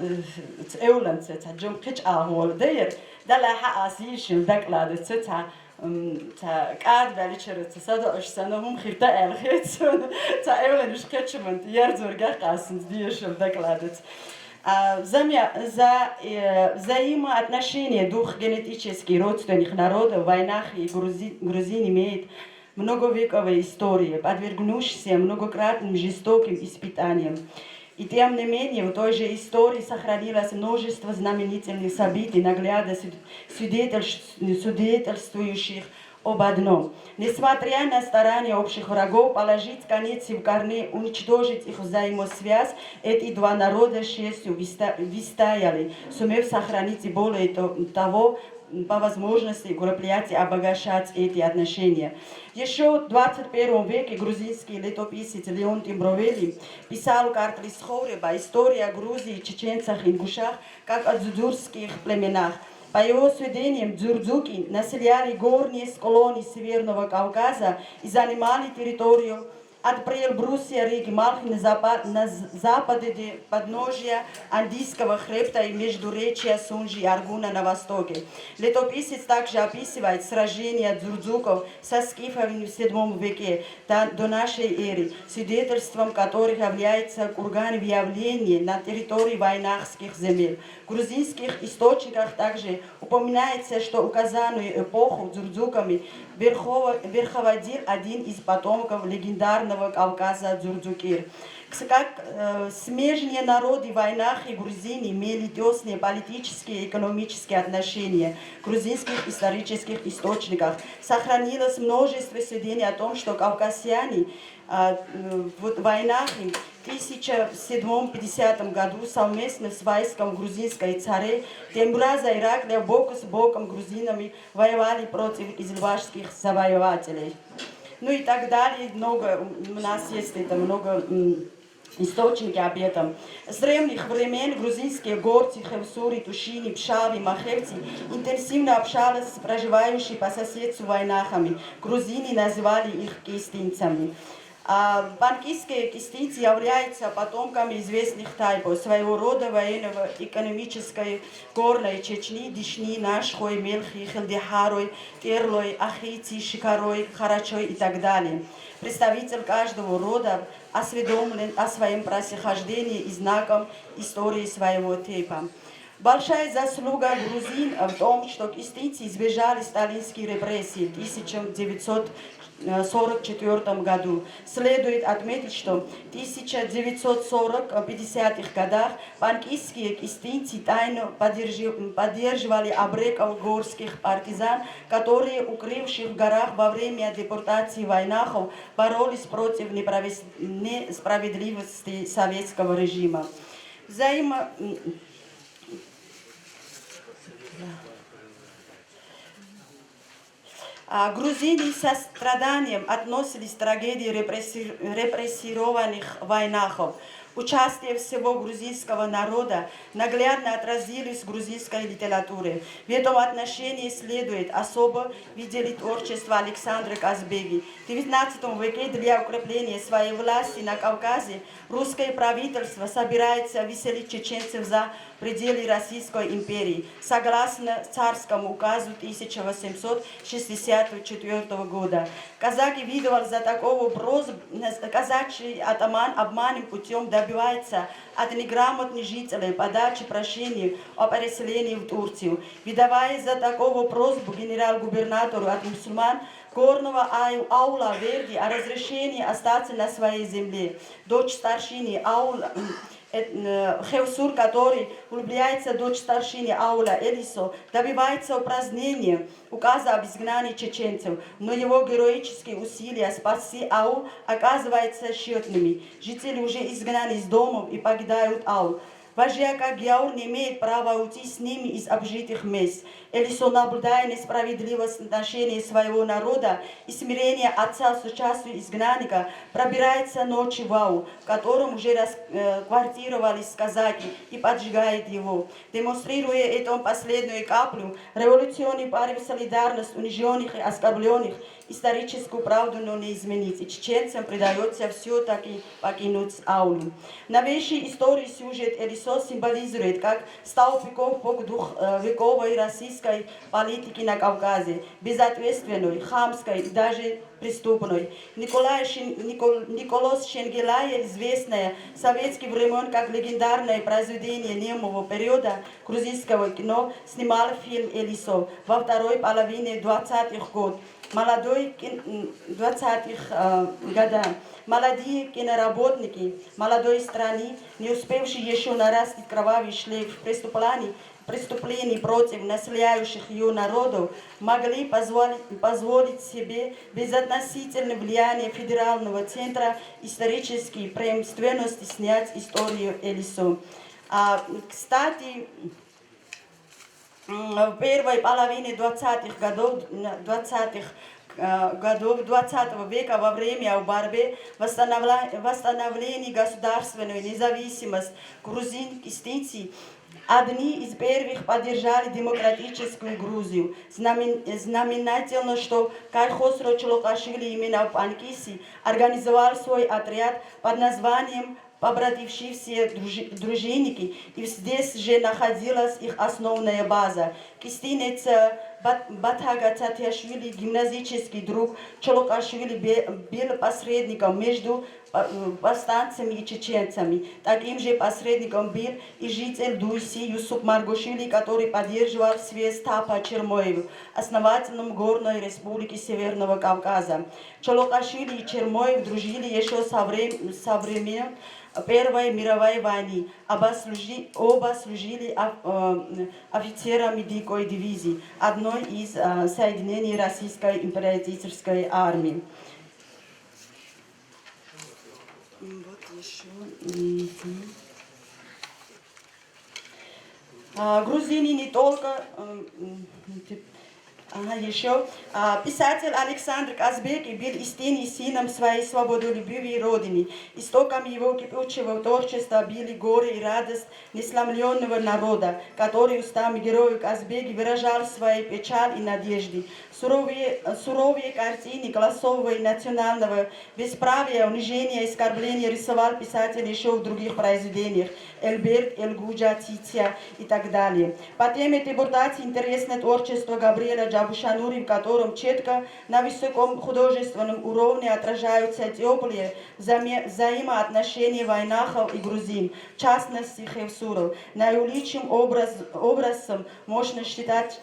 э, эвланца цхьа жума кхечу агӀор дайра. Далахьа ас йийшина дакладаца цхьа М, ца кӀад вяличара ца садоӀуш сана гьум хирта аьлхецун, ца эвленуш кхечуман тӀеяр зургах къасунц диешал докладац. А, замя-, за-, э, взаимоотношения двух генетически родственных народов, войнах и грузи-, грузин имеет многовековая история, подвергнувшаяся многократным жестоким испытаниям. И тем не менее, в той же истории сохранилось множество знаменательных событий, наглядно свид-, свидетельш-, свидетельствующих об одном. Несмотря на старания общих врагов положить конец и в корне уничтожить их взаимосвязь, эти два народа с честью виста-, вистояли, сумев сохранить и более то-, того, по возможности укреплять и обогащать эти отношения. Ещё в двадцать первом веке грузинский летописец Леонтий Бровели писал в «Картлис ховреба: история Грузии, чеченцах, ингушах, как о дзудзурских племенах». По его сведениям, дзурдзуки населяли горные склоны Северного Кавказа и занимали территорию от Приэльбрусья реки Малхи на запа-, на з-, западе подножья Андийского хребта и междуречья Сунжи и Аргуна на востоке. Летописец также описывает сражения дзурдзуков со скифами в седьмом веке до, до нашей эры, свидетельством которых является курган в Явлене на территории вайнахских земель. В грузинских источниках также упоминается, что в указанную эпоху дзурдзуками верхово-, верховодил один из потомков легендарного Кавказа Дзурдзукир. Кс-, как, э, смежные народы, вайнахи и грузины имели тёсные политические и экономические отношения. В грузинских исторических источниках сохранилось множество сведений о том, что кавказчане, а, э, вот вайнахи в тысяча седьмом пятидесятом году совместно с войском грузинской царей Темураза Ираклия бок с боком грузинами воевали против изылбашских завоевателей. Ну и так далее. Много у нас есть это, много, м, источники об этом. С древних времен грузинские горцы, хевсуры, тушины, пшавы, махевцы интенсивно общались с проживающими по соседству вайнахами. Грузины называли их кистинцами. А банкистские кистинцы являются потомками известных тайпов своего рода военного экономической горной Чечни, Дишни, Нашхой, Мелхи, Хилдихарой, Терлой, Ахици, Шикарой, Харачой и так далее. Представитель каждого рода осведомлен о своем происхождении и знаком истории своего типа. Большая заслуга грузин в том, что кистинцы избежали сталинских репрессий в тысяча девятьсот сорок четвёртом году. Следует отметить, что в тысяча девятьсот сорок-пятидесятых годах банкистские кистинцы тайно поддержи-, поддерживали абреков горских партизан, которые, укрывшись в горах во время депортации вайнахов, боролись против неправес-, несправедливости советского режима. Взаимо-, м, А, грузины со страданием относились к трагедии репресси-, репрессированных вайнахов. Участие всего грузинского народа наглядно отразилось в грузинской литературе. В этом отношении следует особо выделить творчество Александра Казбеги. В девятнадцатом веке для укрепления своей власти на Кавказе русское правительство собирается выселить чеченцев за пределы Российской империи, согласно царскому указу тысяча восемьсот шестьдесят четвёртого года. Казаки выдавал за такого просьб-, казачий атаман обманным путём добивается от неграмотных жителей подачи прошения о переселении в Турцию. Выдавая за такого просьбу генерал-губернатору от мусульман горного ау-, аула Верди о разрешении остаться на своей земле, дочь старшины аула, м, э, э, Хевсур, который влюбляется в дочь старшины аула Элисо, добивается упразднения указа об изгнании чеченцев, но его героические усилия спасти аул оказываются тщетными. Жители уже изгнаны из домов и покидают аул. Важьяка Гяур не имеет права уйти с ними из обжитых мест. Элисо, наблюдая несправедливость в отношении своего народа и смирение отца с участью изгнанника, пробирается ночью в аул, в котором уже рас-, э, квартировались казаки, и поджигает его. Демонстрируя этому последнюю каплю, революционный порыв, солидарность унижённых и оскорблённых, историческую правду, но не изменить, и чеченцам придаётся всё-таки покинуть аул. Новейший истории сюжет Элисо символизирует как столпников двухвековой российской политики на Кавказе, безответственной, хамской и даже преступной. Николай Шен- Никол- Николос Шенгелая, известная в советских времен как легендарное произведение немого периода грузинского кино, снимал фильм «Элисо» во второй половине двадцатых год. Молодой кин- м, двадцатых года. Молодые киноработники молодой страны, не успевшие еще нарастить кровавый шлейф преступлений, преступлений против населяющих ее народов, могли позволить себе безотносительное влияние федерального центра исторической преемственности снять историю Элисо. А, кстати, в первой половине двадцатых годов, двадцатых годов двадцатого века во время борьбы восстановления государственной независимости грузин кыстинцы одни из первых поддержали демократическую Грузию. Знаменательно, что Кайхосро Чолокашвили именно в Панкиси организовал свой отряд под названием «Побратившиеся дружинники», и здесь же находилась их основная база. Кыстинец Батага Цатиашвили, гимназический друг Чолокашвили, был посредником между повстанцами и чеченцами. Таким же посредником был и житель Дуйси Юсуп Маргошвили, который поддерживал связь с Тапа Чермоев, основателем Горной Республики Северного Кавказа. Чолокашвили и Чермоев дружили еще со времен Первой мировой войны. Оба служили офицерами дикой дивизии, одной из соединений российской императорской армии. Вот еще. Грузины не только Ага, еще. Писатель Александр Казбеки был истинным сыном своей свободолюбивой родины. Истоком его кипучего творчества были горе и радость несломленного народа, который устами героя Казбеки выражал свои печаль и надежды. Суровые, суровые картины классового и национального бесправия, унижения и оскорбления рисовал писатель еще в других произведениях: «Эльберг», «Эльгуджа», «Тития» и так далее. По теме депортации интересно творчество Габриэля Джабушанури, в котором четко на высоком художественном уровне отражаются теплые взаимоотношения вайнахов и грузин, в частности Хевсуров. Наилучшим образом можно считать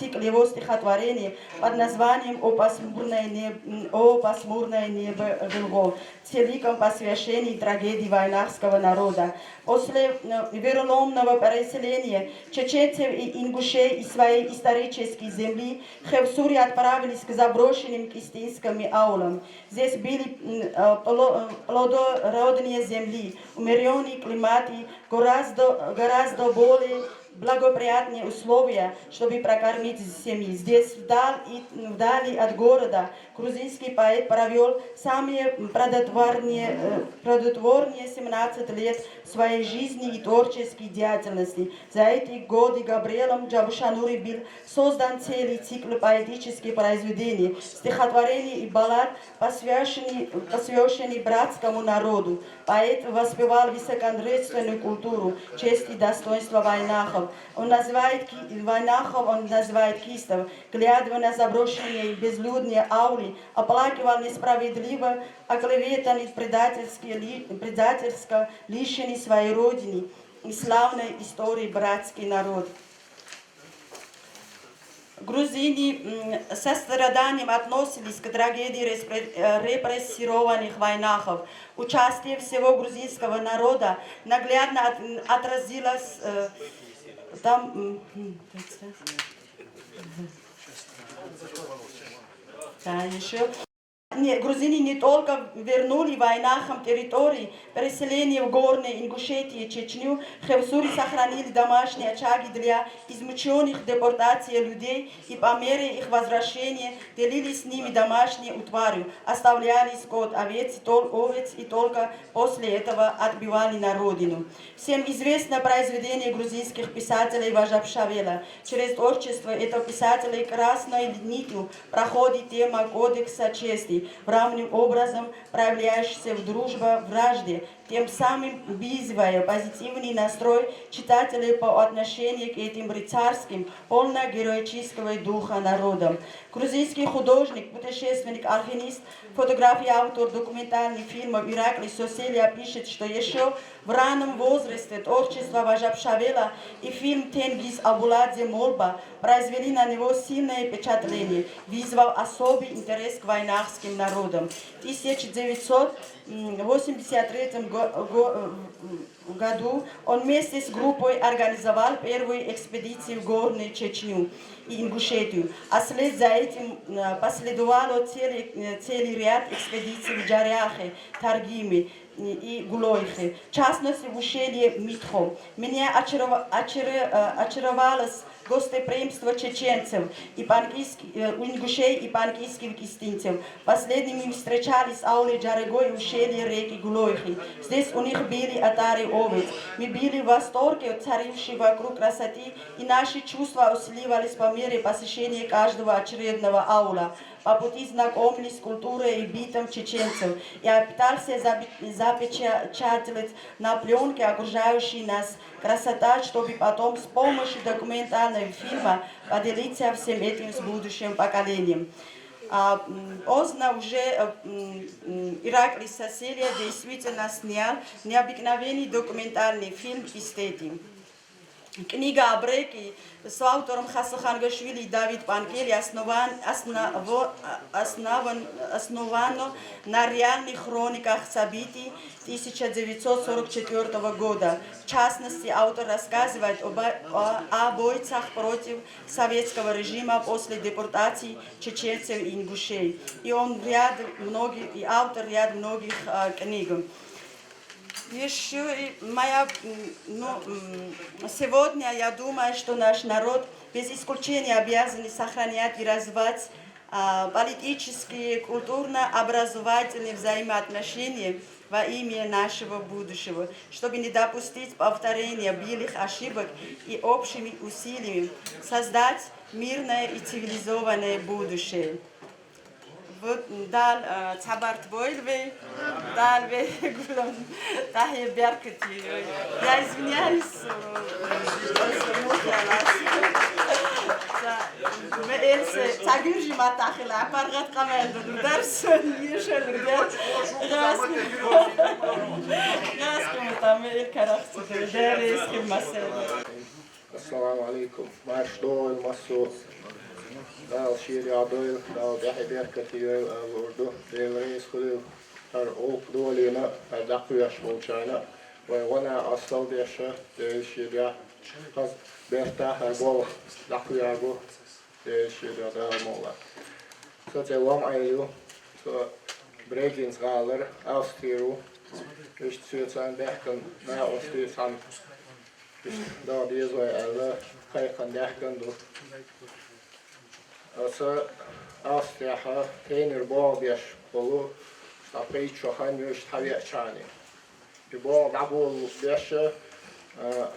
цикл его стихотворений под названием «О пасмурное небо Вылго», целиком посвященный трагедии вайнахского народа. После вероломного переселения чеченцев и ингушей из своей исторической земли Хевсури отправились к заброшенным кыстинским аулам. Здесь были плодородные земли, умеренный климат и гораздо, гораздо более благоприятные условия, чтобы прокормить семьи. Здесь, вдали от города, грузинский поэт провел самые плодотворные семнадцать лет своей жизни и творческой деятельности. За эти годы Габриэлем Джабушанури был создан целый цикл поэтических произведений, стихотворений и баллад, посвященный, посвященный братскому народу. Поэт воспевал высоконравственную культуру, честь и достоинство вайнахов. Он называет вайнахов, он называет кыстов, глядывая на заброшенные безлюдные аулы, оплакивал несправедливо оклеветанный, предательски ли, предательско лишенный своей родины и славной истории братский народ. Грузины с состраданием относились к трагедии репрессированных вайнахов. Участие всего грузинского народа наглядно отразилось там. Да, еще. Грузины не только вернули вайнахам территории переселения в Горной Ингушетии, Чечню, Хевсури сохранили домашние очаги для измученных депортацией людей и по мере их возвращения делили с ними домашней утварью, оставляли скот, овец и только после этого отбывали на родину. Всем известно произведение грузинских писателей Важапшавела. Через творчество этого писателя красной нитью проходит тема кодекса чести, равным образом проявляющаяся в дружбе, вражде, тем самым вызвав позитивный настрой читателей по отношению к этим рыцарским, полно героического духа народам. Грузинский художник, путешественник, альпинист, фотограф и автор документальных фильмов Ираклий Соселия пишет, что еще в раннем возрасте творчество Важаб Шавела и фильм «Тенгиз Абуладзе Молба» произвели на него сильное впечатление, вызвав особый интерес к вайнахским народам. В тысяча девятьсот восемьдесят третьем го- го- году он вместе с группой организовал первую экспедицию в Горную Чечню и Ингушетию, а вслед за этим э, последовало целый, э, целый ряд экспедиций в Джаряхе, Таргиме и Гулойхе, в частности в ущелье Митхо. Меня очарова- очаре- э, очаровалось гостеприимство чеченцев и панкийских, э, ингушей и панкийских истинцев. Последними встречались в ауле Джарегой, ущелье реки Гулойхи. Здесь у них были отары овец. Мы были в восторге от царившей вокруг красоты, и наши чувства усиливались по мере посещения каждого очередного аула. По пути знакомились с культурой и бытом чеченцев. Я пытался запечатлеть на пленке окружающий нас красота, чтобы потом с помощью документального фильма поделиться всем этим с будущим поколением. А, м, поздно уже э, м, м, Ираклий Соселия действительно снял необыкновенный документальный фильм «Истети». Книга об реке с автором Хасахангашвили Давид Панкели основан, осново, основан, основана на реальных хрониках событий тысяча девятьсот сорок четвёртого года. В частности, автор рассказывает об, о, о бойцах против советского режима после депортации чеченцев и ингушей. И он ряд многих, и автор ряд многих э, книг. Еще и моя, м, ну, м, сегодня я думаю, что наш народ без исключения обязан сохранять и развивать а, политические, культурно-образовательные взаимоотношения во имя нашего будущего, чтобы не допустить повторения былых ошибок и общими усилиями создать мирное и цивилизованное будущее. Вот, дал, э, цабарт бойл вей, дал вей гулон, тахе беркет вей. Я извиняюсь, э, что смутилась. Ца, ме элсе, ца гюржи матахила, апаргат камен ду дарс, ешел ду. Гас, гас кем там эл карахсу ду, дерес кем масел. Ассаламу алейкум. Марш дойла массо. Дала шийла йоагӀа дойла, Дала тӀехьа беркате йойла, аллурду. Дела реза хуьлийла хӀара гӀуллакх долийна, хӀара дӀакхоьхьуш болчарна. Вай гӀо-накъостал деш, Дела шийла йоагӀа хаза бертахь хӀара болх дӀакхоьхьаргва, Дела шийла йоагӀа, Дала мукъалахь. Со цӀе Лом-Ӏаьла ю, со Брегенц гӀалара, Австри ву. Иштта соьца цхьана баьхкина накъостий цхьана, иштта дагадеза вай аьлла, кхайкхина даьхкина ду. Аса Австрехь тренер болх беш волу, цхьа пхийтта шо хан ю иштта хьавеачхьана. И болх дӀаболалуш беш, а,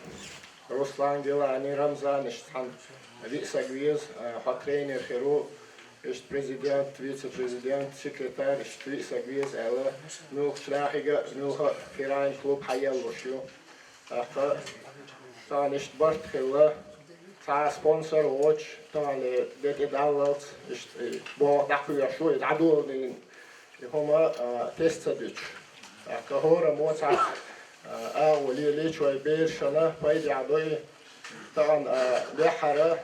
Руслан, Гилани, Рамзан, иштта цхьана виъ саг веза, а, хьо тренер хир ву, иштта президент, вице-президент, секретарь, иштта виъ саг веза аьлла, муьлххачу нахе а, муьлхха а фирайн клуб хьаеллалуш ю. ТӀаккха царна иштта барт хилла, цхьа а спонсор воцуш, тахана де тӀедаллалц, иштта, и болх дӀакхоьхьуш ву, и дӀадолалийна. И хӀума, а, тесна ца дуьтуш. ТӀаккха хӀора мо цхьа, а, агӀо лелийча вай берашна пайдехь ду и. Тахана, а, дуьххьара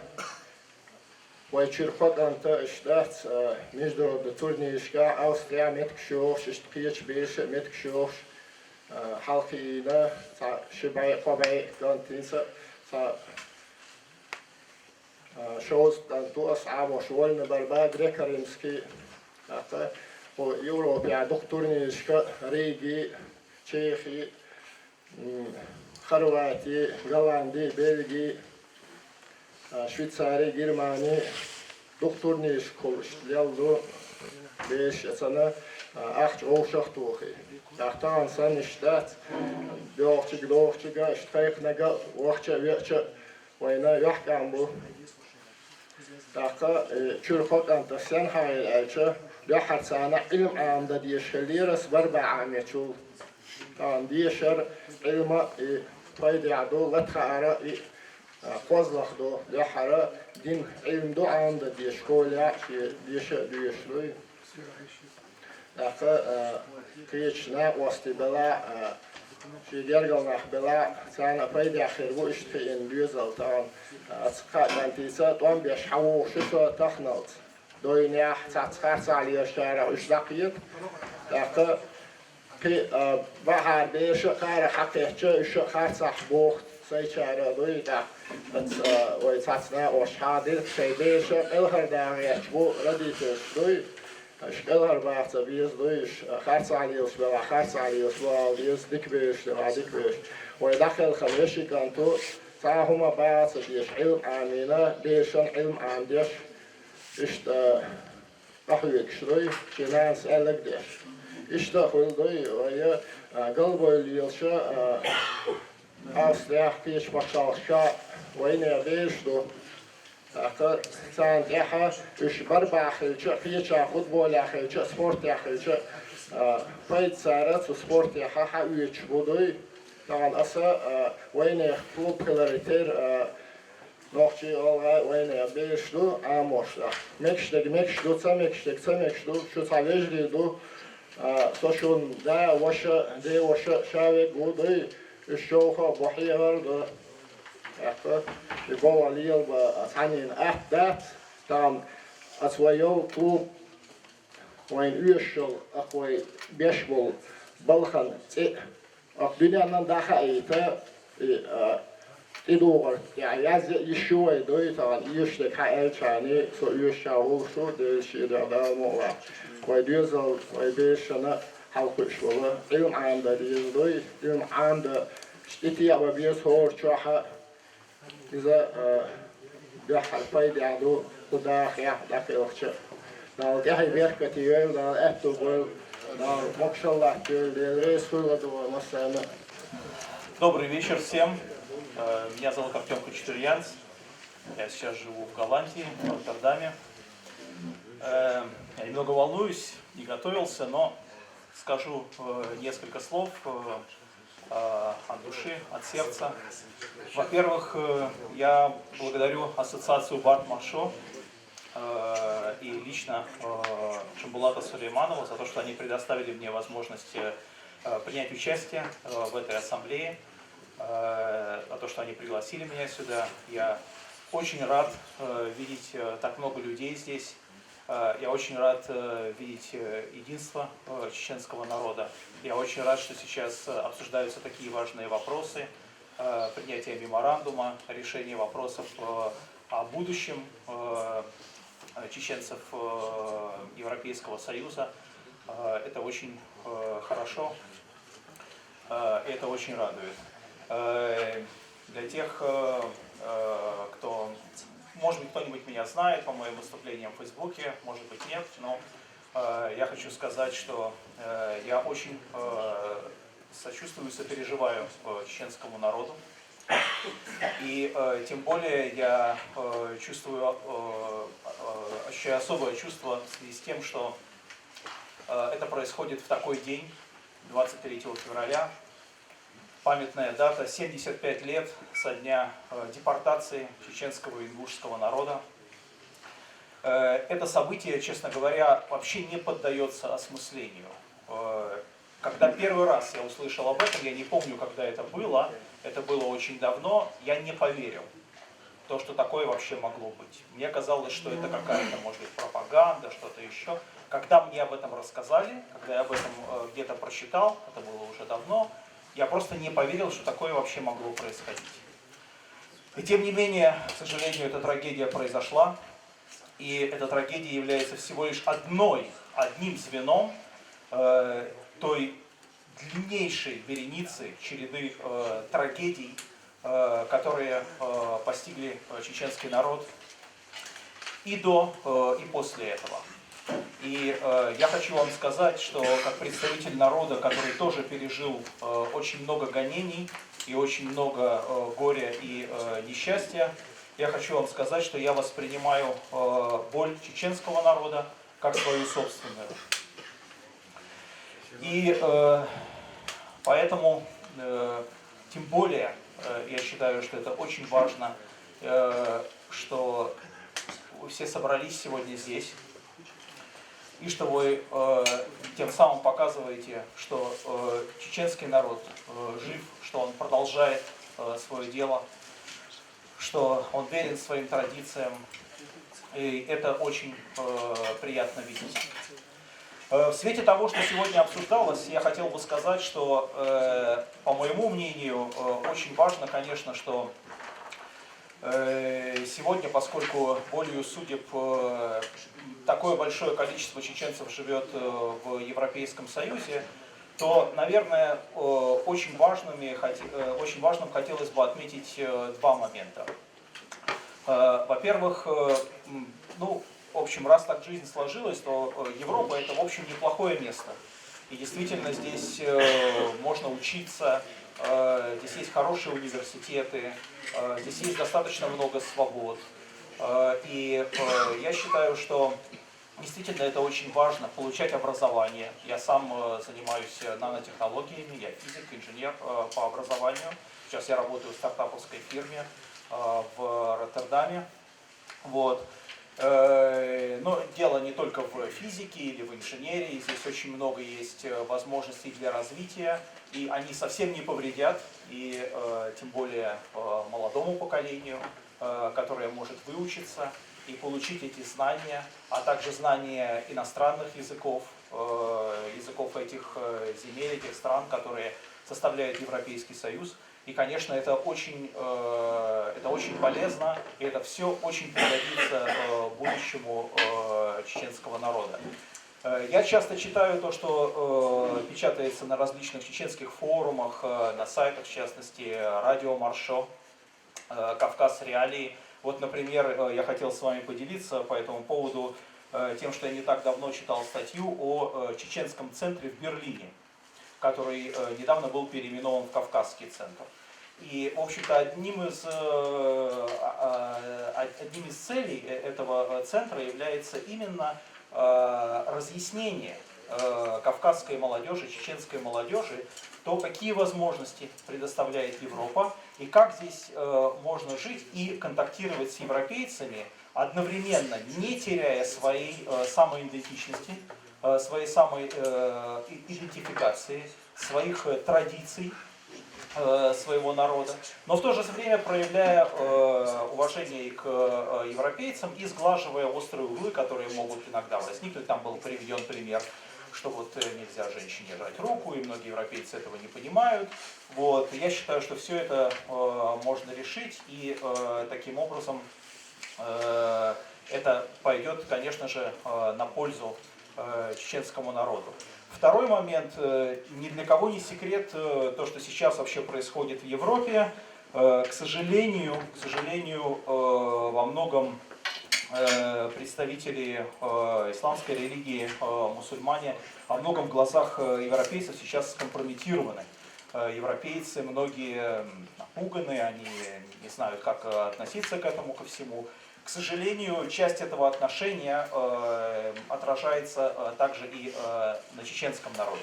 вай чуьра кхо кӀант иштта дац, а, международный турнирашкахь Австрехь меттигаш йохуш, иштта кхечу бераша а меттигаш йохуш, а, хьалакхиийна, цхьа ши бӀе, кхо бӀе кӀант хӀинца, цхьа А, шовзткъа кӀант ву ас Ӏамош воллина бар бан, греко-римский, тӀаккха кху Европехь дукха турнирашка, Риги, Чехи, м, Хорвати, Голланди, Бельги, а, Швейцари, Германи, дукха турнирашкахула иштта лелла ду бераш, эцна, а, ахча вовшах а тухий. ТӀаккха тахана санна иштта дац, доьлхучуьнга, доьлхучуьнга, иштта кхайкхинарг а, вахча а, веача а, вайна юьхькӀам бу. ТӀаккха, э, чуьра кхо кӀант ас сенна хьахийра аьлча, дуьххьара царна Ӏилма Ӏамадан дезаш хиллера ас бар бан Ӏамочул. Тахан дешар Ӏилма и пайдехь ду, латхаара и, а, кхозлагӀа ду, яхьара дин Ӏилма ду Ӏамда деш, школехь шен деша а доьшуш дуй. ТӀаккха, а, кхечу накъостий белахь, а, шен гергал нах белахь, царна а пайдехь хир бу иштта хиъна доьзал тахан. А, аса кхаа кӀантийца тӀом беш хьан вогӀуш ю со таханалц. Дойнехь цхьацца харцахьа лелачарах уьш дӀакхета. ТӀаккха кхин а, бахьара бераш а кхара хьакхетча, уьш а харцахь боху сайчара а дуй тӀаккха. Аса, а, вай цхьацца накъостий хьадира, шайн бераш а кӀелхьардагӀа гӀерташ бу родительш дуй. Аша кӀелхьарбаха ца беза дуй, уьш харцахьа лелаш белахь, харцахьа лелаш бу ала деза, дика бераш делахь, дика бераш. Вай дӀакхелхина вешин кӀант ву, цхьа а хӀума баха ца деш, Ӏилма Ӏамийна, берашна Ӏилма Ӏамадеш, иштта, а, къахьоьгуш дуй, шен нанас аьлларг а деш. Иштта а хуьлу дуй, вай, а, галбевлла лелаш, а, Австрехь, кхечу пачхьалкхашкахь вайнехан бераш ду. ТӀаккха царна тӀаьхьа уьш барбаха хилча а, кхечахь футболехь хилча а, спортехь хилча а, а, пайда цара цу спортехь хьаоьцуш бу дуй. Тахана аса, а, вайнехан клуб хиларе терра, а, нохчий, гӀалгӀай вайнехан бераш ду Ӏамош. Мегаш дерг мегаш ду, ца мегаш дерг ца мегаш ду, шу цхьа вежарий ду. А, со шун да, ваша, ден ваша, ша верг ву дуй, уьш човха а бу, хьехар а ду. ТӀаккха и бовла лела бан цхьаннена атта дац, тахана аса вай йолу клуб, вайна оьшуш йолу, ах вай беш болу балхан цӀе а. Ах дуьненна дӀахаийта, и, а, тӀедугӀар тӀехь язъя йиш ю вай дуй, тахана оьшуш дерг хьан аьллачарний, со оьшучарах волуш ву, Делан шен дуьхьа Дала мукъ лахь. Вай доьзал, вай берашна хьалакхуьуш волу, Ӏилма Ӏамадан деза дуй, Ӏилма Ӏамадан, и тӀе а бан беза хӀора чохь а, иза, а, дуьххьара пайдехь ду, кху дахехь а дӀакхелхича а. Дала тӀаьхье беркате йойла, Дала аьтто бойла, Дала могушалла латтайойла, Дела реза хуьлда вай массарна. Добрый вечер всем. Э, меня зовут Артём Хачатурьянц. Я сейчас живу в Голландии, в Роттердаме. Э, я немного волнуюсь, не готовился, но скажу, э, несколько слов, э, э, от души, от сердца. Во-первых, э, я благодарю ассоциацию Барт Маршо, э, и лично, э, Шамбулата Сулейманова за то, что они предоставили мне возможность, э, принять участие, э, в этой ассамблее, э, за то, что они пригласили меня сюда. Я очень рад, э, видеть, э, так много людей здесь. Э, я очень рад, э, видеть, э, единство, э, чеченского народа. Я очень рад, что сейчас, э, обсуждаются такие важные вопросы, э, принятие меморандума, решение вопросов, э, о будущем, э, э, чеченцев, э, Европейского Союза. Э, это очень, э, хорошо. Э, это очень радует. Э, для тех, э, э, кто, может быть, кто-нибудь меня знает по моим выступлениям в Фейсбуке, может быть, нет, но, э, я хочу сказать, что, э, я очень, э, сочувствую, сопереживаю, э, чеченскому народу. И, э, тем более я, э, чувствую, э, э, ощущаю особое чувство в связи с тем, что, э, это происходит в такой день, двадцать третьего февраля, памятная дата, семьдесят пять лет со дня, э, депортации чеченского и ингушского народа. Э, это событие, честно говоря, вообще не поддается осмыслению. Э, когда первый раз я услышал об этом, я не помню, когда это было, это было очень давно, я не поверил, то, что такое вообще могло быть. Мне казалось, что это какая-то, может быть, пропаганда, что-то еще. Когда мне об этом рассказали, когда я об этом, э, где-то прочитал, это было уже давно, я просто не поверил, что такое вообще могло происходить. И тем не менее, к сожалению, эта трагедия произошла. И эта трагедия является всего лишь одной, одним звеном, э, той длиннейшей вереницы, череды, э, трагедий, э, которые, э, постигли, э, чеченский народ и до, э, и после этого. И, э, я хочу вам сказать, что как представитель народа, который тоже пережил, э, очень много гонений и очень много, э, горя и, э, несчастья, я хочу вам сказать, что я воспринимаю, э, боль чеченского народа как свою собственную. И, э, Поэтому, э, тем более, э, я считаю, что это очень важно, э, что вы все собрались сегодня здесь, и что вы, э, тем самым показываете, что, э, чеченский народ, э, жив, что он продолжает, э, свое дело, что он верен своим традициям. И это очень, э, приятно видеть. Э, в свете того, что сегодня обсуждалось, я хотел бы сказать, что, э, по моему мнению, э, очень важно, конечно, что, э, сегодня, поскольку волею судеб, э, такое большое количество чеченцев живет, э, в Европейском Союзе, то, наверное, э, очень важными, хот- э, очень важным хотелось бы отметить, э, два момента. Э, во-первых, э, м, ну, в общем, раз так жизнь сложилась, то, э, Европа — это, в общем, неплохое место. И действительно, здесь, э, можно учиться, э, здесь есть хорошие университеты, э, здесь есть достаточно много свобод. Э, и, э, я считаю, что действительно это очень важно, получать образование. Я сам, э, занимаюсь, э, нанотехнологиями, я физик, инженер, э, по образованию. Сейчас я работаю в стартаповской фирме, э, в Роттердаме. Вот. Э, но дело не только в физике или в инженерии. Здесь очень много есть, э, возможностей для развития, и они совсем не повредят, и, э, тем более, э, молодому поколению, э, которое может выучиться и получить эти знания, а также знания иностранных языков, э, языков этих, э, земель, этих стран, которые составляют Европейский Союз. И, конечно, это очень, э, это очень полезно, и это все очень пригодится, э, будущему, э, чеченского народа. Э, я часто читаю то, что, э, печатается на различных чеченских форумах, э, на сайтах, в частности, Радио Маршо, э, Кавказ Реалии. Вот, например, э, я хотел с вами поделиться по этому поводу, э, тем, что я не так давно читал статью о, э, чеченском центре в Берлине, который, э, недавно был переименован в Кавказский центр. И, в общем-то, одним из, э, а, а, одним из целей, э, этого, э, центра является именно, э, разъяснение, э, кавказской молодежи, чеченской молодежи, то, какие возможности предоставляет Европа и как здесь, э, можно жить и контактировать с европейцами, одновременно не теряя своей, э, самоидентичности, э, своей самой, э, и- идентификации, своих, э, традиций, э, своего народа, но в то же время проявляя, э, уважение и к, э, европейцам и сглаживая острые углы, которые могут иногда возникнуть. Там был приведен пример, что вот, э, нельзя женщине жать руку, и многие европейцы этого не понимают. Вот. Я считаю, что все это, э, можно решить, и, э, таким образом, э, это пойдет, конечно же, э, на пользу, э, чеченскому народу. Второй момент. Э, ни для кого не секрет, э, то, что сейчас вообще происходит в Европе. Э, к сожалению, к сожалению, э, во многом, э, представители, э, исламской религии, э, мусульмане, во многом в глазах, э, европейцев сейчас скомпрометированы. Э, европейцы, многие, м, напуганы, они не знают, как, э, относиться к этому, ко всему. К сожалению, часть этого отношения, э, отражается, э, также и, э, на чеченском народе.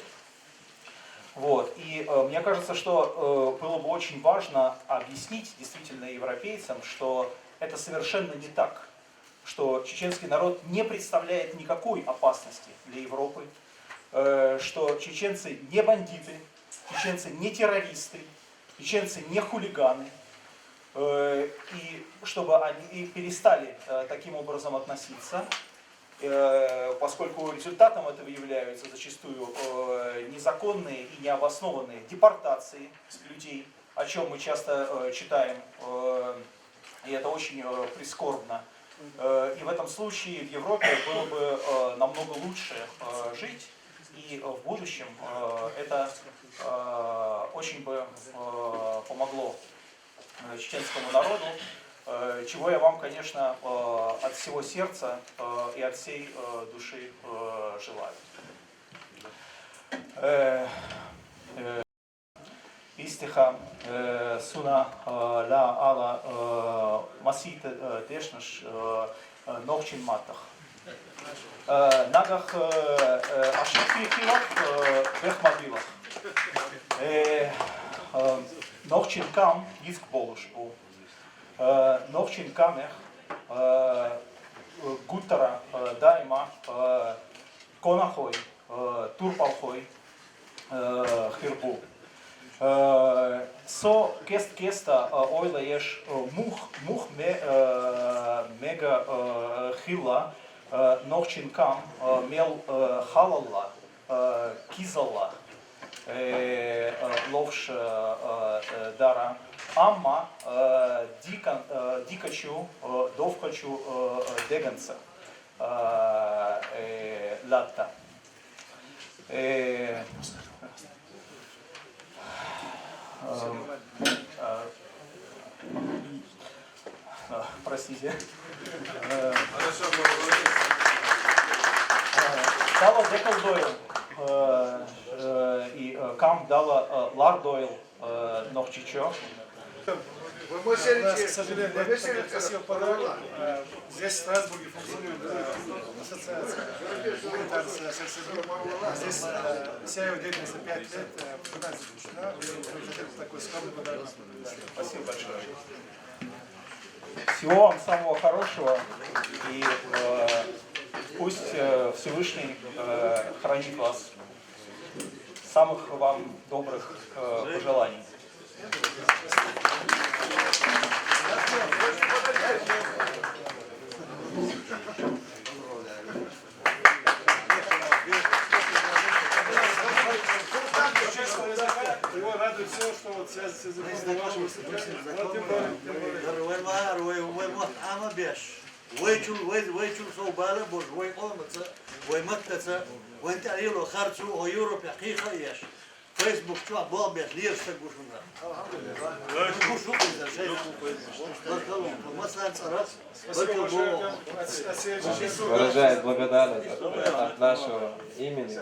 Вот. И, э, мне кажется, что, э, было бы очень важно объяснить действительно европейцам, что это совершенно не так, что чеченский народ не представляет никакой опасности для Европы, э, что чеченцы не бандиты, чеченцы не террористы, чеченцы не хулиганы, э, и чтобы они и перестали, э, таким образом относиться, э, поскольку результатом этого являются зачастую, э, незаконные и необоснованные депортации людей, о чем мы часто, э, читаем, э, и это очень, э, прискорбно. Э, и в этом случае в Европе было бы, э, намного лучше, э, жить, и, э, в будущем, э, это, э, очень бы, э, помогло, э, чеченскому народу, э, чего я вам, конечно, э, от всего сердца, э, и от всей, э, души, э, желаю. Э, э, истиха, э, суна, э, ла ала, э, масита, э, дешнаш, э, э, нохчин матах. Э, нагах, э, э, ашик пихилах, э, бехмабилах. Нохчийн кам йифк болуш бу. Э, нохчийн камех, э, гуттара, э, даима, э, конахой, э, турпалхой, э, хир бу. Э, со кест-кеста, э, ойла еш, э, мух, мух ме-, э, мега, э, хила, э, нохчийн кам, э, мел, э, халалла, э, кизалла, э, э, ловш, э, э, э, дара. Амма, э, дикан-, э, дикачу, э, довкачу, э, э, деганца, э, э, латта. Э, э, э, э, простите. Э, э, дала декал дойл, э, э, и, э, кам дала, э, лар дойл, э, нохчичо. Вы можете... У нас, к сожалению, нет таких красивых подарков. Э, здесь, в Страсбурге, функционирует, э, ассоциация гуманитарных сельских. Здесь, э, вся его деятельность за пять лет, э, в такой скромный подарок. Спасибо большое. Всего вам самого хорошего и, э, пусть, э, Всевышний, э, хранит вас. Самых вам добрых, э, пожеланий. Его радует всё, что вот связь с языком. Вай мар, вай, вай мар, ама беш. Вай чул, вай, вай чул сов бала бош, вай къомаца, вай маттаца, вай тӀаило харцу, о Европе хъиха еш. Facebook чу бо беш лир са гушуна. Алхамдулиллах. Гушу къиза шей. Баркалла, маслан цара. Баркалла. Выражает благодарность от нашего имени.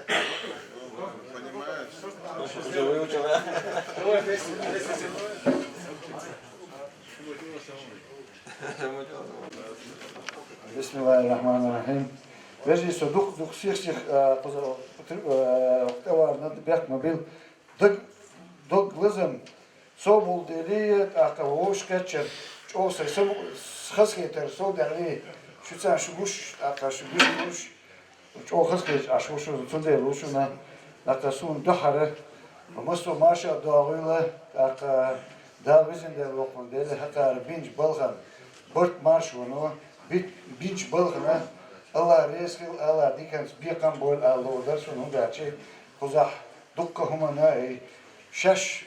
Уже выучил, да? Бисмиллахир-рахманир-рахим. Вежи со дух, дух сих, сих, э, поза-, э, товарна бяхт мобил. Дог, дог лазам. Со бул дели, ака вош кача. Чо сай со хас хетер, со дали. Шуца шугуш, ака шугуш. Чо хас хеш, аш вош, цунде лушуна. Ака сун дахара. Масо маша дагыла, ака Дала везен Дала вокъун дели хакар бинч балхан. Барт марш воно, бит-, бинч балхана. Алла резкил, Алла диканс бекам бол, Алла удар сун ундачи. Хузах дукка хумана, э, шаш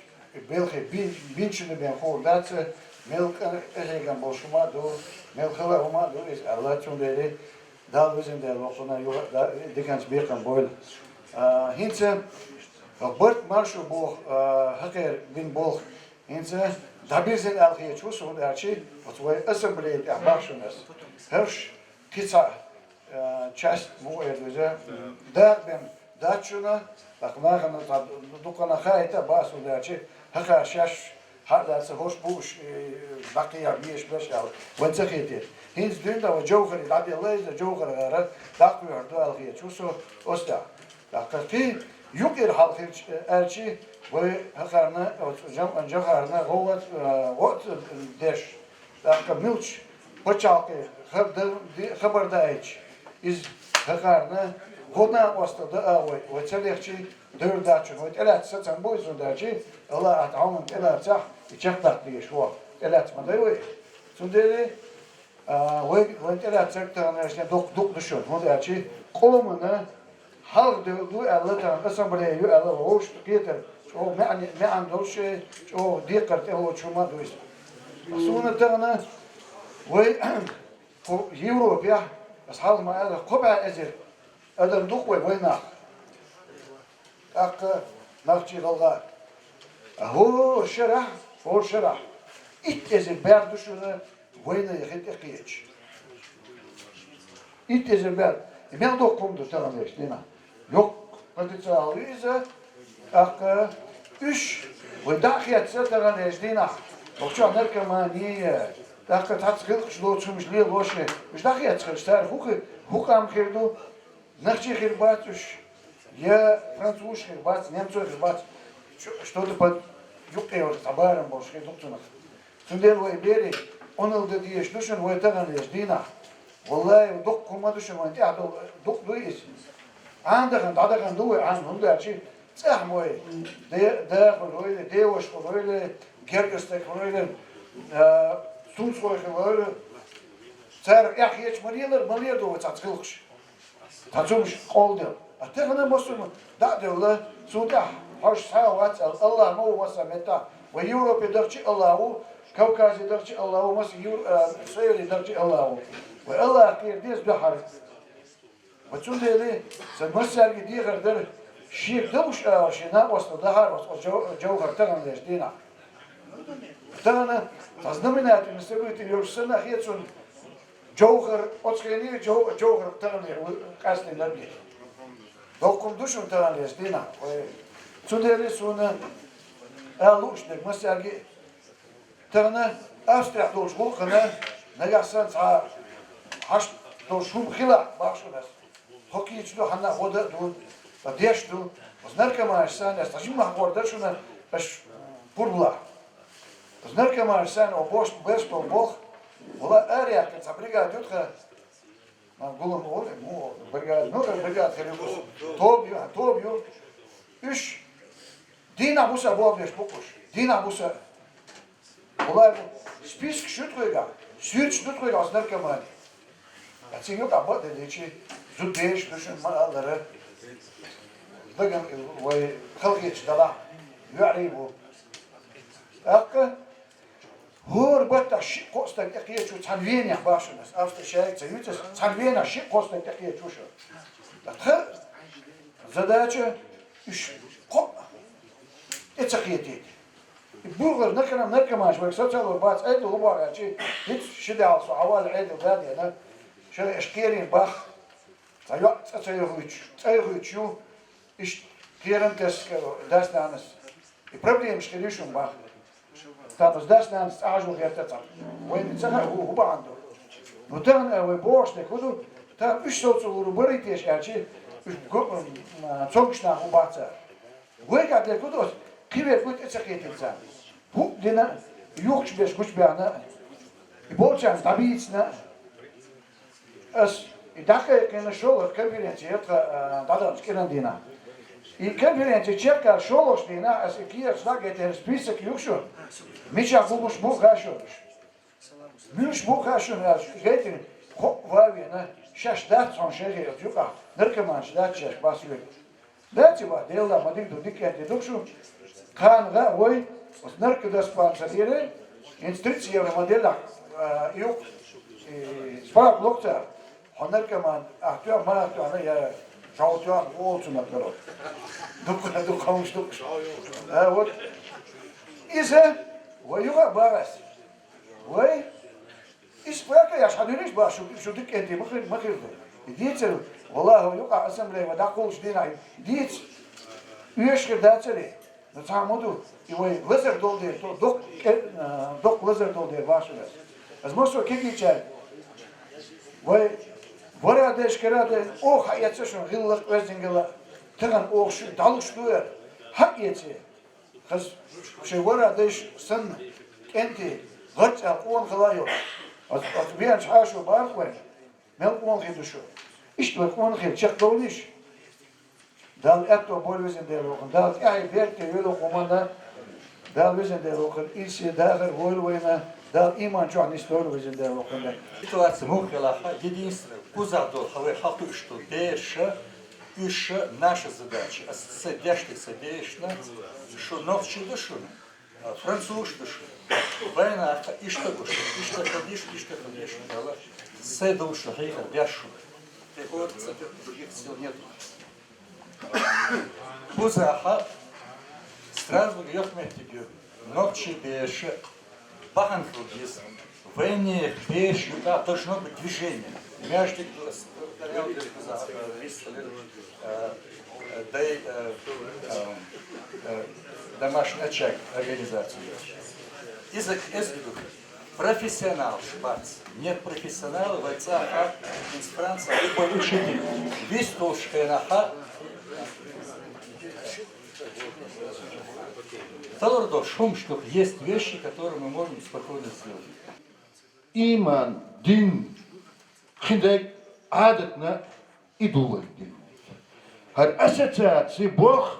белхи бин-, бинчуна бен хо даца, мел ка-, эхеган бол шума ду, мел хала хума ду, из Алла цун дели, Дала везен Дала вокъуна, ю-, да-, диканс бекам бол. А, хинца, барт маршу бох, а, хакер бин бох, хинца, дабирзен алхия чус, ундачи, вот вай ассамблея тя бахшунас. Херш, кица, э, часть му эдузе, да, бен, дачуна, так нахана, та, дукана хайта, басу дачи, хака шаш, ха, да, са хош буш, э, бакия биш бешал, ванца хете. Хинц дюн да, ва джоухари, да, бе лайза, джоухар гара, да, куяр, да, алхия, чусо, оста. Так, каки, юкир халхир, э, элчи, вай хакарна, вот, джам, джахарна, вот, э, вот, э, деш. Дахка милч, пачалкъи, хаб-, ди-, хабар даич. Из хакарна, годна оста да авой, вай цалехчи, дёр дачу, вай тӀелац сацан бой зун дачи, Алла ат ауман тӀелацах, и чахтах дигеш, во, тӀелац ма дай вай. Цундели, а, вай, вай тӀелац сак тагана, дук, дук душон, во дачи, къомана, Халкъ ду, ду аьлла, тан ассамблея ю аьлла, вовш кхетар, чӀо маьӀне, маьӀан долуш, чӀо декхар тӀе волчу ма дуйса. Суна тахана вай по Европе, ас хьалха ма аьлла, кхо бӀе эзар адам дукха вай, вай нах. ТӀаккха нах чи гӀалгӀа. А хӀора шарахь, хӀора шарахь. Итт эзар бер ду шуна, Вайна яхи тӀекхеча. Итт эзар бер. И мел доккха хӀума ду тахана вешта дийнахь. Йоккха потенциал ю иза, тӀаккха уьш вай дӀа а хетта тахана вешта дийнахь. Вокчохь наркомания, тӀаккха цхьацца хилкхаш доцу хӀумаш лелош, уьш дӀа а хетта хилча, цара хӀу хи-, хӀу къам хир ду, Нахчий хир бац уьш, я французаш хир бац, немцой хир бац, чу-, что-то под-, юкъе йолуш цхьа барам болуш хир ду-кх цунах. Цундела вай берийн Ӏуналла дан дезаш ду шуна вай таханлерчу дийнахь. Валлахи, дуккха хӀума ду шуна вайн тӀехь долу, дуккха ду иза. Ӏан дахана, дӀадахана ду вай Ӏан, хӀунда аьлча цӀахь вай де-, да хуьлийла, деваша хуьлийла, гергара стаг хуьлийла, а, сунцгӀой хуьлийла. Цара эхь хеташ ма лелара, ма леладо вай цхьацца гӀиллакхаш. Цхьа цумаш къолла делла. А тахана массо а дӀа а девлла, цу тӀехь хьожуш цхьа а вац аьлла, Аллах ма ву массо а меттехь. Вай Европе дахча а Аллах ву, Кавказе дахча а Аллах ву, масса Юр-, а, Севере дахча а Аллах ву. Вай Аллах кхера деза дуьххьара. Ва цундела сан массаьрга дехар дара, шега далуш ала шен накъостал дахьара оцу жов-, жовхӀар таханлерчу дийнахь. Тахана цхьа знаменательный событие йолуш санна хета суна жовхӀар, оцу хене жов-, жовхӀар таханлера къаьстина ларге. Доккхун ду шуна таханлерчу дийнахь. Вай цундела суна ала лууш дерг массаьрга а, тахана Австрехь долчу гӀуллакхана нагахь санна цхьа хьашт долуш хӀума хилахь, боху шуна ас. Хьо кийча ду, хьанна а гӀо дан а ду, ткъа деш ду. Оцу наркоманаш санна, ас цхьа жимма хьахор дара шуна, аш пурбулахь. Оцу наркоманаш санна, о беш, беш болу болх, вала араяьккхина цхьа бригада ю тхан, ма гулам олу, му, бригада, ну, бригада хир ю, тоба ю, тоба ю. Уьш дийнахь буса болх беш бу-кх уьш, дийнахь буса. Валлай, спискаш ю тхоьгахь, суьрташ ду тхоьгахь оцу наркоманийн. Ткъа цигахь юкъахь бакъдерг дийцича, зуда бераш ду шуна ма аллара. Даган вай халахеташ далахь, йоӀарий бу. ТӀаккха хӀора баттахь шиъ-кхоъ стаг тӀекхечо цхьана венехь, боху шуна ас, Австрия шайга ца юьйцу ас, цхьана венехь шиъ-кхоъ стаг тӀекхечо шу. Ткъа тхан задача уьш кхоъ тӀе ца кхетийта. И бухара наркоман-, наркоманаш вайга социалло бац, Ӏедал хӀун боху аьлча, хӀинца ши де хьалха со хьавалла Ӏедал да а деана, шайна аша кхерийна боху, цхьа йоӀ цӀа ца йохуьйтуш, цӀа йохуьйтуш ю, иштта кхерам тесна дас-нанас. И проблемаш хир ю шуна боху. Тхан оцу дас-нанас цӀа хьажо гӀерта цхьа. Вайна ца хаьа, хӀу-, хӀун бахьана ду. Ну, тахана вай бохуш дерг хӀун ду, тахана уьш совцур ву барий теша аьлча, уьш го-, м, цомгуш нах хӀун бац цара. Вайгахь дерг хӀун ду оцу, кхин верг вуй тӀе ца кхетийта царна. ХӀуъа дина, юхкуш берш гучубаьхна, и болчарна дӀабийцина. Ас и дӀакхайкхина шолгӀа конференци яра тхан, а, дӀадаханчу кӀиран дийнахь. И конференци чекхъяьлла шолгӀачу дийнахь ас и кехаташ дӀагайтина список ю-кх шуна. Мичахь бу-, муьлш бу хаьа шуна уьш. Муьлш бу хаьа шуна аьлча, гайтина, кхоъ ван а вена, шаьш дац хьуна шайхе оцу юкъахь, наркоманаш дац шаьш, бас вуьйр. Дац и бах, Делан дуьхьа, ма дика ду, дика кӀентий ду-кх шу. Кхана гӀа а вой, оцу наркодиспансере, хӀинца тридцать евро ма деллехь, а, юкъ, и, справка ло-кх цара. Хьо наркоман ахь тоьхна, ма ахь тоьхна, я жӀов тоьхна, олу цунах каро. Дукха, дукха хӀуманаш ду-кх шу. А, вот. Иза, вай юха а бахас. Вай, иза ваьлла еш хьан дуьйна иш бах, шу, шу дика кӀентий ма хир, ма хир ду. И дийцар, валлахӀи, юкъахь ассамблея вай дӀакхуллучу дийнахь, дийца, оьшуш хир дацаре. Ну, цхьа хӀума ду, и вай лазар долу дела, то доккха кӀе-, а, доккха лазар долу дела бах шуна ас. Ас массо а кегийчаьрга, вай вара дайша кара а дайна, оха хьаэца шуна гӀиллакх, оьздангалла, тахана оха шу дӀалуш ду аьлла, хьаэце. Хаза шайн вара дайша санна, кӀентий, гӀарцӀа къонахалла йолуш. Ас, ас веанчу хьаша бах вайна. Мел къонахий ду шу? Иштта вай къонахий чекхдовлийша. Далла аьтто бойла, везан Дела, вокхунна. Далла тӀаьхье беркате йойла вокху хӀуманна. Далла, везан Дела, вокхунна, ирсе дахар войла вайна. Далла иман чохь нисдойла, везан Дела, вокхунна. Ситуация муха хилахь, единственное, кхузахь долу, хьан вай хьакхуьуш долу бераша, уьш наша задача. Аса ца дешна, ца дешна, шу нохчий ду шуна. Француз ду шу. Вайнах иштта гуш, иштта хилийша, иштта хилийша аьлла, сайн дов шу хьехар деш шу. Приходится, других сил нету. Кхузахь Страсбург йоккха меттиг ю. Нохчий бераша бахьана хила деза. Вайнех бераш юкъахь должно быть движение. Между, э, э, дай, э, э, э, домашний очаг организации. Иза, иза ду. Профессионалаш бац. Нет профессионала, вай цӀахь, из Франция, любой учитель. Вистолш хенахьа. Талур долуш хӀуманаш ду, есть вещи, которые мы можем спокойно сделать. Иман, дин, кхидерг Ӏадатна и дуллалг дина. ХӀара ассоциаций боху,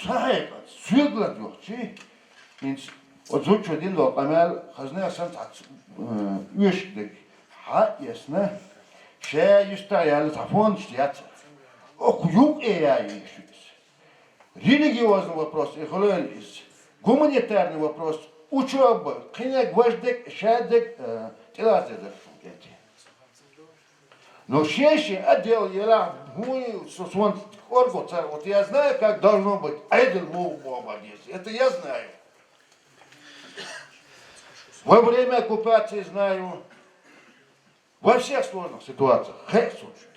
сан хьекъалца, соьга лардохучий, хӀинца оцу зудчо дина долу къамел хазна санна цхьацца, э, оьшуш дерг хьа а эцна, ша юьстахь яьлла цхьа фондаш яц. Оха юкъе яйийша ю иза. Религиозный вопрос и хуьлийла иза. Гуманитарный вопрос, учёба, кхинерг важа дерг, ша дерг, э, тӀелаца дезара шун кӀентий. Но шен-шен отдел елахь, хӀун ю, со, сон кӀорго ца, вот я знаю, как должно быть, Ӏедал муха боху ма деза. Это я знаю. Во время оккупации знаю. Во всех сложных ситуациях. Хе, слушай.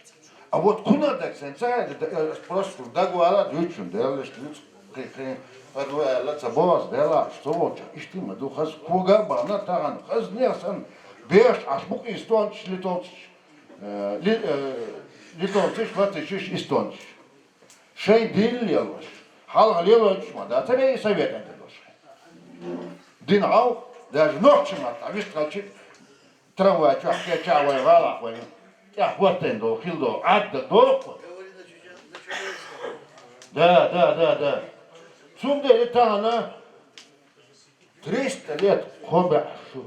А вот кхунах даг сайн ца хаьдда, э, просто дагвала дуьйцу шуна, Делан леш дуьйцу, кхин, кхин, ада вай аьлла, ца боху аса, Делан, аса ца волчу, иштта ма ду, хаза кога а бахана, тахана, хаза нехан санна, беш Ӏаш бу-кх эстонцаш, литовцаш, э, ли-, э, литовцаш, латышаш, эстонцаш. Шайн дин лелош, хьалха лелойтуш ма дацара и совет а лелош. Дин хьалха, даже нохчийн маттахь вистхилча, трамвай чохь кечахь вай гӀалахь вай тӀехь хӀоттийна долу, хилла долу Ӏадда доху. Да, да, да, да. Цундела тахана триста лет кхо баьӀ шу.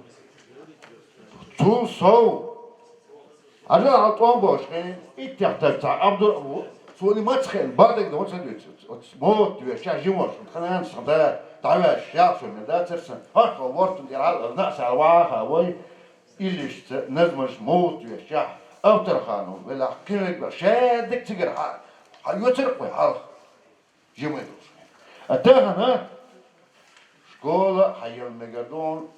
Цул сов. Хьажал хьал тӀом бохуш хин, иттех таг цхьа Абду-, цо и маца хиъна, бакъдерг дан ца дуьйцу. Оцу мотт веш, ша жимош, хананца да, дӀаваьш, шаьлчо мел дацара сан. ХӀокхо вортун тӀера хьал, наа сара ваха вай. Иллишца назманаш мовлат вешчахь, Авторханов велахь, кхин верг велахь, шадерг цигара хьа-, хьа йоцург вай хьалха. Жимай долуш. А тахана школа хьаелла мегар ду,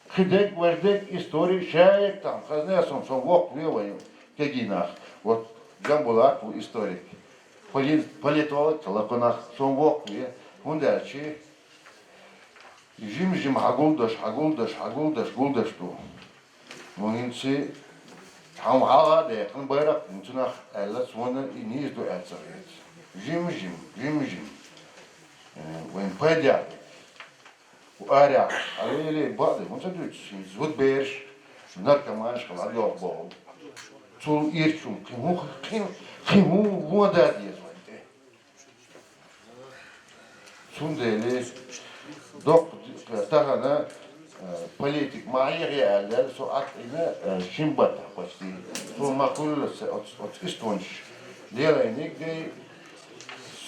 кхидерг, важдерг, истори, шаерг тахана хазна сом, сом воккхаве вайн кегий нах. Вот Джамбулат ву историк, поли-, политолог, лакхунах сом воккхаве, хӀунда аьлча Жим-жим хьагулдаш, хьагулдаш, хьагулдаш, гулдаш ду. Ну, хӀинца хьан хьалха а дехна байракх, хӀинца нах аьлла, цунна и нийса ду аьлла ца хета. Жим-жим, жим-жим. Э, вайн пайда. У арахь, а леле баъде, хӀун ца дуьйцу, шин зудбераш, наркоманаш хала доху боху. Цул ирчун, кхин хӀун, кхин, кхин хӀун вон да деза вайн тӀе. Цундела доккха ди-, тахана, э, политик ма хьехье аьлла, со Ӏад Ӏийна, э, шин баттахь почти. Цо ма хуьллу аса оц-, оцу эстонцаш лелайниг дай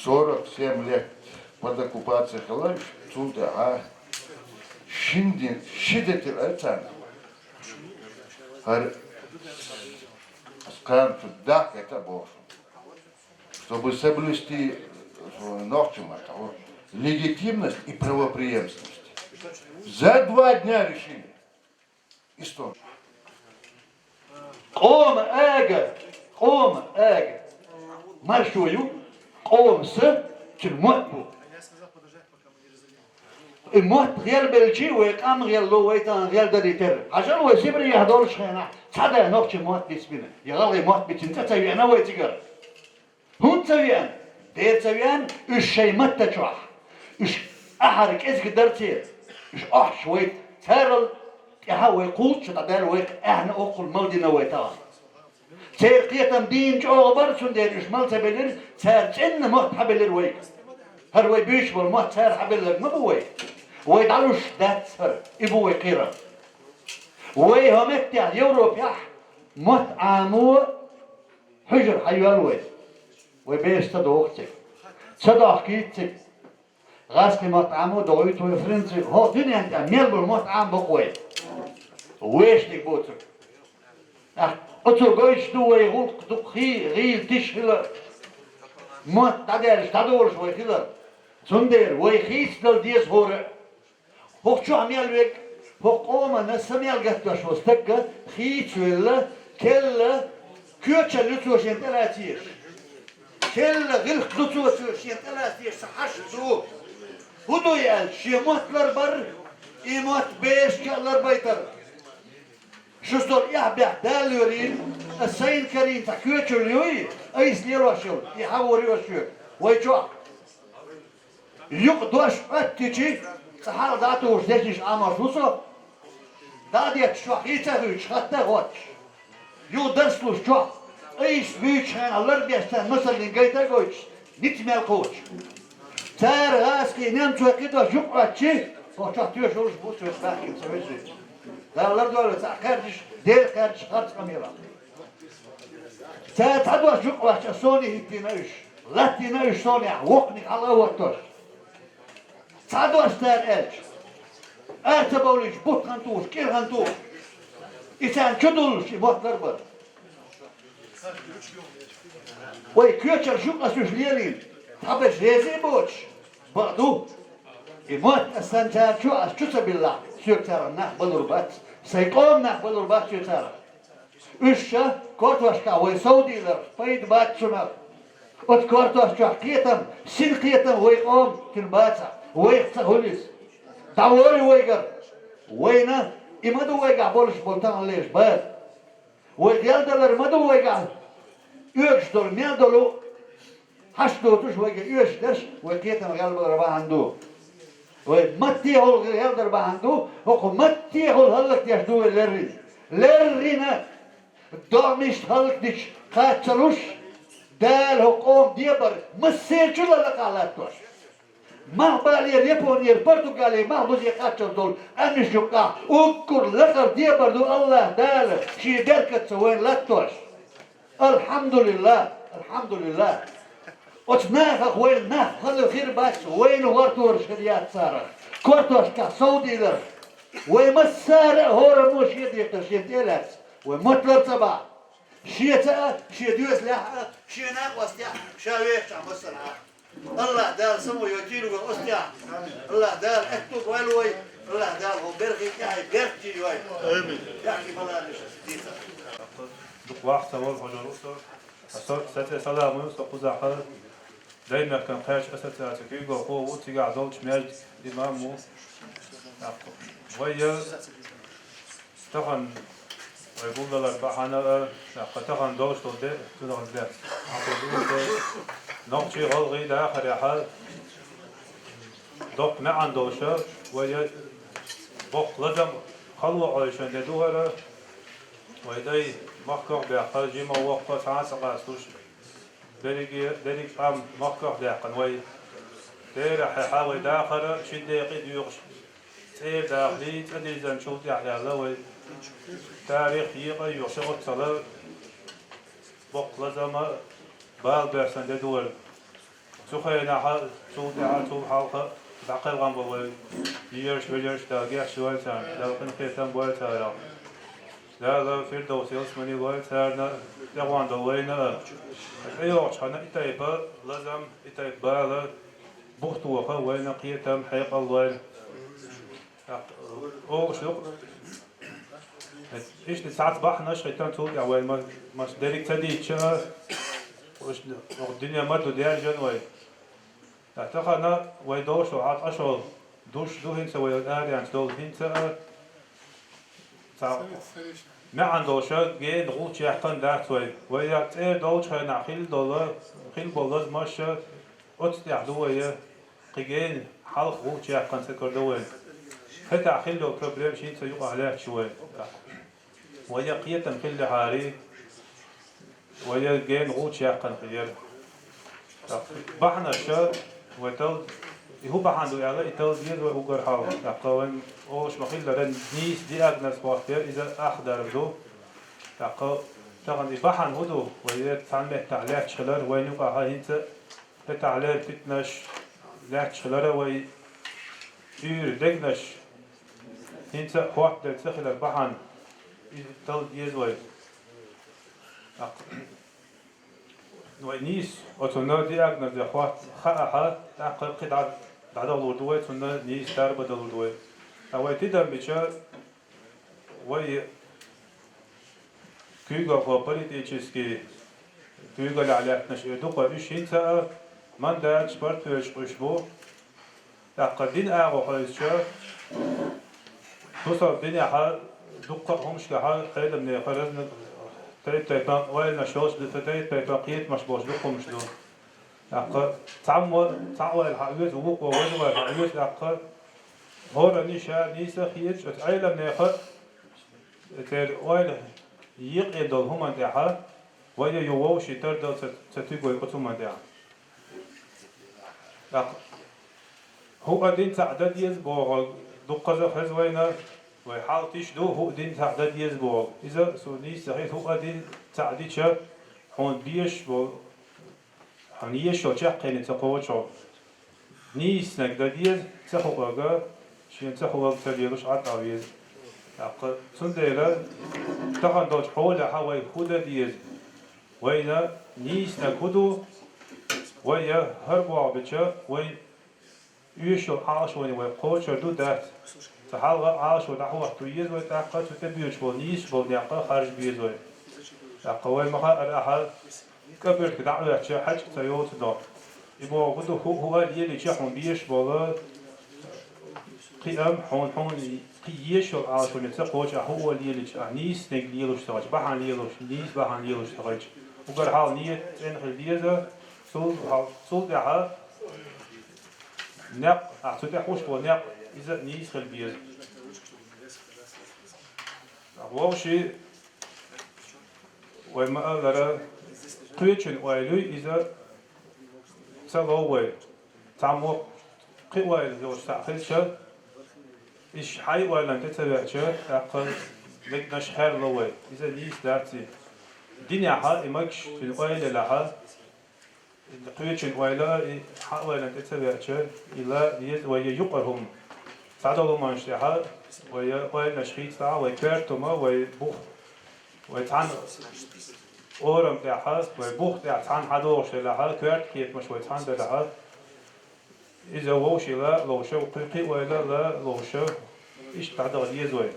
сорок семь лет под оккупацией хилла, цул тӀаьхьа шин дин, ши де тира царна. ХӀара кхана цу дахка это боху. Чтобы соблюсти, э, нохчийн маттахь, легитимность и правопреемственность. За два дня решили. История. Къоман ага, къоман ага. Маршо ю, къоман са, цуьнан мотт бу. И мотт гӀербелчий, вай къам гӀелло, вай тахана гӀелдарий терра. Хьажал вай Сибрехь долуш хенахь, цхьа да нохчийн мотт бицбина, я гӀалгӀайн мотт бицина цӀа ца веана вай цигара. ХӀунда ца веана? Дера ца веана, уьш шайн матта чохь. Уьш ахьар кӀезиг дара церан. Уьш охьуш вай, царал тӀаьхьа вай кхулчу дӀадаьлла вай, аьхьна оккхул мал дина вай тахана. Церан кхетам дийна чӀогӀа бара, цундела уьш мал ца белира, цара цӀенна мотт хьабелира вайга. ХӀара вай буьйцуш болу мотт цара хьабелларг ма бу вай. Вай дӀалуш дац хӀара, и бу вай кхерам. Вай хӀо меттехь Европехь мотт Ӏамо хьуьжар хьайоьллу вай. Вай бераш ца доху цига. Ца дохкийта цига. ГӀазкхи мотт Ӏамо догӀуьйту вай френци, хӀо дуьнен тӀехь мел болу мотт Ӏамабо-кх вай. Вешниг боцург. Ахь, оцо гойтуш ду вай гӀуллакх дукха хи-, гӀийла тиша хилар. Мотт дӀадаьллаш, дӀадолуш вай хилар. Цундела вай хийцадала деза хӀора а. ХӀокху чохь мел верг, хӀокху къоманна са мел гатдеш волу стагга хийцавелла, келла, коьчалла ю цо шен тӀелаца езаш. Келла гӀиллакх ду цо, цо шен тӀелаца езаш ца хьашт ду. ХӀун ду и аьлча, шен мотт ларбар, и мотт берашка а ларбайтар. Шу стол эхь-бехк Дала лоьрийна, ас сайна карийна цхьа коьчалла юй, айса лелош йолу, и хьан вара йош йоьду. Вай чохь. Юкъ дош Ӏоттичи, цӀа хьалха дӀатухуш дешнаш Ӏамош ву со. ДӀа а детташ, чохь хийца а хуьйцуш, хатта а хоттуш. Юха дарс луш чохь, айса вуьйцучу хенахь лардеш царна масаллин гайта а гойтуш, ницкъ мел кхочуш. Цара гӀазкхий, немцой кхидош юкъ Ӏоттичи, хӀокху чохь тоьшаллаш бу соьца баьхкина сан вежарий. Дала лардойла цхьаъ кхаьрдаш, Дела кхаьрдаш харц къамелах. Цара цхьа дош юкъ Ӏоттича, соне хӀиттийна уьш, латтийна уьш сонехь, воккханиг хьала а хӀоттош. Цхьа дош цара аьлча, ара ца бовлийча, бутт хан тухуш, кӀира хан тухуш. И царна чу дуллуш, и мотт ларбар. Вай коьчарш ю ас уьш лелийна, цхьаберш реза а боцуш, бакъ ду. И мотт ас сан цара чу ас чу ца биллахь, соьга царах нах балур бац, сайн къоман нах балур бац соьга царах. Уьш ша кортошкахь вай совдийларх пайда бац цунах. Оцу кортош чохь кхетам, синкхетам вай къоман цуьнан бацахь, вайх ца хуьлу иза. ДӀаволий вайгара. Вайна и ма ду вайгахь болуш болу таханлерчу бара. Вай гӀелдалар ма ду вайгахь оьгуш долу, мел долу хьашт доцуш вайга оьшуш дерш вай кхетам гӀелбалар бахьана ду. Вай матте а гӀелдар бахьана ду, хӀокху матте а хӀаллакдеш ду вай леррина. Леррина! ДогӀмашна хӀаллакдича кхаччалуш, Дала хӀокху къоман дебар массерчу лакхахь латтош. Мах балера, Японера, Португалера мах бузе кхаччалц долу къаьмнаш юккъахь уггар лакхара дебар ду АллахӀ Дала шен беркатца вайна латтош. АлхьамдулиллахӀ, алхьамдулиллахӀ. Оцу нахах вайна нах хала хир бац, вайна гӀортораш хир яц царах. Кортошкахь совдийларх. Вай массара а хӀораммо шен декхар шен тӀе а лаьцна, вай мотт лар ца бахь. Шеца а, шен доьзалехь а, шен накъостехь а, ша вехачохь массанхьа а. АллахӀ Дала само йойтийла вай оцу тӀехь. АллахӀ Дала аьтту бойла вай. АллахӀ Дала хӀокху берхий тӀехь беркате йойла. Амин. Яхки баланаш дийца. Дукха вахца вал хьожур ву со. Со, сан цӀе Салам ю, со кхузахь Даймехкан кхаьчу ассоциацин куьйгалхо ву, цигахь долчу маьждиган имам ву. Вай я тахана вай гулдалар бахьана а, тӀаккха тахана долуш долу де, цунах лаьцна. Нохчий, гӀалгӀий дахарехь доккха маьӀна долуша, вай я боккха лазам, хало Ӏойшан де ду хӀара, вай дай махках а баьккха, жима воккха, цхьа а ца къасталуш. Берриге, дерриг а къам махках а даьккхина вай. Дера хьехьа вай дахар ши декъе доьхуш, цӀера дахале, цӀа дирзинчул тӀаьхьа аьлла вай. Тарих екъа а йоьхуш оццул боккха лазам а, бала боьрзуш де ду хӀара. Цу хенахь, цул тӀаьхьа, цул хьалха дӀакхелхина бу вай. Йижарш, вежарш, Дала гечдойла царна, Дала къинхетам бойла царах. Дала Фирдовс ялсамани лойла царна, тӀехван долу вайна а. ТӀейогӀучу хенахь и тайпа лазам, и тайпа бала бух тоха вайна кхетам, хьекъал лойла. ТӀаккха олуш ду-кх, иштта цхьацца бахьанаш хӀиттина цул тӀаьхьа вай ма-, маша дерриг ца дийцча а, иштта оха дуьне ма ду даьржина вай. Ткъа тахана вай долуш долу хьал къа шо душ ду хӀинца вай ареанца долу хӀинца а, цхьа маьӀна долуша гена гӀулч яьккхина дац вай. Вай я цӀера долчу хенахь хилла долу, хилла болу лазамаш а, оцу тӀехь ду вай я, кхин гена хьалха гӀулч яьккхина ца карадо вай. ХӀетахь хилла йолу проблемаш хӀинца юкъахь лаьтташ вай. Вай я кхетам хиллехьарий, вай я гена гӀулч яьккхина хир яра. ТӀаккха бахьанаша вай тал-, и хӀун бахьана ду аьлла, и тала деза вай уггар хьалха. ТӀаккха вайн олуш ма-хиллара, нийса диагноз хӀоттаяр иза ах дарба ду. ТӀаккха тахана и бахьана хӀун ду, вай я цхьана меттехь лаьтташ хилар, вайн юкъахь хӀинца ХӀетахь леррина питанаш лаьтташ хилара вай, уьйр дегнаш хӀинца а хӀоттаделла ца хилар бахьана, иза тала деза вай. ТӀаккха вай нийса оцунна диагноз я хӀотта хаахьа, тӀаккха кхин дӀа, дӀадалур ду вай, цунна нийса дарба далур ду вай. Ткъа вай тидам бича, вай куьйгалхо политический куьйгаллехь лаьттинарш эр ду-кх вай, уьш хӀинца а мандаташ, портфелаш къуьйсуш бу. ТӀаккха динан агӀо хьовсича, кху со динехьа дуккха а хӀуманашкахьа Ӏеламнехан разна тайп-тайпана ойланаш йолуш ду, тайп-тайпана кхетамаш болуш дуккха хӀуманаш ду. ТӀаккха цхьаммо цхьа ойла хьаоьцу, вукхо веза ойла хьаоьцу, тӀаккха хӀоранна ша нийса хеташ, оцу Ӏелам нехан церан ойла екъа долу хӀуманна тӀехь вай юха вовшийн тардо ца, ца туьгу вай оцу хӀуманна тӀехь. ТӀаккха хӀуъа дин цхьаъ дан деза боху дуккхаза хеза вайна, вай хьал тиша ду, хӀуъа дин цхьаъ дан деза боху. Иза суна нийса ца хета, хӀуъа дин цхьаъ дича, хьуна безаш болу, хьуна езаш йолу чаккхене ца кхочу хьо. Нийсаниг дан деза, ца хӀуъага, шена ца хӀуъага ца лелаш Ӏад а веза. ТӀаккха цундела тахана долчу хьолехь вай хӀун дан деза? Вайна нийсаниг хӀун ду? Вай я хӀара боху бича, вайн оьшуш йолу Ӏалашоне вай кхочур ду, дац? Ца хьалха Ӏалашо дӀахӀотто еза вай, тӀаккха цу тӀе боьдуш болу нийсаш болу некъ харжа беза вай. ТӀаккха вай ма-хаъара ахьа кӀапӀиртка дӀа а оьттича, хьаьжкӀа ца йоцу до. И боху хӀун ду, хӀу-, хӀуъа лелийча хьуна безаш болу кхиам, хьуна, хьуна кхин езаш йолу Ӏалашоне ца кхочу ахь хӀуъа лелийча, ахь нийсаниг лелош ца хилча, бахьана лелош, нийса бахьана лелош ца хилча. Уггар хьалха нийят цӀена хила деза, цул, цул тӀаьхьа некъ, ахь цу тӀе хьуш болу некъ, иза нийса хила беза. Вовшийн, вай ма-аллара, кхечун ойла юй, иза ца лов вай. Цхьаммо кхин ойла йолуш цхьаъ хилча, иза хьайн ойланна тӀе ца веача, тӀаккха мегнаш херло вай. Иза нийса дац и. Динехь и магаш, цуьнан ойла елахь, кхечун ойла а, и хьан ойланна тӀе ца веача, и ла деза вай юкъара хӀума. Цхьадолу хӀуманаш тӀехь вай ойланаш хийцалахь, вай коьрта хӀума, вай бух, вай цхьана орам тӀехь, вай бух тӀехь цхьана хьадогӀуш делахь, коьрта кхетамаш вай цхьана делахь, иза вовшийн ла а ловш, кхин кхин ойла а ла а ловш, иштта дӀадаха деза вай.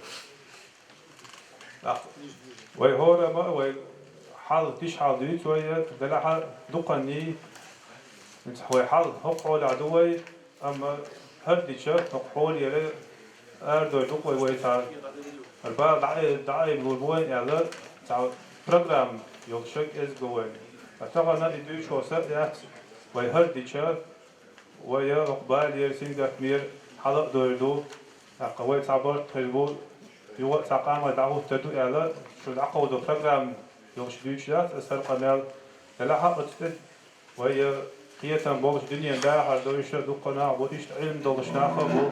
ТӀаккха вай хӀораммо а вай хьал, тиша хьал дуьйцу вай, делахь а дукханний, хӀинца вай хьал хӀокху хьолехь ду вай, амма хӀара дича, хӀокху хьолера арадойр ду-кх вай, вай цхьа хӀара бала дӀа-, дӀаайбалур бу вайна аьлла, цхьа программа йолуш кӀезиг го вай. Ткъа тахана и дуьйцуш волу са а яц, вай хӀара дича, вай хӀокху балера, сингаттамера хьала а дойр ду, тӀаккха вай цхьа барт хир бу, юха а цхьа къамел дӀахӀуттур ду аьлла, шу дӀакховдо программа йолуш дуьйцуш дац аса хӀара къамел. Делахь а оцу тӀе вай кхетам болуш, дуьненан дахар долуш дуккха нах бу, иштта Ӏилма долуш нах а бу.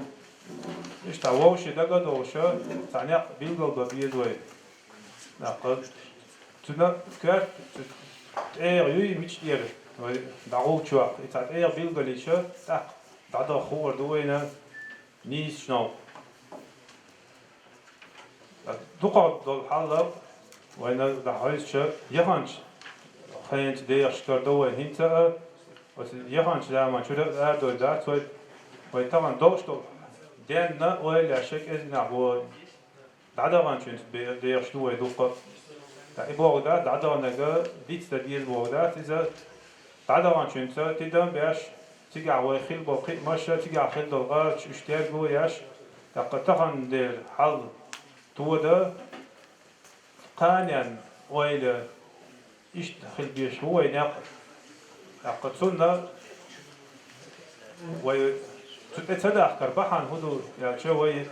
Иштта вовшийн дага а долуш, цхьа некъ билгал бан беза вай. ТӀаккха цуьнан коьрта цу тӀегӀа юй мича тӀера, вай дӀагӀуллучохь, и цхьа тӀегӀа билгалйича, тӀаккха дӀадаха хуур ду вайна нийсачу новкъа. Дукхах долу хьал вайна дӀахьовсича, яханчу хенца дехаш карадо вай хӀинца а, оцу яханчу заман чуьра а арадойр дац вай, вай тахана долуш долу денна ойла еш кӀезиг нах бу. ДӀадаханчуьнца бе-, дехаш ду вай дуккха а. Ткъа и бохург дац, дӀадаханарг дицдан деза бохург дац иза. ДӀадаханчуьнца тидам беш, цигахь вай хилла болу кхиамаш а, цигахь хилла долу гӀазоташ уьш терго еш, тӀаккха тахана дера хьал тодан, кханенна ойла, иштта хила безаш ву вай некъ. ТӀаккха цунна вай цу тӀе ца дахкар бахьана хӀун ду аьлча, вай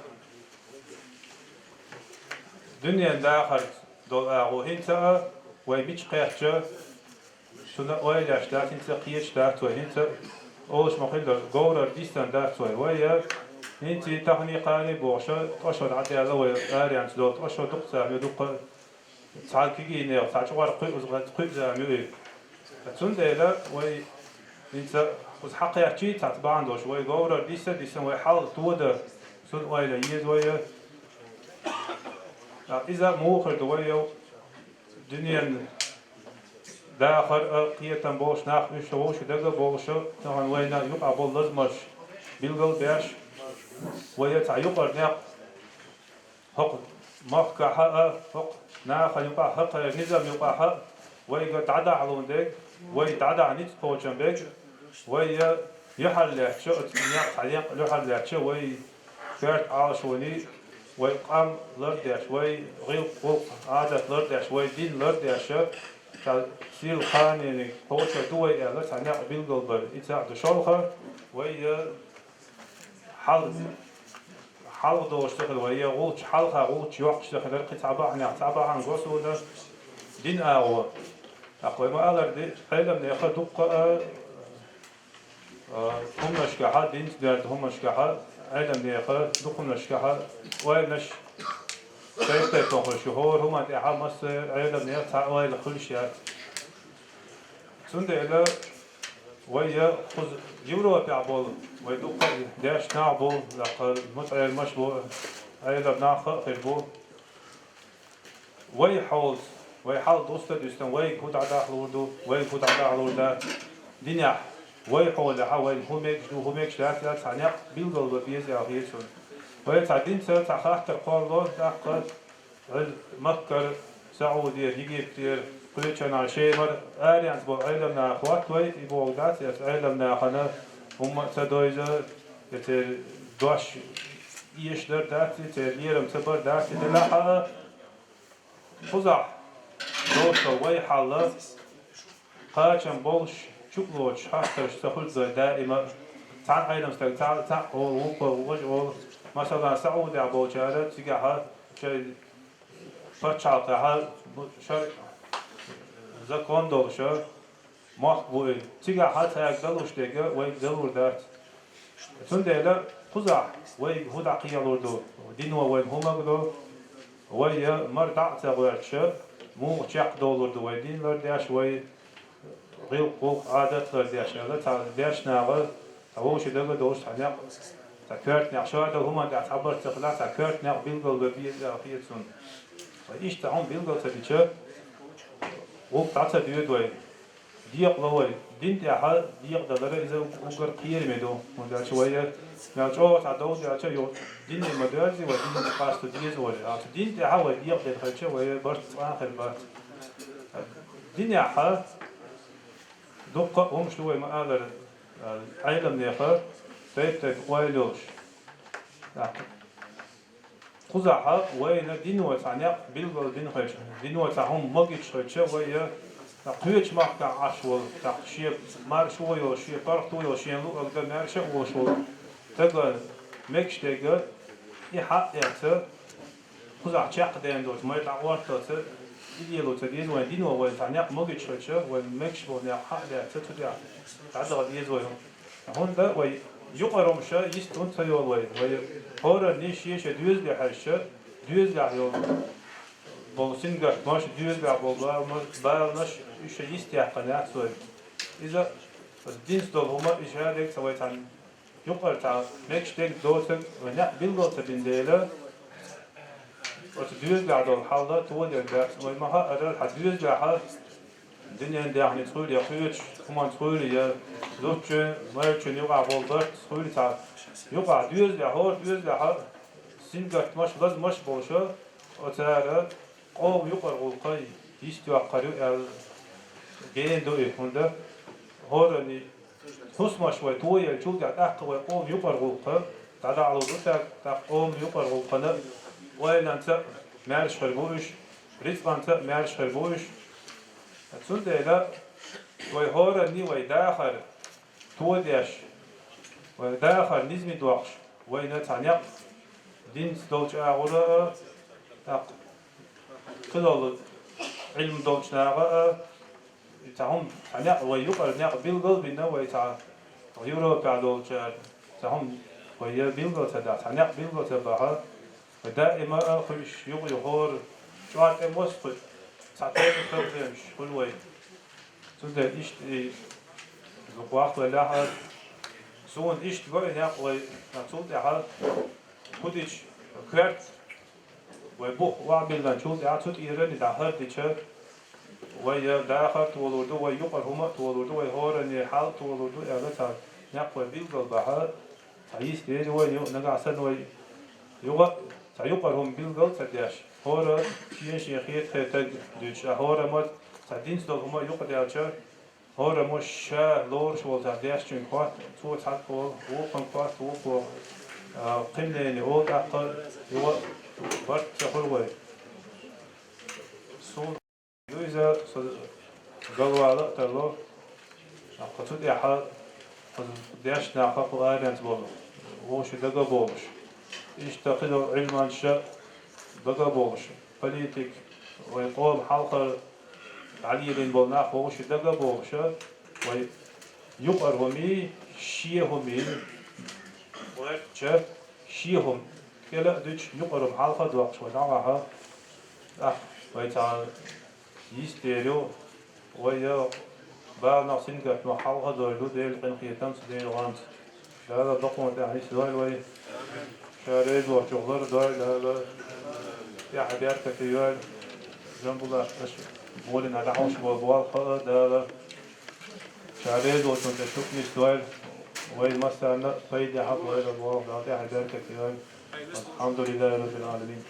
дуьненан дахарца долу агӀо хӀинца а вай мича кхаьчча, цунна ойла еш дац, хӀинца а кхеташ дац вай, хӀинца а олуш ма-хиллара, говрара дисина дац вай. Вай а хӀинца а таханийн кхане а бохуш, тӀо шо дӀадаьлла вай, аренца долу тӀо шо дукха зама ю, дуккха цхьа кегийнех, цхьа чкъор кхуьуза, кхуьуза ма ю и. Цундела вай хӀинца кхуза хьакхаьччий, цхьацца бахьана долуш, вай говрара диса а дисина, вай хьал тодан, цунна ойла еза вай. Иза муха хир ду вай йо, дуьненан дахар а, кхетам болуш нах, уьш вовшийн дага а болуш, тахана вайна юкъахь болу лазамаш билгал а беш, вай цхьа юкъара некъ, хӀокху махкахь а, хӀокху нахана юкъахь а, хӀокхеран низам юкъахь а вайга дӀадахьалун дерг, вай дӀадахьа ницкъ кхочун берг, вай я юьхьарлаьцча, оцу некъ цхьа некъ юьхьарлаьцча, вай коьрта Ӏалашоний, вай къам лардеш, вай гӀиллакх-гӀуллакх, Ӏадат лардеш, вай дин лардеш, Цхьа сийлахь ханениг кхочур ду вай аьлла, цхьа некъ билгалбар, и цхьаъ ду шолха, вай я хьал-, хьалха долуш ца хила, вай я гӀулч хьалха, гӀулч йоккхуш ца хилар, кхин цхьа бахьанех, цхьа бахьана государство дин агӀо. ТӀаккха вай ма-аллара, ди-, Ӏеламнеха дуккха а, а, хӀуманашкахьа, динца доьзна хӀуманашкахьа, Ӏеламнеха дукха хӀуманашкахьа ойланаш тайп-тайпана хуьлуш ю. ХӀора хӀуманна тӀехьа массо а Ӏеламнех цхьа ойла хуьлуш яц. Цундела вай я кхуза Европехь болу, вай дуккха а дешна нах бу, лакха муцӀермаш бу, Ӏелам нах а хир бу. Вай хьолаца, вай хьал дуста а дуьстина, вайга хӀун дӀадахьалур ду, вайга хӀун дӀадахьалур дац динехь, вай хьолехьа, вайна хӀун мегаш ду, хӀун мегаш дац аьлла, цхьа некъ билгалбан беза аьлла хета суна. Вай цхьа динца цхьа хаттар кхоллало, тӀаккха Ӏел-, Маккара, СаӀудера, Египтера, кхечанхьа Шемара, аренца болу Ӏеламнаха хӀотта вай, и боху дац, эцу Ӏеламнахана хӀумма а ца дойза, я церан дош эшадар дац, я церан лерам ца бар дац, и делахь а, кхузахь долуш долу вай хьал, кхачам болуш, чу а лоцуш, хаттарш ца хуьлу даима цхьана Ӏелам стаг цхьаъ, цхьаъ олу, вукхо важа олу. Масала, СаӀудехь болчара цигахьа шайн пачхьалкхехьа шарӀ, закон долуша мохк бу и. Цигахьа цаьрга далуш дерг вайга далур дац. Цундела кхузахь вайга хӀун дӀакхехьалур ду? Дино вайна хӀун магадо? Вай я мара дӀа а ца гӀоьртуша, муха чекхдовлур ду вай дин лардеш, вай гӀиллакх-гӀуллакх, Ӏадат лардеш аьлла, цхьа дешна наха, цхьа вовшийн дага а долуш, цхьа некъ, цхьа коьрта некъ, шадолу хӀуманна тӀехь цхьа барт ца хилахь, цхьа коьрта некъ билгал бан беза аьлла хета суна. Вай иштта хӀума билгал ца дича, гӀуллакх дӀа ца доьду вай. Декъало вай, дин тӀехьа декъадалара иза уггар кхераме ду, хӀунда аьлча вай, мел чӀогӀа цхьа дов даьлча, йо, дине ма доьрзи вай, дине къасто деза вай. Ткъа дин тӀехьа вай декъаделла хилча, вай барт цкъа а хир бац. Динехьа дуккха а хӀумаш ду вай ма-аллара, Ӏеламнеха тайп-тайпа ойла йолуш. Кхузахьа вайна дино цхьа некъ билгал бина хилча, дино цхьа хӀума магийта хилча, вай я кхечу махкахь Ӏаш волу, тӀаккха шен маршо йолуш, шен паргӀато йолуш, шен луъург дан маьрша а волуш волу стага мегаш дерг, и хьаъ а эцна, кхузахь чекхдевлла доцу майра дӀакъотталца, и лело ца деза вайн дино, вайна цхьа некъ магийта хилча, вайна мегаш болу некъ хьаъ а эцна, цу тӀехь дӀадаха деза вай. ХӀунда вай юкъара хӀумаш йист хӀунда ца йолу вай? Вай хӀоранна шен-шен доьзале хьаьжча, доьзалехь йолу болу сингаттамаш, доьзалехь болу баланаш, баланаш, уьш шайн йист яьккхина яц вай. Иза, оцу динца долу хӀума, и шадерг ца вай цхьаьна юкъара цхьа мегаш дерг доцург вай некъ билгал ца бина дела, оцу доьзалехь долу хьал тоделла дац. Вай ма хаъара, хьан доьзалехь дуьненан даьхница хуьлу я кхечу хӀуманца хуьлу я зудчун, майрачун юкъахь болу барт хуьлу цхьа. Юкъахь доьзалехь, хӀора доьзалехь сингаттамаш, лазамаш болуша, оцара къоман юкъара гӀуллакх йист йоккхур ю аьлла гена ду и, хӀунда хӀоранна хӀусамаш вай тоеллачул тӀаьхьа тӀаккха вай къоман юкъара гӀуллакх дӀадахьалур ду цаьрга, тӀаккха къоман юкъара гӀуллакхана ойланца а маьрша хир бу уьш, рицкъанца а маьрша хир бу уьш. Цундела вай хӀоранна вай дахар тодеш, вай дахар низаме доккхуш, вайна цхьа некъ динца долчу агӀора а, тӀаккха кхидолу Ӏилма долчу наха а, цхьа хӀума, цхьа некъ вай юкъара некъ билгал а бина, вай цхьа Европехь долчара цхьа хӀума вай я билгал ца дахь, цхьа некъ билгал ца бахьа, вай даима а хуьлуш юкъа ю хӀора, чӀор тӀе мосса хуьлу, цхьа тайпа проблемаш хуьлу вай. Цундела иштта и дукха вахвеллехь а, суна иштта го и некъ вай, цул тӀаьхьа хӀун дича, коьрта вай бух охьабиллинчул тӀаьхьа цу тӀера и дӀахӀара дича, вай я дахар а толур ду, вай юкъара хӀума а толур ду, вай хӀоранна хьал а толур ду аьлла, цхьа некъ вай билгал бахьа, цхьа йист ери вайна ю, нагахь санна вай юкъа, цхьа юкъара хӀума билгал ца деш, хӀора шен-шен хета-хетарг дуьйцуш, а хӀора ма цхьа динца долу хӀума юкъадаьлча, хӀора ма ша лоруш волу цхьа дешчуьнга хӀотта, цо цхьаъ олу, вукхунга хӀотта, вукхо, а, кхин мнение олу, тӀаккха юкъа барт ца хуьлу вай. Суна ду иза, со галвала а тарлу, тӀаккха цу тӀехьа дешна наха кху аренца болу, вовшийн дага а бовлуш. Иштта кхидолу Ӏилманчаша дага а бовлуш, политик, вай къоман хьалха дӀалелийна болу нах вовшийн дага а бовлуша, вай юкъара хӀумий, шен хӀумий, гӀертача, шен хӀума кӀела а дуьтуш, юкъара хӀума хьалха а доккхуш, вай дӀавахьа, тӀаккха вай цхьа йистера ю, вай я бала нах сингаттамах хьалха а дойла, Делан къинхетамца, Делан гӀонца. Дала бакъонан тӀехь нисдойла вай. Ша реза волчух лардойла Дала. ТӀехь беркате йойла. Жамбулат аша болина дӀахьуш болу болх а Дала. Ша реза волчун тӀе шуьга нисдойла. Вай массарна а пайде хьакъ дойла болх Дала тӀехь беркате йойла. Алхьамдулиллахи Раббил Ӏаламин.